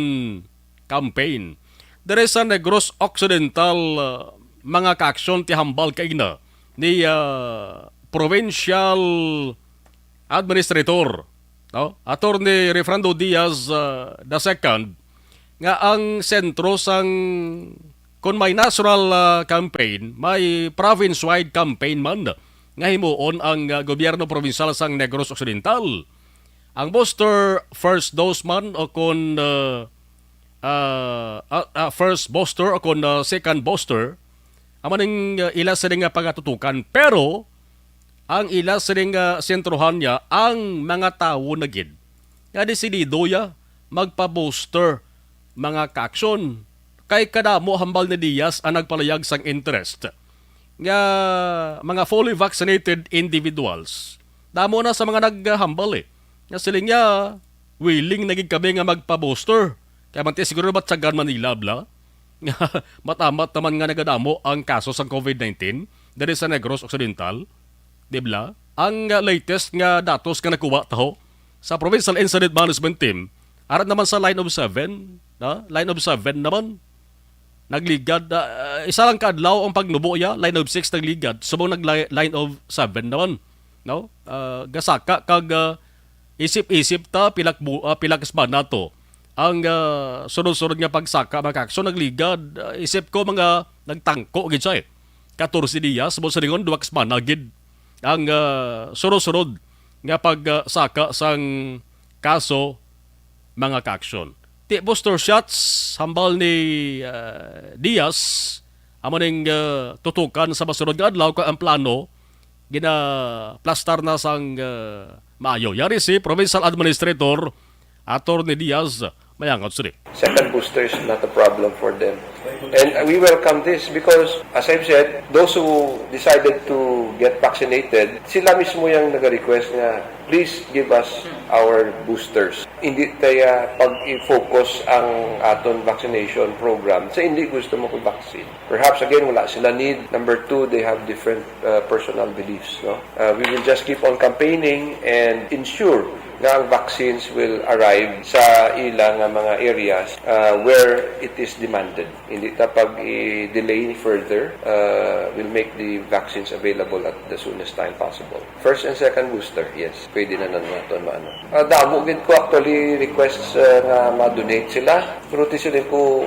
Campaign. Diri sa Negros Occidental, uh, mga kaaksyon ti hambal kaina ni uh, Provincial Administrator, no? Attorney Refrando Diaz uh, the second, nga ang sentro sang, kung may national ah, campaign, may province-wide campaign man nga himuon ang, ah, gobyerno probinsyal sang Negros Occidental. Ang booster, first dose man o kon, ah, ah, ah, ah, first booster o kon, ah, second booster, amo ning, ah, ila sini nga pagatutukan. Pero ang ila sini nga sentrohan niya ang mga tawo na gid nga desidido ya magpa-booster, mga kaaksyon. Kay kadamo hambal ni Diaz ang nagpalayag sang interest nga mga fully vaccinated individuals. Damo na sa mga naghambal, eh. Nga siling niya, willing na gid kami nga magpa-booster. Kaya man ti siguro ba tiyagan Manila, bla? Nga matamat naman nga nagadamo ang kaso sang COVID nineteen diri sa Negros Occidental, di bla? Ang, uh, latest nga datos nga nakuha taho sa Provincial Incident Management Team, arat naman sa line of seven, na? Line of seven naman. Nagligad, ah, isa lang ka adlaw ang pagnubo ya, line of six nagligad, subong nag li-, line of seven naman, no? Ah, gasaka kag, ah, isip-isip ta, pilak bu-, ah, pilak semana to. Ang, ah, sunod-sunod nga pagsaka, mga kaaksyon, nagligad, ah, isip ko mga nagtangko gid siya, eh. Katorse dias, mo sa lingon, duwa ka semana gid ang, ah, sunod-sunod nga pagsaka sang kaso, mga kaaksyon. Ti booster shots, hambal ni, ah, Diaz, amo ning, ah, tutukan sa masunod nga adlaw kag ang plano ginaplastar na sang, ah, maayo. Yari si Provincial Administrator Attorney Diaz, mayangat sini. Second booster is not a problem for them. And we welcome this because, as I've said, those who decided to get vaccinated, sila mismo yung nag-request nga, "Please give us our boosters." Hindi tayo pag-i-focus ang aton vaccination program sa hindi gusto mo vaccine. Perhaps, again, wala sila need. Number two, they have different, uh, personal beliefs, no? Uh, we will just keep on campaigning and ensure nga ang vaccines will arrive sa ila nga mga areas, uh, where it is demanded. Hindi ta pag-i-delay further, uh, we'll make the vaccines available at the soonest time possible. First and second booster, yes, pwede na na naton maano. Ah, damo gid ko actually requests, ah, nga ma-donate sila. Pero ti siling ko,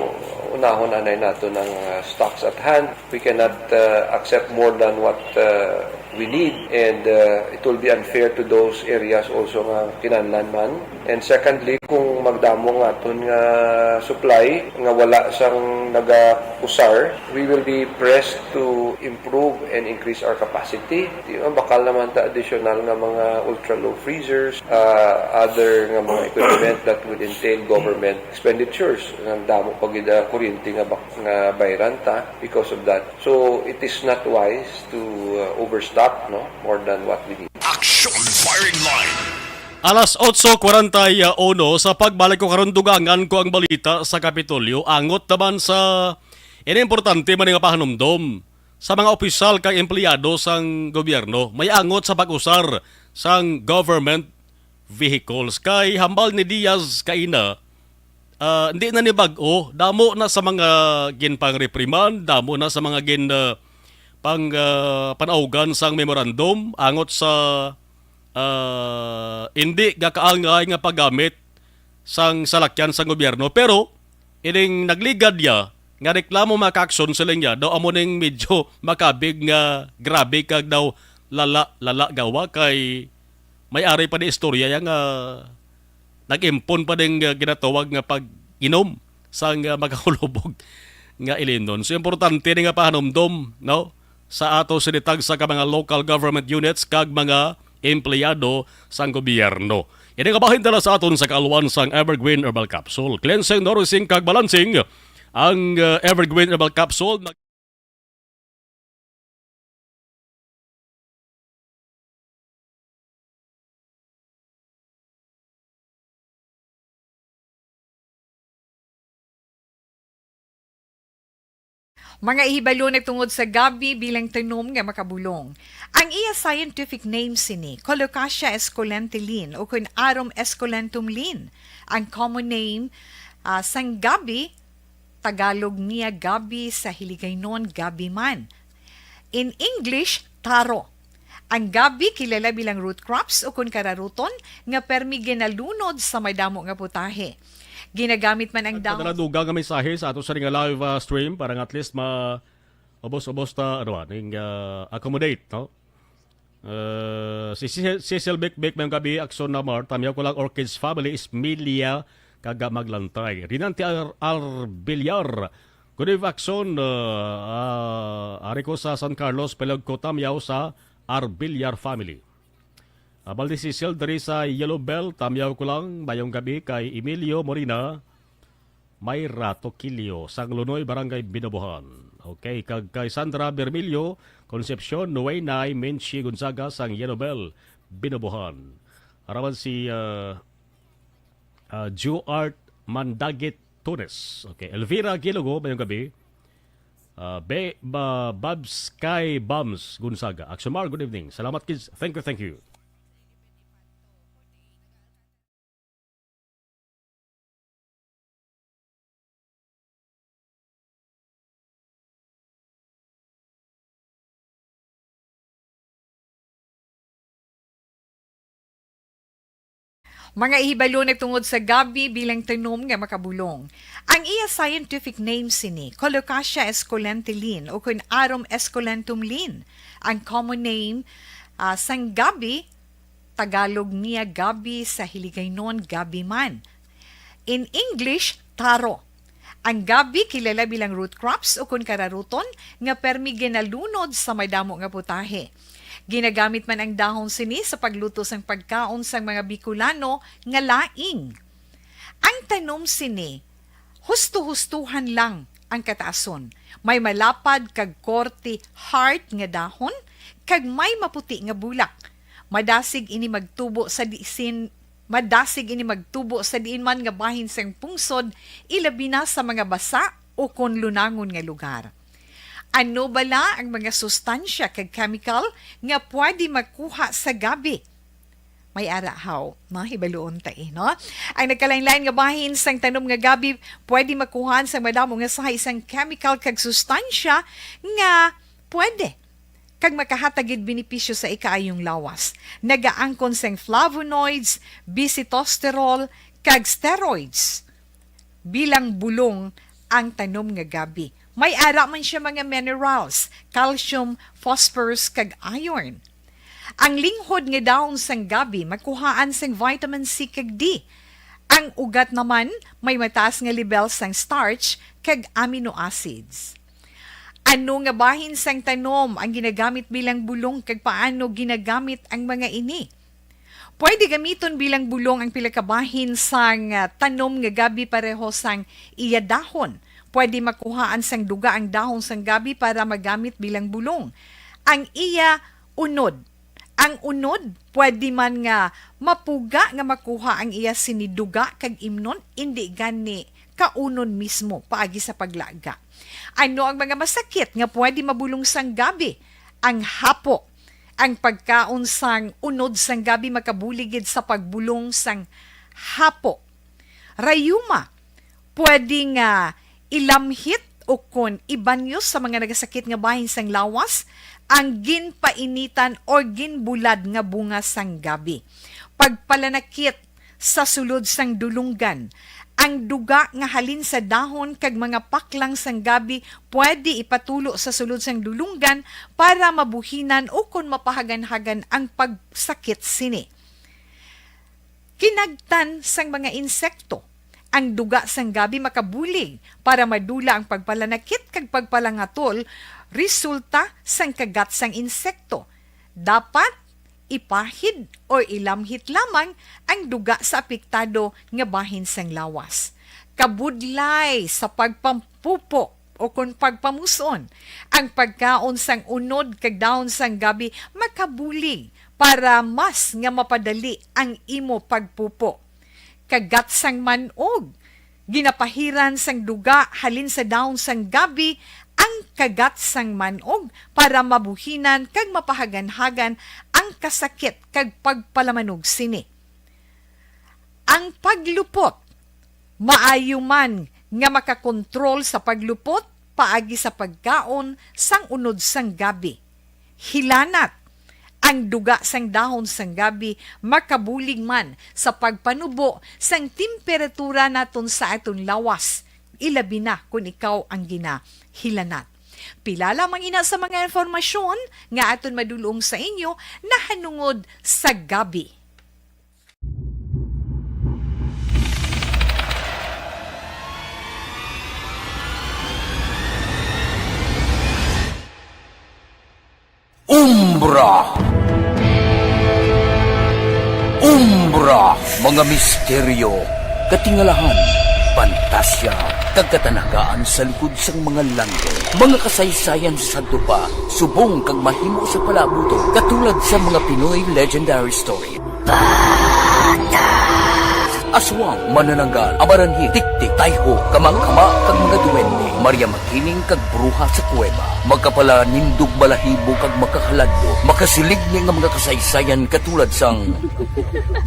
unahon anay naton ang, ah, stocks at hand. We cannot, ah, accept more than what, ah, we need, and, ah, it will be unfair to those areas also nga kinahanglan man. And secondly, kung magdamo nga aton nga supply nga wala sang nagausar, we will be pressed to improve and increase our capacity. Di ba, bakal naman ta additional nga mga ultra-low freezers, ah, other nga mga equipment that would entail government expenditures. Ang damo pa gid, ah, kuryente nga bak-, nga bayran ta because of that. So, it is not wise to, uh, overstock, no, more than what we need. Action Firing Line. Alas otso kwarenta y uno, sa pagbalik ko karon, dugangan ko ang balita sa Kapitolyo. Angot naman sa ini importante man nga pahanumdom sa mga opisyal kag empleyado sang gobyerno, may angot sa pag-usar sang government vehicles. Kay hambal ni Diaz kaina, ah, hindi na ni bag-o, damo na sa mga ginpangreprimand, damo na sa mga gin, ah, pang, ah, panaugan sang memorandum angot sa, ah, hindi gakaangay nga paggamit sang salakyan sang gobyerno. Pero ining nagligad niya nga reklamo, mga kaaksyon, sila niya daw amo ning medyo makabig nga grabe kag daw lala, lala gawa kay may ari pa ni istorya ya nga nag-impon pa ding, uh, ginatawag nga pag-inom sang, uh, makahulubog nga ilinon. So, importante ni nga pahanumdom, no, sa ato sini tagsa ka mga local government units kag mga empleyado sang gobyerno. Ini nga bahin dala sa aton sa kaaluan sang Evergreen Herbal Capsule. Cleansing, nourishing, kag balancing ang, uh, Evergreen Herbal Capsule. Mga ihibalo na tungod sa gabi bilang tanom nga makabulong. Ang iya scientific name sini, Colocasia esculenta Linn, o kun Arum esculentum Linn. Ang common name, ah, sang gabi, Tagalog niya gabi, sa Hiligaynon gabi man. In English, taro. Ang gabi kilala bilang root crops o kun kararuton nga permi ginalunod sa madamo nga putahe. Ginagamit man ang dahon. Padala dugang nga mensahe sa ato sa nga live, ah, stream para nga at least ma-, ubos-ubos ta, ano, ah, ning, ah, accommodate, no? Uh, si Cecil, Cecil Bikbik, mayong gabi, Akson Namar, Tamyaw ko lang, Orchids Family, Ismelia, kaga Maglantay. Rinante Ar-, Arbillar, good eve, Akson, uh, uh, ari ko sa San Carlos, pelog ko tamyaw sa Arbillar family. Abal ni Cecil diri sa Yellow Bell, tamyaw ko lang, mayong gabi kay Emilio Morina, Myra Tokilio, sang Lunoy, Barangay Binobohan. Okay, kag kay Sandra Bermilio, Concepcion, Nuwaynay, Menchie Gonzaga, sang Yellow Bell, Binobohan. Araman si, ah, ah, Juart Mandagit Tunes. Okay, Elvira Gilogo, mayong gabi. Ah, Be-, ba-, Babs kay Bams Gonzaga. Aksomar, good evening. Salamat, kids. Thank you, thank you. Mga ihibalo nagtungod sa gabi bilang tanom nga makabulong. Ang iya scientific name sini, Colocasia esculenta Linn, o kun Arum esculentum Linn. Ang common name, ah, sang gabi, Tagalog niya gabi, sa Hiligaynon gabi man. In English, taro. Ang gabi kilala bilang root crops o kun kararuton nga permi ginalunod sa madamo nga putahe. Ginagamit man ang dahon sini sa pagluto sang pagkaon sang mga Bicolano nga laing. Ang tanom sini, husto-hustuhan lang ang kataason. May malapad kag korte heart nga dahon, kag may maputi nga bulak. Madasig ini magtubo sa disin, madasig ini magtubo sa diin man nga bahin sang pungsod, ilabi na sa mga basa o kon lunangon nga lugar. Ano bala ang mga sustansya kag chemical nga pwede makuha sa gabi? May ara haw, no? Hibaluon ta, eh, no? Ang nagkalain-lain nga bahin sang tanom nga gabi pwede makuhaan sang madamo nga sahi sang chemical kag sustansya nga pwede kag makahatag gid benepisyo sa ikaayong lawas. Nagaangkon sang flavonoids, bisitosterol, kag steroids. Bilang bulong ang tanom nga gabi. May ara man siya mga minerals, calcium, phosphorus, kag iron. Ang linghod nga dahon sang gabi makuhaan sang vitamin C kag D. Ang ugat naman may mataas nga lebel sang starch kag amino acids. Ano nga bahin sang tanom ang ginagamit bilang bulong, kag paano ginagamit ang mga ini? Pwede gamiton bilang bulong ang pila ka bahin sang, ah, tanom nga gabi pareho sang iya dahon. Pwede makuhaan sang duga ang dahon sang gabi para magamit bilang bulong. Ang iya unod. Ang unod, pwede man nga mapuga nga makuha ang iya sini duga kag imnon, indi gani kaunon mismo paagi sa paglaga. Ano ang mga masakit nga pwede mabulong sang gabi? Ang hapo. Ang pagkaon sang unod sang gabi makabulig gid sa pagbulong sang hapo. Rayuma, pwede nga ilamhit o kon ibanyos sa mga nagasakit nga bahin sang lawas ang ginpainitan o ginbulad nga bunga sang gabi. Pagpalanakit sa sulod sang dulunggan. Ang duga nga halin sa dahon kag mga paklang sang gabi pwede ipatulo sa sulod sang dulunggan para mabuhinan o kon mapahaganhagan ang pagsakit sini. Kinagtan sang mga insekto. Ang duga sang gabi makabulig para madula ang pagpalanakit kag pagpalangatol resulta sang kagat sang insekto. Dapat ipahid o ilamhit lamang ang duga sa apektado nga bahin sang lawas. Kabudlay sa pagpampupo o kon pagpamus-on, ang pagkaon sang unod kag dahon sang gabi makabulig para mas nga mapadali ang imo pagpupo. Kagat sang man-og. Ginapahiran sang duga halin sa dahon sang gabi ang kagat sang man-og para mabuhinan kag mapahaganhagan ang kasakit kag pagpalamanog sini. Ang paglupot. Maayo man nga makakontrol sa paglupot paagi sa pagkaon sang unod sang gabi. Hilanat. Ang duga sang dahon sang gabi makabulig man sa pagpanubo sang temperatura naton sa aton lawas, ilabi na kon ikaw ang ginahilanat. Pila lamang ina sa mga impormasyon nga aton madulong sa inyo nahanungod sa gabi. Umbra. Umbra, mga misteryo, katingalahan, pantasya, kag katanagaan sa likod sang mga langit. Mga kasaysayan sa sadto pa, subong kag mahimo sa palaabuton, katulad sa mga Pinoy legendary story. Aswang, manananggal, amaranhi, tiktik, tayho, kamang-kama, kag mga duwende, Maria Makiling kag bruha sa kuweba, makapalanindog balahibo kag makahaladlo, makasiligni nga mga kasaysayan katulad sang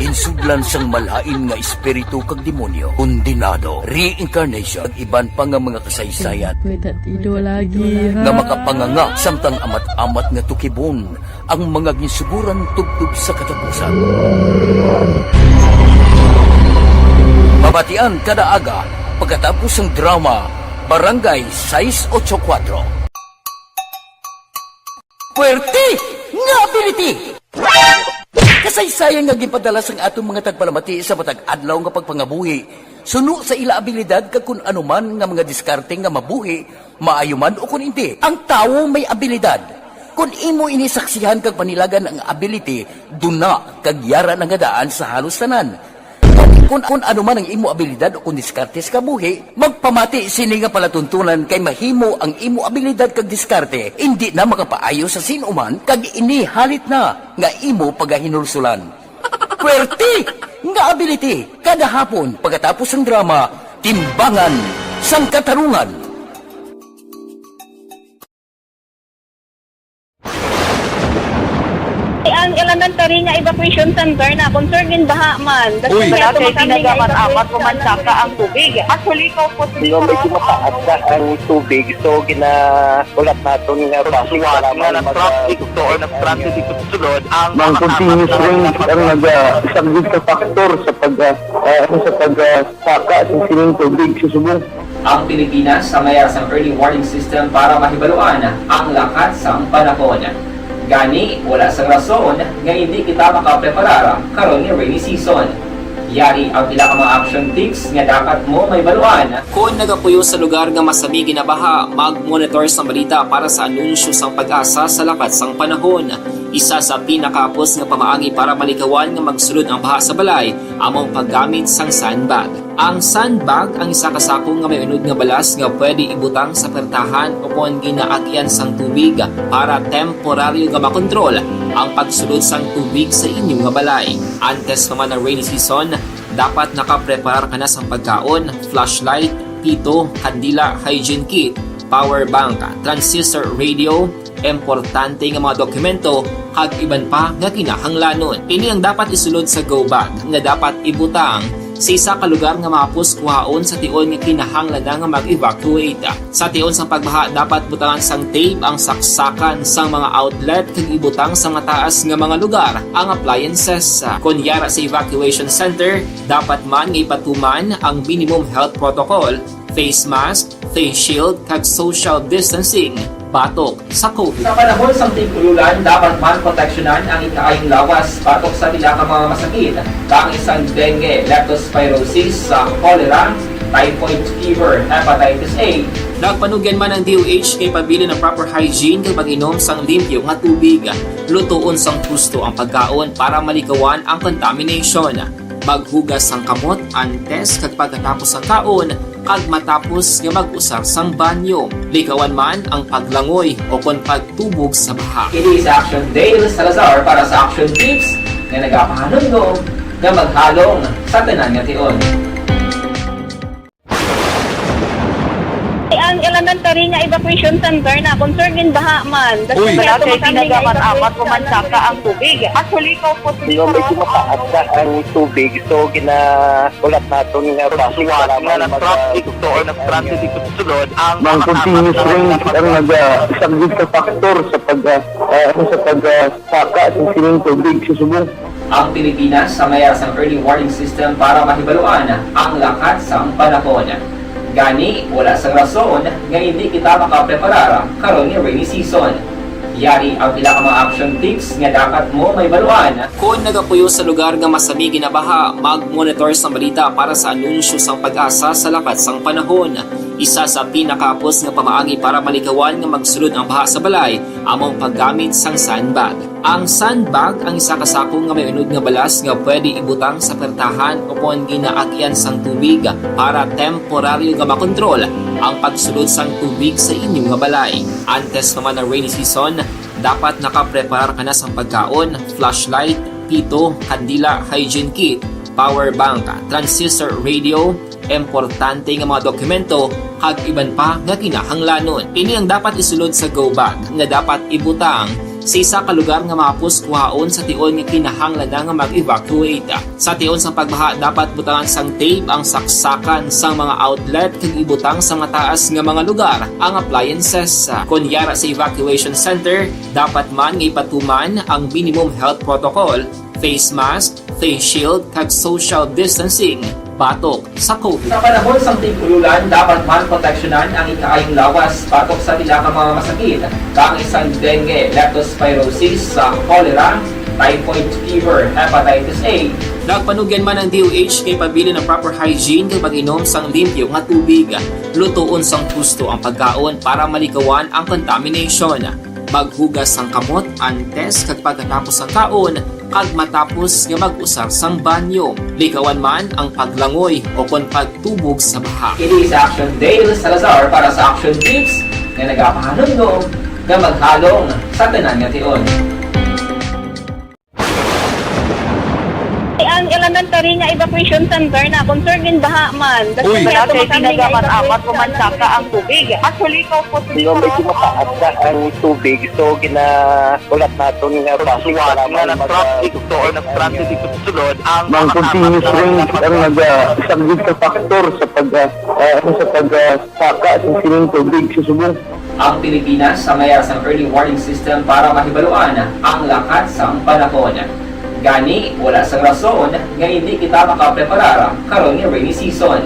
ginsudlan sang malain nga espiritu kag demonyo, kondenado, reincarnation, kag iban pa nga mga kasaysayan Wait, at ido lagi, ha? nga makapanganga samtang amat-amat nga tukibon ang mga ginsuguran tubtob sa katapusan. Mabatian kada aga pagkatapos sang drama Barangay sais ocho kuwatro. Puwerte nga ability! Kasaysayan nga ginpadala sang aton mga tagpalamati sa matag adlaw nga pagpangabuhi suno sa ila abilidad kag kun ano man nga mga diskarte nga mabuhi, maayo man ukon indi. Ang tawo may abilidad. Kon imo ini saksihan kag panilagan ang ability, duna kag yara na nga daan sa halos tanan. Kon, kon ano man ang imo abilidad ukon diskarte sa kabuhi, magpamati sini nga palatuntunan kay mahimo ang imo abilidad kag diskarte indi na makapaayo sa sin-o man kag ini halit na nga imo pagahinulsulan. Puwerte nga ability kada hapon pagkatapos sang drama Timbangan sang Katarungan. Ang elementary nga evacuation center na concern gin baha man. Uy! Wala kay tinaga man amat mamansaka ang tubig. Actually, ikaw po Di ba medyo mataas na ang tubig, so ginahulat naton nga basi Suwat para nga mag- na-traffic to or na-stranded dito sa sulod ang Ang continuous rain ang nagasaglit sa factor sa pag ah, ah, ano, sa pag ah, saka sa sining tubig sa subong. Ang Pilipinas sa mayar sang early warning system para mahibaluan ang lakat sang panahon. Gani, wala sang rason nga hindi kita makapreparar karon nga rainy season. Yari ang pila ka mga action tips nga dapat mo mahibaluan. Kon nagapuyo sa lugar nga masami ginabaha, mag-monitor sang balita para sa anunsyo sang PAGASA sa lakat sang panahon. Isa sa pinakahapos nga pamaagi para malikawan nga magsulod ang baha sa balay amo ang paggamit sang sandbag. Ang sandbag ang isa ka sako nga may unod nga balas nga pwede ibutang sa pertahan ukon ginaagyan sang tubig para temporaryo nga makontrol ang pagsulod sang tubig sa inyo nga balay. Antes pa man ang rainy season, dapat nakapreparar ka na sang pagkaon, flashlight, pito, kandila, hygiene kit, power bank, transistor radio, importante nga mga dokumento, kag iban pa nga kinahanglanon. Ini ang dapat isulod sa go bag nga dapat ibutang sa isa ka lugar nga mahapos kuhaon sa tion nga kinahanglan na nga mag-evacuate. Sa tion sang pagbaha, dapat butangan sang tape ang saksakan sang mga outlet kag ibutang sa mataas nga mga lugar ang appliances. Kon yara sa evacuation center, dapat man nga ipatuman ang minimum health protocol, face mask, face shield, kag social distancing batok sa COVID. Sa panahon sang tig-ululan, dapat man proteksyonan ang ikaayong lawas batok sa pila ka mga masakit, kaangay sang dengue, leptospirosis, sa cholera, typhoid fever, hepatitis A. Nagpanugyan man ang D O H kay pabilin ang proper hygiene kag pag-inom sang limpyo nga tubig. Lutoon sang husto ang pagkaon para malikawan ang contamination. Maghugas sang kamot antes kag pagkatapos sang kaon kag matapos nga mag-usar sang banyo. Likawan man ang paglangoy o kon pagtubog sa baha. Kini si Action Dale Salazar para sa Action Tips nga nagapahanumdom nga maghalong sa tanan nga tion. Ang elementary nga evacuation center na concern gin baha man. Uy! Wala kay tinaga man amat mamansaka ang tubig. Actually, ikaw po Di ba medyo mataas na ang tubig, so ginahulat naton nga basi Suwat para nga mag- na-traffic to or na-stranded dito sa sulod ang Ang continuous rain ang nagasaglit sa factor sa pag ah, ah, ano, sa pag ah, saka sa sining tubig sa subong. Ang Pilipinas sa mayar sang early warning system para mahibaluan ang lakat sang panahon. Gani, wala sang rason nga hindi kita makapreparar karon nga rainy season. Yari ang pila ka mga action tips nga dapat mo mahibaluan. Kon nagapuyo sa lugar nga masami ginabaha, mag-monitor sang balita para sa anunsyo sang PAGASA sa lakat sang panahon. Isa sa pinakahapos nga pamaagi para malikawan nga magsulod ang baha sa balay amo ang paggamit sang sandbag. Ang sandbag ang isa ka sako nga may unod nga balas nga pwede ibutang sa pertahan o kon ginaagian sang tubig para temporaryo nga makontrol ang pagsulod sang tubig sa inyo nga balay. Antes pa man ang rainy season, dapat nakapreparar ka na sang pagkaon, flashlight, pito, kandila, hygiene kit, power bank, transistor radio, importante nga mga dokumento, kag iban pa nga kinahanglanon. Ini ang dapat isulod sa go bag nga dapat ibutang sa isa ka lugar nga mahapos kuhaon sa tion nga kinahanglan na nga mag-evacuate. Sa tion sang pagbaha, dapat butangan sang tape ang saksakan sang mga outlet kag ibutang sa mataas nga mga lugar ang appliances. Kon yara sa evacuation center, dapat man nga ipatuman ang minimum health protocol, face mask, face shield, kag social distancing batok sa COVID. Sa panahon sang tig-ululan, dapat man proteksyonan ang ikaayong lawas batok sa pila ka mga masakit, kaangay sang dengue, leptospirosis, sa cholera, typhoid fever, hepatitis A. Nagpanugyan man ang D O H kay pabilin ang proper hygiene kag pag-inom sang limpyo nga tubig. Lutoon sang husto ang pagkaon para malikawan ang contamination. Maghugas sang kamot antes kag pagkatapos sang kaon kag matapos nga mag-usar sang banyo. Likawan man ang paglangoy o kon pagtubog sa baha. Ini si Action Dale Salazar para sa Action Tips nga nagapahanumdom nga maghalong sa tanan nga tion. Ang elementary nga evacuation center na concern gin baha man. Uy. Wala kay ginagamit-amat ko man saka ang tubig. Actually, ko po Yung medyo mataas na ang tubig, so ginahulat naton nga bus para nga mag-, nag-traffic to or nag-transit dito sa sulod, ang Ang continuous rain ang nag-, ah, isang big factor sa pag, ah, ah, ano, sa pag, ah, saka sa sining tubig sa subong. Ang Pilipinas sa mayara sang early warning system para mahibaluan ang lakat sang panahon. Gani, wala sang rason nga hindi kita makapreparar karon nga rainy season.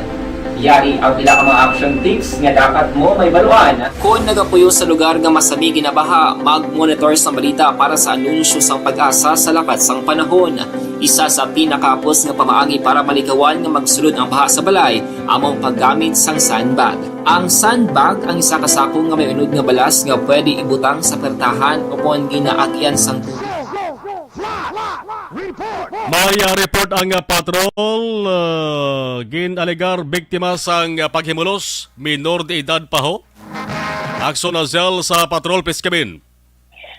Yari ang pila ka mga action tips nga dapat mo mahibaluan. Kon nagapuyo sa lugar nga masami ginabaha, mag-monitor sang balita para sa anunsyo sang PAGASA sa lakat sang panahon. Isa sa pinakahapos nga pamaagi para malikawan nga magsulod ang baha sa balay amo ang paggamit sang sandbag. Ang sandbag ang isa ka sako nga may unod nga balas nga pwede ibutang sa pertahan o kon ginaagian sang tubig. May, ah, report ang, ah, patrol, ah, gin-alegar biktima sang, ah, paghimulos, minor de edad pa ho. Aksyon na cell sa patrol, Piskabin.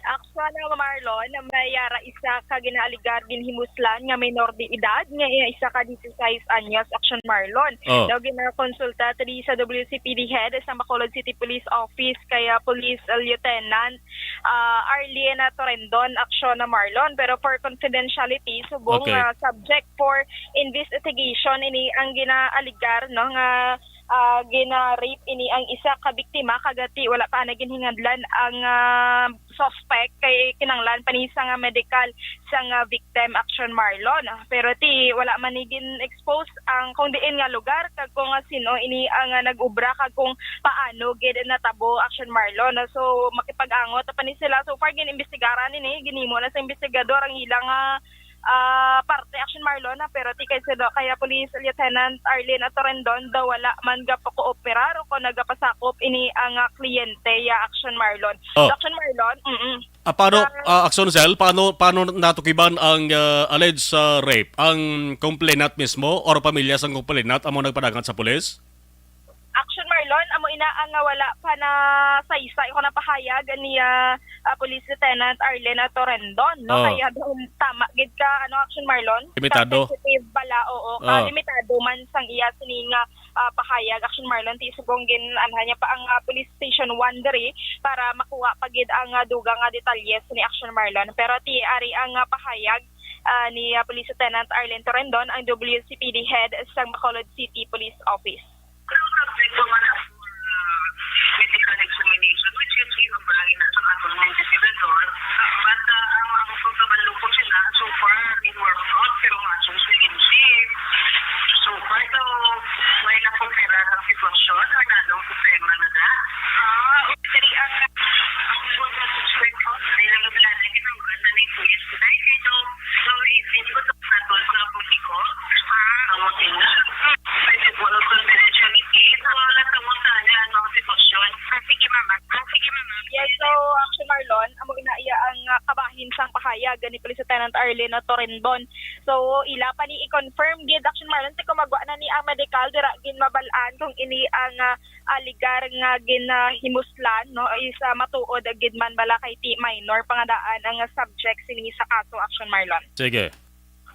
Aksyon na, Marlon, may yara isa ka ginaalegar ginhimuslan nga minor de edad nga iya isa ka dieciséis anyos, Aksyon Marlon. Oh. Daw ginakonsulta diri sa W C P D head sa Bacolod City Police Office kay, ah, Police Lieutenant, ah, Arlene Torendon, Aksyon na, Marlon. Pero for confidentiality, subong, Okay. ah, subject for investigation ini ang ginaalegar, no, nga, ah, gina-rape ini ang isa ka biktima, kag ti wala pa na ginhingadlan ang, ah, suspect kay kinanglan pa ni sa nga medical sa nga victim, Aksyon Marlon. Pero ti wala man ni gin-expose ang kung diin nga lugar kag kung, ah, sino ini ang, ah, nag-obra kag kung paano gid natabo, Aksyon Marlon. So, makipag-angot pa ni sila. So far, gin-imbestigaran ini, ginhimo na sa investigador ang ilang, ah, ah, parte, Aksyon Marlon, ah, pero ti kay sila, kaya Police Lieutenant Arlene Atorendon daw wala man gapakooperar o kung nagapasakop ini ang, ah, kliyente ya, Aksyon Marlon. Oh. So, Aksyon Marlon, mm-mm. Ah, paano, Sa ah, Aksyon Cell, paano, paano natukiban ang, ah, alleged sa rape? Ang complainant mismo or pamilya sang complainant amo nagpadagat sa pulis? Action Marlon, amo ina ang, ah, wala pa na saysay o napahayag ni, ah, ah, Police Lieutenant Arlene Torendon, no? Oh. Kaya daw tama gid ka, ano, Action Marlon? Limitado. Sa sensitive bala, oo. Ka Oh. limitado man sang iya sini nga, ah, pahayag, Action Marlon, ti subong gin-anha niya pa ang, ah, Police Station one diri para makuha pa gid ang, ah, dugang nga detalye ni Action Marlon. Pero ti ari ang, ah, pahayag, ah, ni, ah, Police Lieutenant Arlene Torendon, ang W C P D head sa Bacolod City Police Office. Ang subject ko man ang, uh, medical examination, which is yun ang barangay na itong atong investigador. But, uh, ang, ang pagkabalo ko sila, so far, it works out, pero nga, so, si Lindsay, so far, daw, may nakonsiderar ang sitwasyon. Yes, so, Action Marlon, amo ina iya ang, ah, kabahin sang pahayag ni Police Lieutenant Arlene Torendon. So, ila pa ni i-confirm gid, Action Marlon, ti kung magwa na ni ang medical, dira gid mabal-an kung ini ang, ah, ah, ligar nga ginahimuslan, no, is, ah, matuod gid man bala kay ti minor pa nga daan ang subject sini sa kaso, Action Marlon. Sige.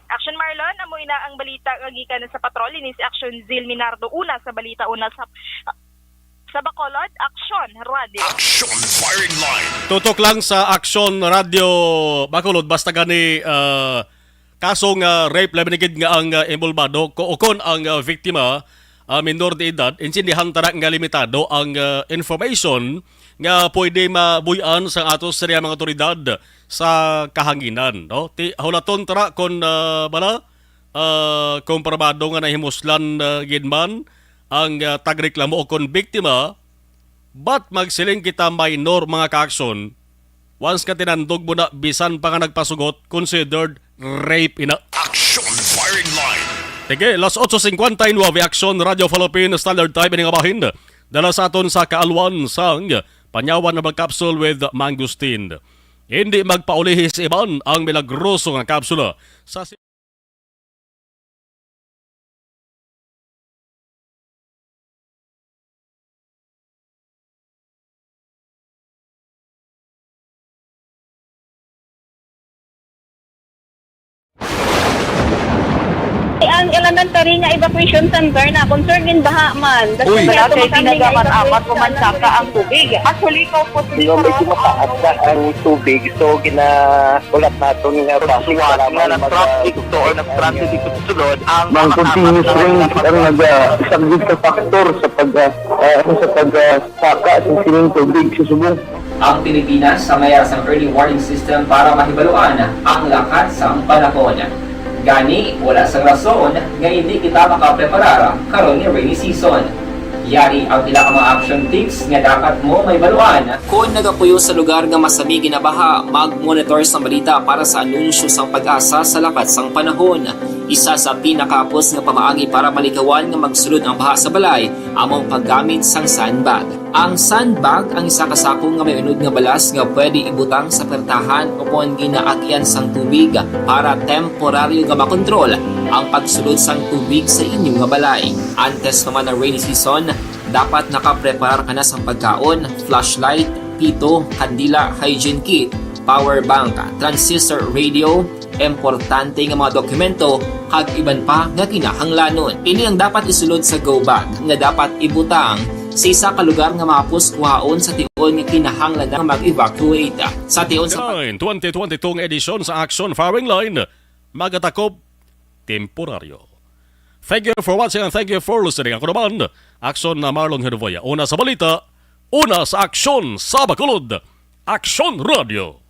Action Marlon, amo ina ang balita nga gikan sa patrol. Ini si Action Zil Minardo, una sa balita, una sa, sa Bacolod, Action Radio. Action Firing Line. Tutok lang sa Action Radio Bacolod, basta gani, ah, kaso nga rape, labi na gid nga ang, ah, involbado, ko-, o kon ang, ah, biktima, ah, minor de edad, intindihan ta na nga limitado ang, ah, information nga pwede mabuy-an sa ato sa mga awtoridad sa kahanginan, no? Ti, hulaton ta na kon, ah, bala, ah, kumpirmado nga nahimuslan, ah, gid man ang, ah, tagreklamo o kon biktima, but magsiling kita minor, mga ka-Action, once ka tinandog mo na, bisan pa nga nagpasugot, considered rape ina. Action Firing Line. Sige, las otso cincuenta y nueve, Action Radio Philippines Standard Time, ining bahin. Dala sa aton sa kaalwan sang Panyawan Herbal Capsule with Mangosteen. Hindi magpaulihi sa iban ang milagroso nga kapsula sa si- Ang elementary nga evacuation center na concern gid baha man. Uy. Wala kay tinaga man amat ko man saka ang tubig. Actually, ko po Pero medyo mataas na ang tubig, so ginahulat naton nga basi para nga nag-traffic to or nag-transit dito sa sulod ang Mang continuous rain ang nag-, ah, isang big factor sa pag, ah, ah, ano, sa pag, ah, saka sa sining tubig sa subong. Ang Pilipinas sa mayara sang early warning system para mahibaluan ang lakat sang panahon. Gani, wala sang rason nga hindi kita makapreparar karon nga rainy season. Yari ang pila ka mga action tips nga dapat mo mahibaluan. Kon nagapuyo sa lugar nga masami ginabaha, mag-monitor sang balita para sa anunsyo sang PAGASA sa lakat sang panahon. Isa sa pinakahapos nga pamaagi para malikawan nga magsulod ang baha sa balay amo ang paggamit sang sandbag. Ang sandbag ang isa ka sako nga may unod nga balas nga pwede ibutang sa pertahan o kon ginaagian sang tubig para temporaryo nga makontrol ang pagsulod sang tubig sa inyo nga balay. Antes pa man ang rainy season, dapat nakapreparar ka na sang pagkaon, flashlight, pito, kandila, hygiene kit, power bank, transistor radio, importante nga mga dokumento, kag iban pa nga kinahanglanon. Ini ang dapat isulod sa go bag nga dapat ibutang sa isa ka lugar nga mahapos kuhaon sa tion nga kinahanglan na mag-evacuate. Sa tion sa pag- Nine, twenty twenty-two nga edisyon sa Action Firing Line, magatakop temporaryo. Thank you for watching and thank you for listening. Ako naman, Action na Marlon Hervoya. Una sa balita, una sa aksyon sa Bacolod. Action Radio.